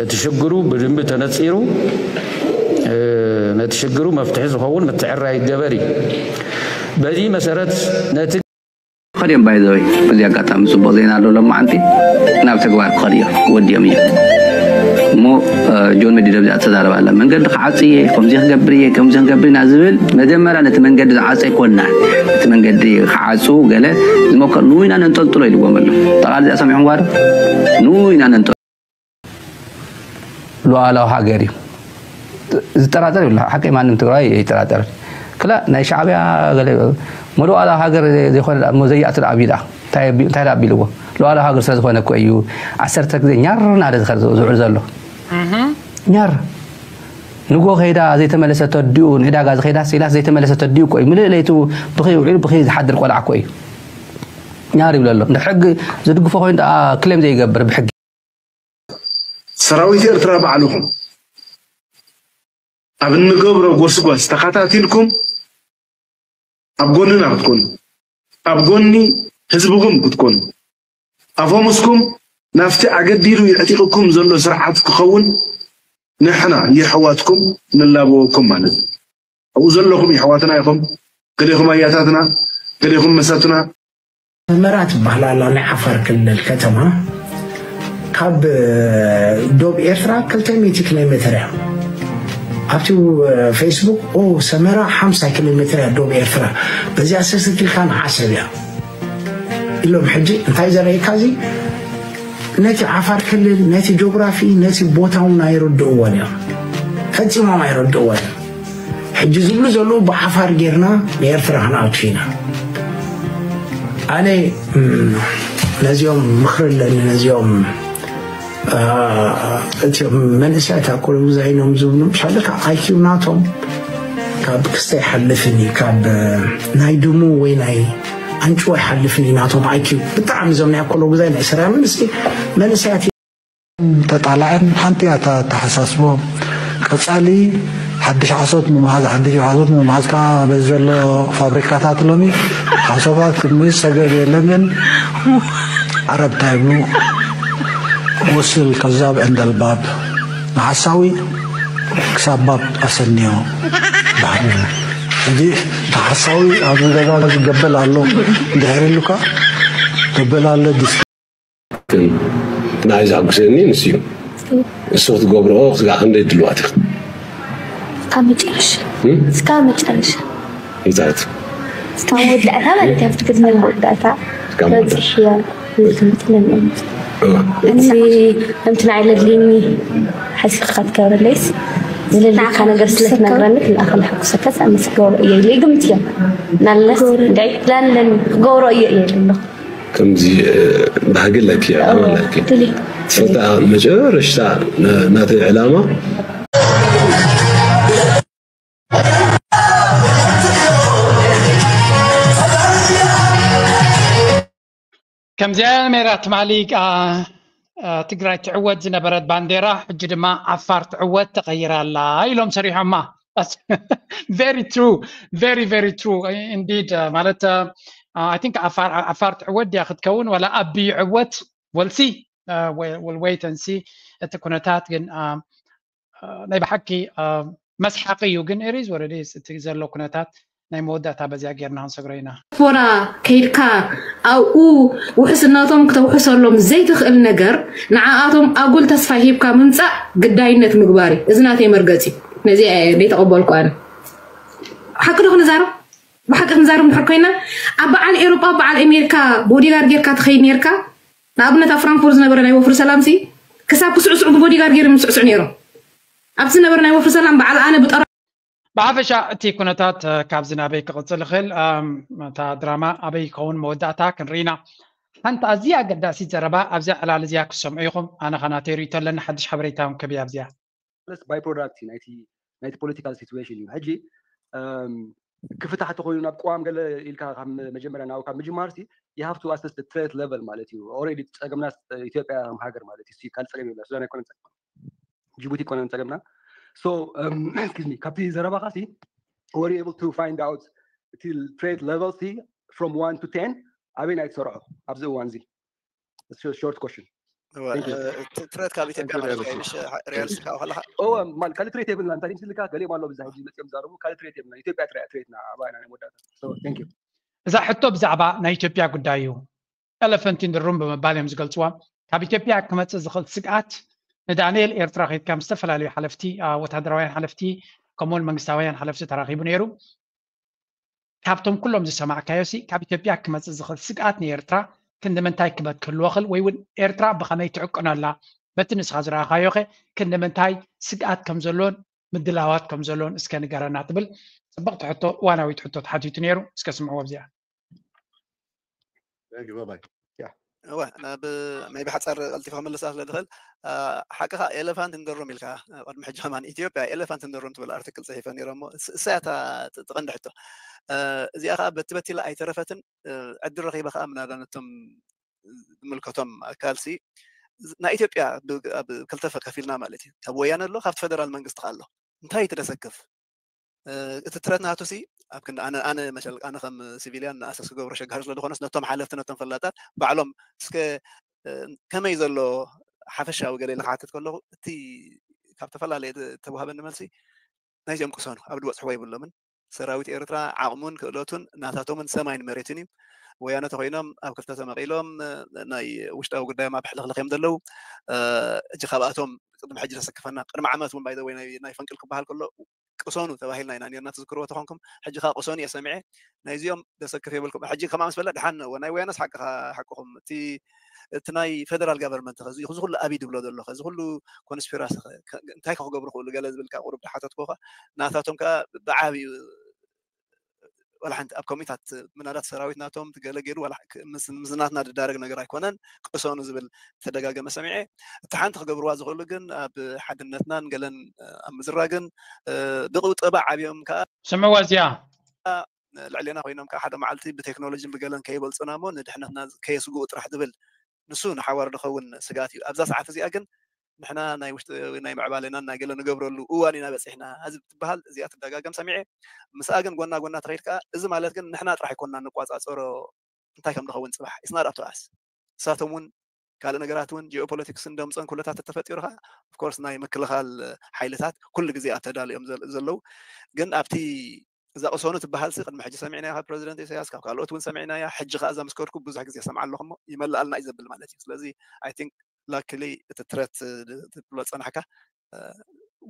እቲ ሽግሩ ብደንቢ ተነፂሩ ነቲ ሽግሩ መፍትሒ ዝኸውን ምትዕርራይ ይገበር እዩ። በዚ መሰረት ነቲ ከድዮም ባይዘወይ በዚ ኣጋጣሚ ፅቡቅ ዜና ኣሎ ሎማዓንቲ ናብ ተግባር ክኸድ እዮም ወዲኦም እዮም። እሞ ጆን መዲድ ኣብዚኣ ትዛረብ ኣላ። መንገዲ ክዓጽ እየ፣ ከምዚ ክገብር እየ፣ ከምዚ ክንገብር ኢና ዝብል መጀመርያ ነቲ መንገዲ ዝዓጸ ኣይኮንና። እቲ መንገዲ ክዓጹ ገለ ዝሞከር ንኡ ኢና ነንጠልጥሎ ኢልዎም ኣሎ። ጠቓሊ እዚኣ ሰሚዕኹምዋ ዶ? ንኡ ኢና ነንጠልጥሎ። ሉዓላዊ ሃገር እዩ። ዝጠራጠር የብሉ። ሓቂ ማንም ትግራዋይ ይጠራጠር። ክላ ናይ ሻዕብያ ገለ ሞ ሉዓላዊ ሃገር ዘይኮነ ደኣ፣ ሞ ዘያእቲ ደኣ ኣብዩ ደኣ። እንታይ ኣቢ-፣ እንታይ ደኣ ኣቢልዎ? ሉዓላዊ ሃገር ስለ ዝኾነ እኮ እዩ ዓሰርተ ግዜ ኛር እናበለ ዝኸ-፣ ዝውዕል ዘሎ። ኛር። ንጎ ከይዳ ዘይተመለሰት ኣዲኡ፣ ንዕዳጋ ዝኸይዳ ሲላስ ዘይተመለሰት ኣዲኡ እኮ እዩ። ምልእ ለይቱ ብኽይ ውዒሉ ብኽይ ዝሓድር ቆልዓ እኮ እዩ። ኛር ይብሎ ኣሎ። እንደ ሕጊ ዝድግፎ ኮይኑ ደኣ ክሌም ዘይገብር ብሕጊ። ሰራዊት ኤርትራ ባዕልኹም ኣብ እንገብሮ ጎስጓስ ተኸታቲልኩም ኣብ ጎንና ክትኮኑ፣ ኣብ ጎኒ ህዝብኹም ክትኮኑ፣ ኣፈሙስኩም ናብቲ ኣገዲዱ የዕጢቕኩም ዘሎ ስርዓት ክኸውን ንሕና የሕዋትኩም ንላበወኩም ማለት እዩ። ኣብኡ ዘለኹም የሕዋትና ኢኹም። ገሌኹም ኣያታትና፣ ገሌኹም መሳቱና። ሰመራ ትበሃል ኣላ ናይ ዓፋር ክልል ከተማ። ካብ ዶብ ኤርትራ ክልተ ሚእቲ ኪሎ ሜትር እያ። ኣብቲ ፌስቡክ ኦ ሰመራ ሓምሳ ኪሎ ሜትር እያ ዶብ ኤርትራ፣ በዚኣ ሰስት ኢልካ ንዓሰብ እያ ኢሎም። ሕጂ እንታይ ዘርእየካ እዚ ነቲ ዓፋር ክልል፣ ነቲ ጆግራፊ፣ ነቲ ቦታ እውን ኣይርድእዎን እዮም፣ ፈጺሞም ኣይርድእዎን እዮም። ሕጂ ዝብሉ ዘለዉ ብዓፋር ጌርና ንኤርትራ ክንኣቱ ኢና። ኣነ ነዚኦም ምኽሪ ኣለኒ፣ ነዚኦም እቲኦም መንእሰያት ኣኮሎጉዛይ ኢኖም ዝብሉ ምሻለካ ኣይኪው ናቶም ካብ ክስተ ይሓልፍን እዩ፣ ካብ ናይ ድሙ ወይ ናይ ኣንጭዋ ይሓልፍን እዩ ናቶም ኣይኪው። ብጣዕሚ እዞም ናይ ኣኮሎጉዛይ ናይ ሰራምን እስኪ መንእሰያት ተጣላዕን ሓንቲ እያ እታ ኣተሓሳስቦ። ቀጻሊ ሓድሽ ሓሶት ምምሃዝ፣ ሓድሽ ሓሶት ምምሃዝ ከኣ በዚ ዘሎ ፋብሪካታት ሎሚ ሓሶታት ክምዝ ሰገብ የለን፣ ግን ዓረብ እንታይ ይብሉ? ወስል ከዛብ ዕንደል ባብ ንሓሳዊ ክሳብ ባብ ኣሰንዮ ይበሃል። ሕጂ እቲ ሓሳዊ ኣብዚ ገዛ ገበል ኣሎ እንድሕር ኢሉካ ገበል ኣሎ ዲስ ግን ንዓይ ዘሐጉሰኒ ንሱ እዩ። እሱ ክትገብርኦ ክስጋዕ ክንደይ ድልዋት ኢኹም? እስካብ መጨረሻ እስካብ መጨረሻ ይታት እስካብ መወዳእታ ማለት እዩ። ኣብቲ ቅድሚ መወዳእታ በፂሕዮ ዝብል ትምህርቲ ለሚኦም። እቲ ከምቲ ንዓይ ለድልየኒ ሓሲብካ ክትገብረለይስ ዝለልካ ነገር ስለ ትነግረኒ ክልኣኸ ንሓጉሰካ ዝኣመስ ክገብሮ እየ ኢለ ይግምት እዮም። ናለስ እንታይ ፕላን ኣለኒ ክገብሮ እየ እየ ኣለኹ። ከምዚ ባህጊ ኣለኪ ኣለኪ ትፈልጣ መጨረሽታ ናተይ ዕላማ ከምዚኣ ሜራ ትማሊ ትግራይ ትዕወት ዝነበረት ባንዴራ ሕጂ ድማ ዓፋር ትዕወት ተቐይራ ኣላ ኢሎም ሰሪሖማ። Very true, very very true indeed። ማለት I think ዓፋር ትዕወት ድያ ክትከውን ዋላ ኣቢ ይዕወት? We'll see, we'll wait and see። እቲ ኩነታት ግን ናይ ብሓቂ መስሓቂ እዩ፣ ግን it is what it is። እቲ ዘሎ ኩነታት ናይ መወዳእታ በዚኣ ጌርና ክንሰግሮ ኢና። ዲያስፖራ ከይድካ ኣብኡ ውሕስነቶም ክተውሕሰሎም ዘይትኽእል ነገር ንዓኣቶም ኣጉል ተስፋ ሂብካ ምምፃእ ግዳይነት ምግባር እዩ። እዚ ናተይ መርገፂ እዩ። ነዚ ዘይተቐበልኩ ኣነ። ሓቂ ዶ ክንዛረብ? ብሓቂ ክንዛረብ እንድሕር ኮይና ኣብ በዓል ኤውሮጳ ኣብ በዓል ኣሜሪካ ቦዲጋርድ ጌርካ ትኸይድ ኔርካ። ንኣብነት ኣብ ፍራንክፎርት ዝነበረ ናይ ወፍሪ ሰላምሲ ክሳብ ክስዕስዑ ብቦዲጋርድ ጌሮም ዝስዕስዑ ኔሮም። ኣብቲ ዝነበረ ናይ ወፍሪ ሰላም በዓል ኣነ ብጠራ ብሓፈሻ እቲ ኩነታት ካብዚ ናበይ ክቕጽል ይኽእል? እታ ድራማ ኣበይ ይኸውን መወዳእታ ክንርኢ ኢና። ሓንቲ ኣዝያ ኣገዳሲት ዘረባ ኣብዚኣ ዕላል እዚኣ ክትሰምዑ ኢኹም። ኣነ ኸኣ ናተይ ርእይቶ ኣለኒ፣ ሓድሽ ሓበሬታ እውን ክህብ እየ ኣብዚኣ። ባይ ፕሮዳክት ናይቲ ናይቲ ፖለቲካል ሲትዌሽን እዩ። ሕጂ ክፍታሕ ተኮይኑ ናብ ቅዋም ገለ ኢልካ ካብ መጀመርያ ናብ ካብ ምጅማር ሲ you have to assess the threat level ማለት እዩ። ኦልሬዲ ጸገምና ኢትዮጵያ ከም ሃገር ማለት እዩ። ካልእ ጸገም የብላ። ሱዳን ኣይኮነን ጸገምና፣ ጅቡቲ ኣይኮነን ጸገምና። So excuse me፣ ካብቲ ዘረባኻ ሲ were you able to find out እቲ threat level ሲ from one to ten ኣበይ ናይ ትሰርዖ ኣብዚ እዋን እዚ? Short question. ትሬት ካብ ኢትዮጵያ ማለት እዩ። ሪያል ስልካ ከለካ ካልእ ትሬት የብልና። እንታይ ምስልካ ገሊኦም ኣለዉ ብዛ ሕጂ መፅኦም ዛረቡ ካልእ ትሬት የብልና። ኢትዮጵያ ጥራይ ትሬትና ኣባና ናይ መወዳእታ። Thank you። እዛ ሕቶ ብዛዕባ ናይ ኢትዮጵያ ጉዳይ እዩ። Elephant in the room ብምባል እዮም ዝገልፅዋ። ካብ ኢትዮጵያ ክመፅእ ዝኽእል ስግኣት ንዳንኤል ኤርትራ ከይድካ ምስ ዝተፈላለዩ ሓለፍቲ፣ ወታደራውያን ሓለፍቲ፣ ከምኡውን መንግስታውያን ሓለፍቲ ተራኺቡ ነይሩ። ካብቶም ኩሎም ዝሰማዕካዮ ሲ ካብ ኢትዮጵያ ክመፅእ ዝኽእል ስግኣት ንኤርትራ ክንዲ ምንታይ ክበት ክህልዎ ክእል ወይ እውን ኤርትራ ብኸመይ ትዕቅኖ ኣላ? በቲ ንስኻ ዝረኣኻዮ ኸ ክንዲ ምንታይ ስግኣት ከም ዘሎን ምድላዋት ከም ዘሎን እስከ ንገረና ትብል ጽብቕቲ ሕቶ፣ እዋናዊት ሕቶ ተሓቲቱ ነይሩ። እስከ ስምዕዎ ኣብዚኣ። እወ፣ ብ- maybe ሓጻር ቀልጢፈ ክምልሳ ስለ ዝኽእል፣ አ፣ ሓቅኻ ኤሌፋንት እንደሮም ኢልካ፣ አ፣ ቅድሚ ሕጂ ከማን ኢትዮጵያ ኤሌፋንት እንደሮም ትብል ኣርቲክል ጽሒፈ ነይረ እሞ፣ እስ- እሳ እያ እታ ጥ- ትቐንዲ ሕቶ። አ፣ እዚኣ ከኣ በቲ በቲ ኢላ ኣይተረፈትን፣ አ፣ ዕድል ረኺበ ከኣ ምናዳ ነቶም ዝምልከቶም ኣካልሲ፣ ዝ- ናይ ኢትዮጵያ ብ- ኣብ ክልተ ፈ- ከፊልና ማለት እዩ። ካብ ወያነ ኣሎ፣ ካብቲ ፈደራል መንግስቲ ከኣ ኣሎ። እንታይ እዩ እቲ ደሰክፍ? እ፣ እቲ ትረት ናቱ ሲ ኣብ ክንዲ ኣነ ኣነ መሸል ኣነ ከም ሲቪልያን ንኣሰስ ክገብሮ ሸጋሪ ስለ ዝኾነስ ነቶም ሓለፍቲ ነቶም ፈላጣት ባዕሎም እስከ እ፣ ከመይ ዘሎ ሓፈሻዊ ገለ ኢለ ክሓትት ከለኹ እቲ ካብ ተፈላለየ ተ- ተዋህበኒ መልሲ ናይዚኦም ቅሰኑ ኣብ ዝበፅሕዎ የብሎምን። ሰራዊት ኤርትራ ዓቕሙን ክእለቱን ናታቶምን ሰማይን መሬትን እዩ። ወያነ ተኮይኖም ኣብ ክልተ ተመቒሎም እ፣ ናይ ውሽጣዊ ጉዳዮም ኣብ ሕልኽልኽ እዮም ዘለዉ። እ፣ ሕጂ ካብኣቶም ቅድሚ ሕጂ ዘሰክፈና ቅድሚ ዓመት እውን ባይዘወይ ናይ ናይ ፈንቅል ክበሃል ከሎ ቅሰኑ ተባሂልና ኢና ነርና ትዝክርዎ ተኾንኩም። ሕጂ ከዓ ቅሰኑ እየ ሰሚዐ። ናይዚኦም ዘሰክፍ የብልኩም። ሕጂ ከማ ምስ በለ ድሓን እወ ናይ ወያነስ ሓቅኻ ሓቅኹም እቲ እቲ ናይ ፌደራል ጋቨርንመንት ኸ እዚ እዚ ኩሉ ኣብይ ድብሎ ዘሎ ኸ እዚ ኩሉ ኮንስፒራሲ ኸ ከ- እንታይ ከ ክገብሩ ክእሉ ገለ ዝብል ካብ ቁሩብ ድሓተትኮ ኸ ናታቶም ከዓ ብዓብዩ ዋላ ሓንቲ ኣብ ኮሚታት ምናልባት ሰራዊት ናቶም ትገለ ገይሩ ዋላ ክ- ምስ ምስ ናትና ዝዳረግ ነገር ኣይኮነን ቅሰኑ ዝብል ተደጋገመ ሰሚዐ። እቲ ሓንቲ ክገብርዋ ዝኽእሉ ግን ኣብ ሓድነትናን ገለን ኣብ ምዝራግን ብቁጠባ ዓብዮም ከዓ ስምዕዋ እዚኣ ልዕሌና ኮይኖም ከዓ ሓደ መዓልቲ ብቴክኖሎጂን ብገለን ከይበልፁና እሞ ንድሕነትና ከየስግኡ ጥራሕ ዝብል ንሱ ንሓዋር ዝኸውን ስግኣት እዩ። ኣብዛ ሰዓት እዚኣ ግን ንሕና ናይ ውሽጢ ናይ ምዕባሌናን ናይ ገለ ንገብረሉ እዋን ኢና በፂሕና እዚ ትበሃል እዚኣ ትደጋገም ሰሚዐ። ምስኣ ግን ጎና ጎና ተኸይድ ከዓ እዚ ማለት ግን ንሕና ጥራሕ ኣይኮንና ንቋፃፀሮ እንታይ ከም ዝኸውን ፅባሕ it's not up to us። እሳቶም እውን ካልእ ነገራት እውን ጂኦፖለቲክስ እንደምፀን ኩለታት ተተፈጢሩ ከዓ ኦፍኮርስ ናይ ምክልኻል ሓይልታት ኩሉ ግዜ ኣብ ተዳልኦም ዘል- ዘለዉ ግን ኣብቲ እዛ ቅሰኑ ትበሃል ሲ ቅድሚ ሕጂ ሰሚዕናያ ካብ ፕረዚደንት ኢሳያስ ካብ ካልኦት እውን ሰሚዕናያ ሕጂ ከዓ እዛ ምስ ከድኩ ብዙሕ ግዜ ሰምዓ ኣለኹ እሞ ይመልኣልና እዩ ዘብል ማለት እዩ ስለዚ I think luckily እቲ ትረት ትብሎ ፀናሕካ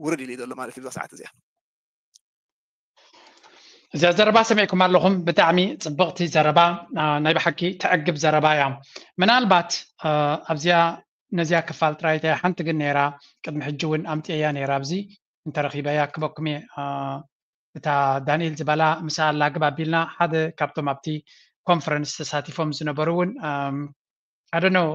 ውርድ ኢሉ እዩ ዘሎ ማለት እዩ እዛ ሰዓት እዚኣ እዚኣ ዘረባ ሰሚዕኩም ኣለኹም ብጣዕሚ ፅብቕቲ ዘረባ ናይ ብሓቂ ተዕግብ ዘረባ እያ ምናልባት ኣብዚኣ ነዚኣ ክፋል ጥራይ እያ ሓንቲ ግን ነይራ ቅድሚ ሕጂ እውን ኣምፅኤያ ነይራ ኣብዚ እንተረኺበያ ክበኩም እየ እታ ዳንኤል ዝበላ ምሳ ኣላግብ ኣቢልና ሓደ ካብቶም ኣብቲ ኮንፈረንስ ተሳቲፎም ዝነበሩ እውን ኣደነው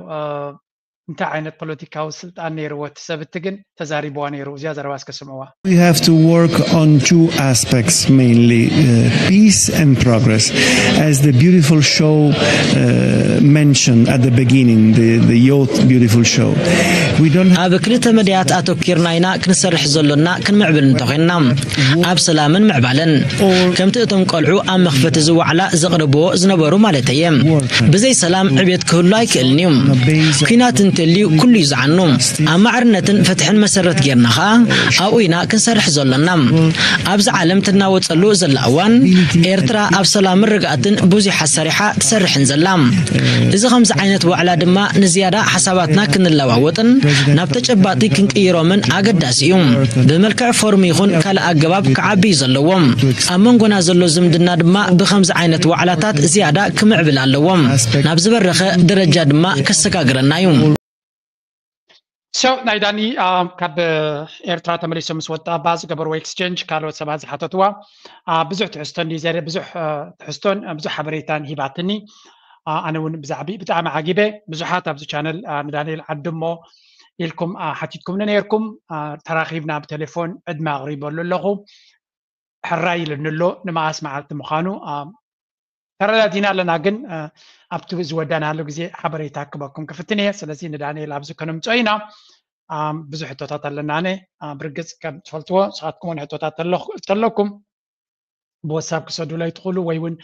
እንታይ ዓይነት ፖለቲካዊ ስልጣን ነይርዎ እቲ ሰብ እቲ ግን ተዛሪብዋ ነይሩ እዚኣ ዘረባ እስከ ስምዕዋ We have to work on two aspects mainly uh, peace and progress. As the beautiful show uh, mentioned at the beginning, the, the Youth Beautiful Show, we don't have. ኣብ ክልተ መድያት ኣተኪርና ኢና ክንሰርሕ ዘሎና ክንምዕብል እንተኾይንና ኣብ ሰላምን ምዕባለን ከምቲ እቶም ቆልዑ ኣብ መኽፈቲ ዝዋዕላ ዘቕርብዎ ዝነበሩ ማለት እየ ብዘይ ሰላም ዕቤት ክህሉ ኣይክእልን እዩ ኩናት እንተልዩ ኩሉ እዩ ዝዓኑ ኣብ ማዕርነትን ፍትሕን መሰረት ጌርና ኸኣ ኣብኡ ኢና ክንሰርሕ ዘሎና ኣብዚ ዓለም ትናወፀሉ ዘላ እዋን ኤርትራ ኣብ ሰላምን ርግኣትን ብዙሕ ኣሰሪሓ ትሰርሕን ዘላ እዚ ከምዚ ዓይነት ዋዕላ ድማ ንዝያዳ ሓሳባትና ክንለዋወጥን ናብ ተጨባጢ ክንቅይሮምን ኣገዳሲ እዩ ብመልክዕ ፎርም ይኹን ካልእ ኣገባብ ክዓቢ እዩ ዘለዎ ኣብ መንጎና ዘሎ ዝምድና ድማ ብከምዚ ዓይነት ዋዕላታት ዝያዳ ክምዕብል ኣለዎ ናብ ዝበረኸ ደረጃ ድማ ከሰጋግረና እዩ So ናይ ዳኒ ካብ ኤርትራ ተመሊሶም ምስ ወጣ ባ ዝገበርዎ exchange ካልኦት ሰባት ዝሓተትዋ ብዙሕ ትሕዝቶ እንዲ ዘረ ብዙሕ ትሕዝቶን ብዙሕ ሓበሬታን ሂባትኒ ኣነ እውን ብዛዕቢ ብጣዕሚ ዓጊበ ብዙሓት ኣብዚ ቻነል ንዳንኤል ዓድሞ ኢልኩም ሓቲትኩምኒ ነይርኩም ተራኺብና ብቴሌፎን ዕድመ ኣቕሪበሉ ኣለኹ ሕራይ ኢሉኒ ኣሎ ንመኣስ መዓልቲ ምዃኑ ተረዳዲና ኣለና ግን ኣብቲ ዝወዳናሉ ግዜ ሓበሬታ ክበኩም ክፍትን እየ ስለዚ ንዳንኤል ኣብዚ ከነምፅኦ ኢና ብዙሕ ሕቶታት ኣለና ኣነ ብርግፅ ከም ትፈልጥዎ ንስኻትኩም እውን ሕቶታት ተለኩም ብወሳብ ክሰዱለይ ትኽእሉ ወይ እውን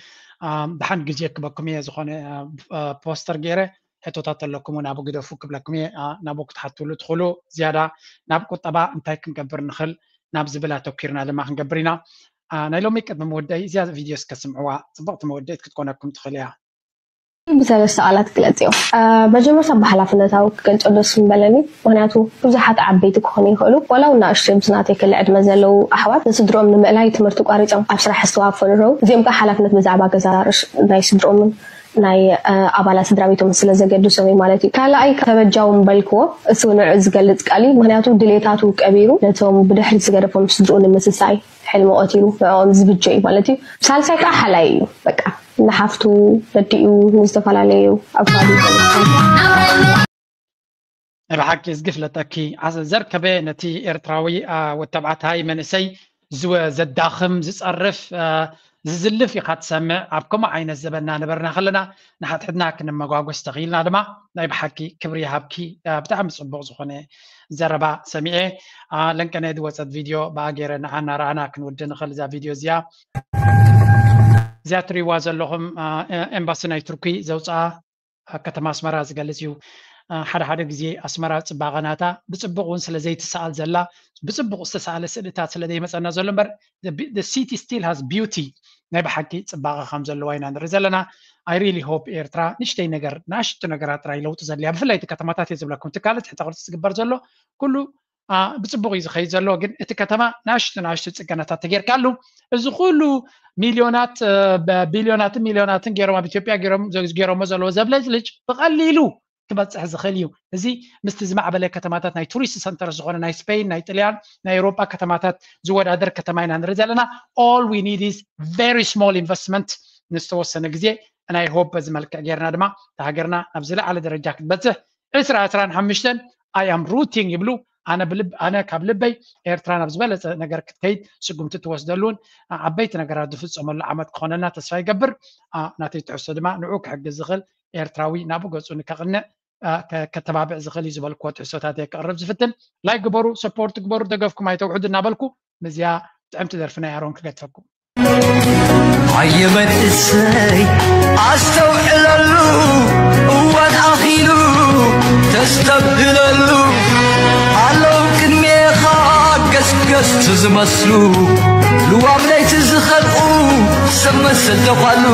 ብሓን ግዜ ክበኩም እየ ዝኾነ ፖስተር ገይረ ሕቶታት ኣለኩም እውን ኣብኡ ግደፉ ክብለኩም እየ ናብኡ ክትሓትሉ ትኽእሉ ዝያዳ ናብ ቁጠባ እንታይ ክንገብር ንኽእል ናብ ዝብል ኣተኪርና ድማ ክንገብር ኢና ናይ ሎሚ ቅድሚ ምወደይ እዚኣ ቪድዮ እስከ ስምዕዋ ፅብቕቲ መወደኢት ክትኮነኩም ትኽእል እያ ብሰለስተ ቃላት ክገልጽ እዮም። መጀመርታ ብሓላፍነታዊ ክገልጾ ደስ ምበለኒ፣ ምክንያቱ ብዙሓት ዓበይቲ ክኾኑ ይኽእሉ፣ ዋላ እውን ንኣሽቱ ብዝናተይ ክሊ ዕድመ ዘለዉ ኣሕዋት ንስድሮኦም ንምእላይ ትምህርቲ ቋሪጾም ኣብ ስራሕ ዝተዋፈሩ ኣለዉ። እዚኦም ከዓ ሓላፍነት ብዛዕባ ገዛ ርሽ ናይ ስድሮምን ናይ ኣባላት ስድራ ቤቶም ስለ ዘገድሶም እዩ ማለት እዩ። ካልኣይ ተበጃዊ ምበልክዎ፣ እሱ ንዑ ዝገልጽ ቃል እዩ። ምክንያቱ ድሌታቱ ቀቢሩ ነቶም ብድሕሪት ዝገደፎም ስድርኡ ንምስሳይ ሕልሚ ቆቲሩ ንዕኦም ዝብጀ እዩ ማለት እዩ። ሳልሳይ ከዓ ሓላይ እዩ። በቃ ንሓፍቱ ረዲኡ ንዝተፈላለዩ ኣብ ከባቢ ናይ ብሓቂ ዝግፍለጠኪ ዘርከበ ነቲ ኤርትራዊ ወተባዕታይ መንእሰይ ዘዳኽም ዝፀርፍ ዝዝልፍ ኢኻ ትሰምዕ። ኣብ ከምኡ ዓይነት ዘበና ነበርና ከለና ንሓድሕድና ክንመጓጎስ ተኽኢልና ድማ ናይ ብሓቂ ክብሪ ይሃብኪ። ብጣዕሚ ፅቡቕ ዝኾነ ዘረባ ሰሚዐ። ለንቀነ ዝወፀት ቪድዮ ብኣ ገይረ ንዓ እናረኣና ክንውድ ንኽእል እዛ ቪድዮ እዚኣ። እዚኣ ትሪእዋ ዘለኹም ኤምባሲ ናይ ቱርኪ ዘውፅኣ ኣብ ከተማ ኣስመራ ዝገልፅ እዩ። ሓደ ሓደ ግዜ ኣስመራ ፅባቐ ናታ ብፅቡቕ እውን ስለ ዘይትሰኣል ዘላ ብፅቡቕ ዝተሰኣለ ስእልታት ስለ ዘይመፀና ዘሎ እምበር city still has beauty ናይ ብሓቂ ፅባቐ ከም ዘለዋ ኢና ንርኢ ዘለና። I really hope ኤርትራ ንእሽተይ ነገር ንኣሽቱ ነገራት ጥራይ ለውጢ ዘድልያ ብፍላይ እቲ ከተማታት እየ ዝብለኩም ትካለ ትሕተ ቅርፂ ዝግበር ዘሎ ኩሉ ብፅቡቕ እዩ ዝኸይድ ዘሎ ግን እቲ ከተማ ንኣሽቱ ንኣሽቱ ፅገናታት ተጌርካሉ እዚ ኩሉ ሚልዮናት ቢልዮናትን ሚልዮናትን ገይሮም ኣብ ኢትዮጵያ ገይሮሞ ዘለዎ ዘብለጭልጭ ብቐሊሉ ክበፅሕ ዝኽእል እዩ። እዚ ምስቲ ዝማዕበለ ከተማታት ናይ ቱሪስት ሰንተር ዝኾነ ናይ ስፔን ናይ ጥልያን ናይ ኤውሮጳ ከተማታት ዝወዳደር ከተማ ኢና ንርኢ ዘለና። All we need is very small investment ንዝተወሰነ ግዜ ናይ ሆፕ በዚ መልክዕ ጌርና ድማ እታ ሃገርና ናብ ዝለዓለ ደረጃ ክትበፅሕ ዕስራ ዕስራን ሓሙሽተን I am rooting ይብሉ። ኣነ ካብ ልበይ ኤርትራ ናብ ዝበለፀ ነገር ክትከይድ ስጉምቲ ትወስደሉን ዓበይቲ ነገራት ዝፍፀመሉ ዓመት ክኾነና ተስፋ ይገብር። ናተይ ትሕዝቶ ድማ ንዑ ክሕግዝ ዝኽእል ኤርትራዊ ናብኡ ገፁ ንከቕንዕ ከተባብዕ ዝኽእል እዩ ዝበልክዎ ትሕዝቶታት እየ ከቕርብ ዝፍትን። ላይክ ግበሩ፣ ሰፖርት ግበሩ፣ ደገፍኩም ኣይተውሕዱ እናበልኩ ምስዚኣ ጥዕምቲ ደርፊ ናይ ኣሮን ክገድፈኩም። ኣየ መንእሰይ ኣስተውዕለሉ እዋን ኣኺሉ ተስተብህለሉ ኣለዉ ቅድሜኻ ገስገስቲ ዝመስሉ ልዋም ለይቲ ዝኸልኡ ሰብ መሰል ተዃሉ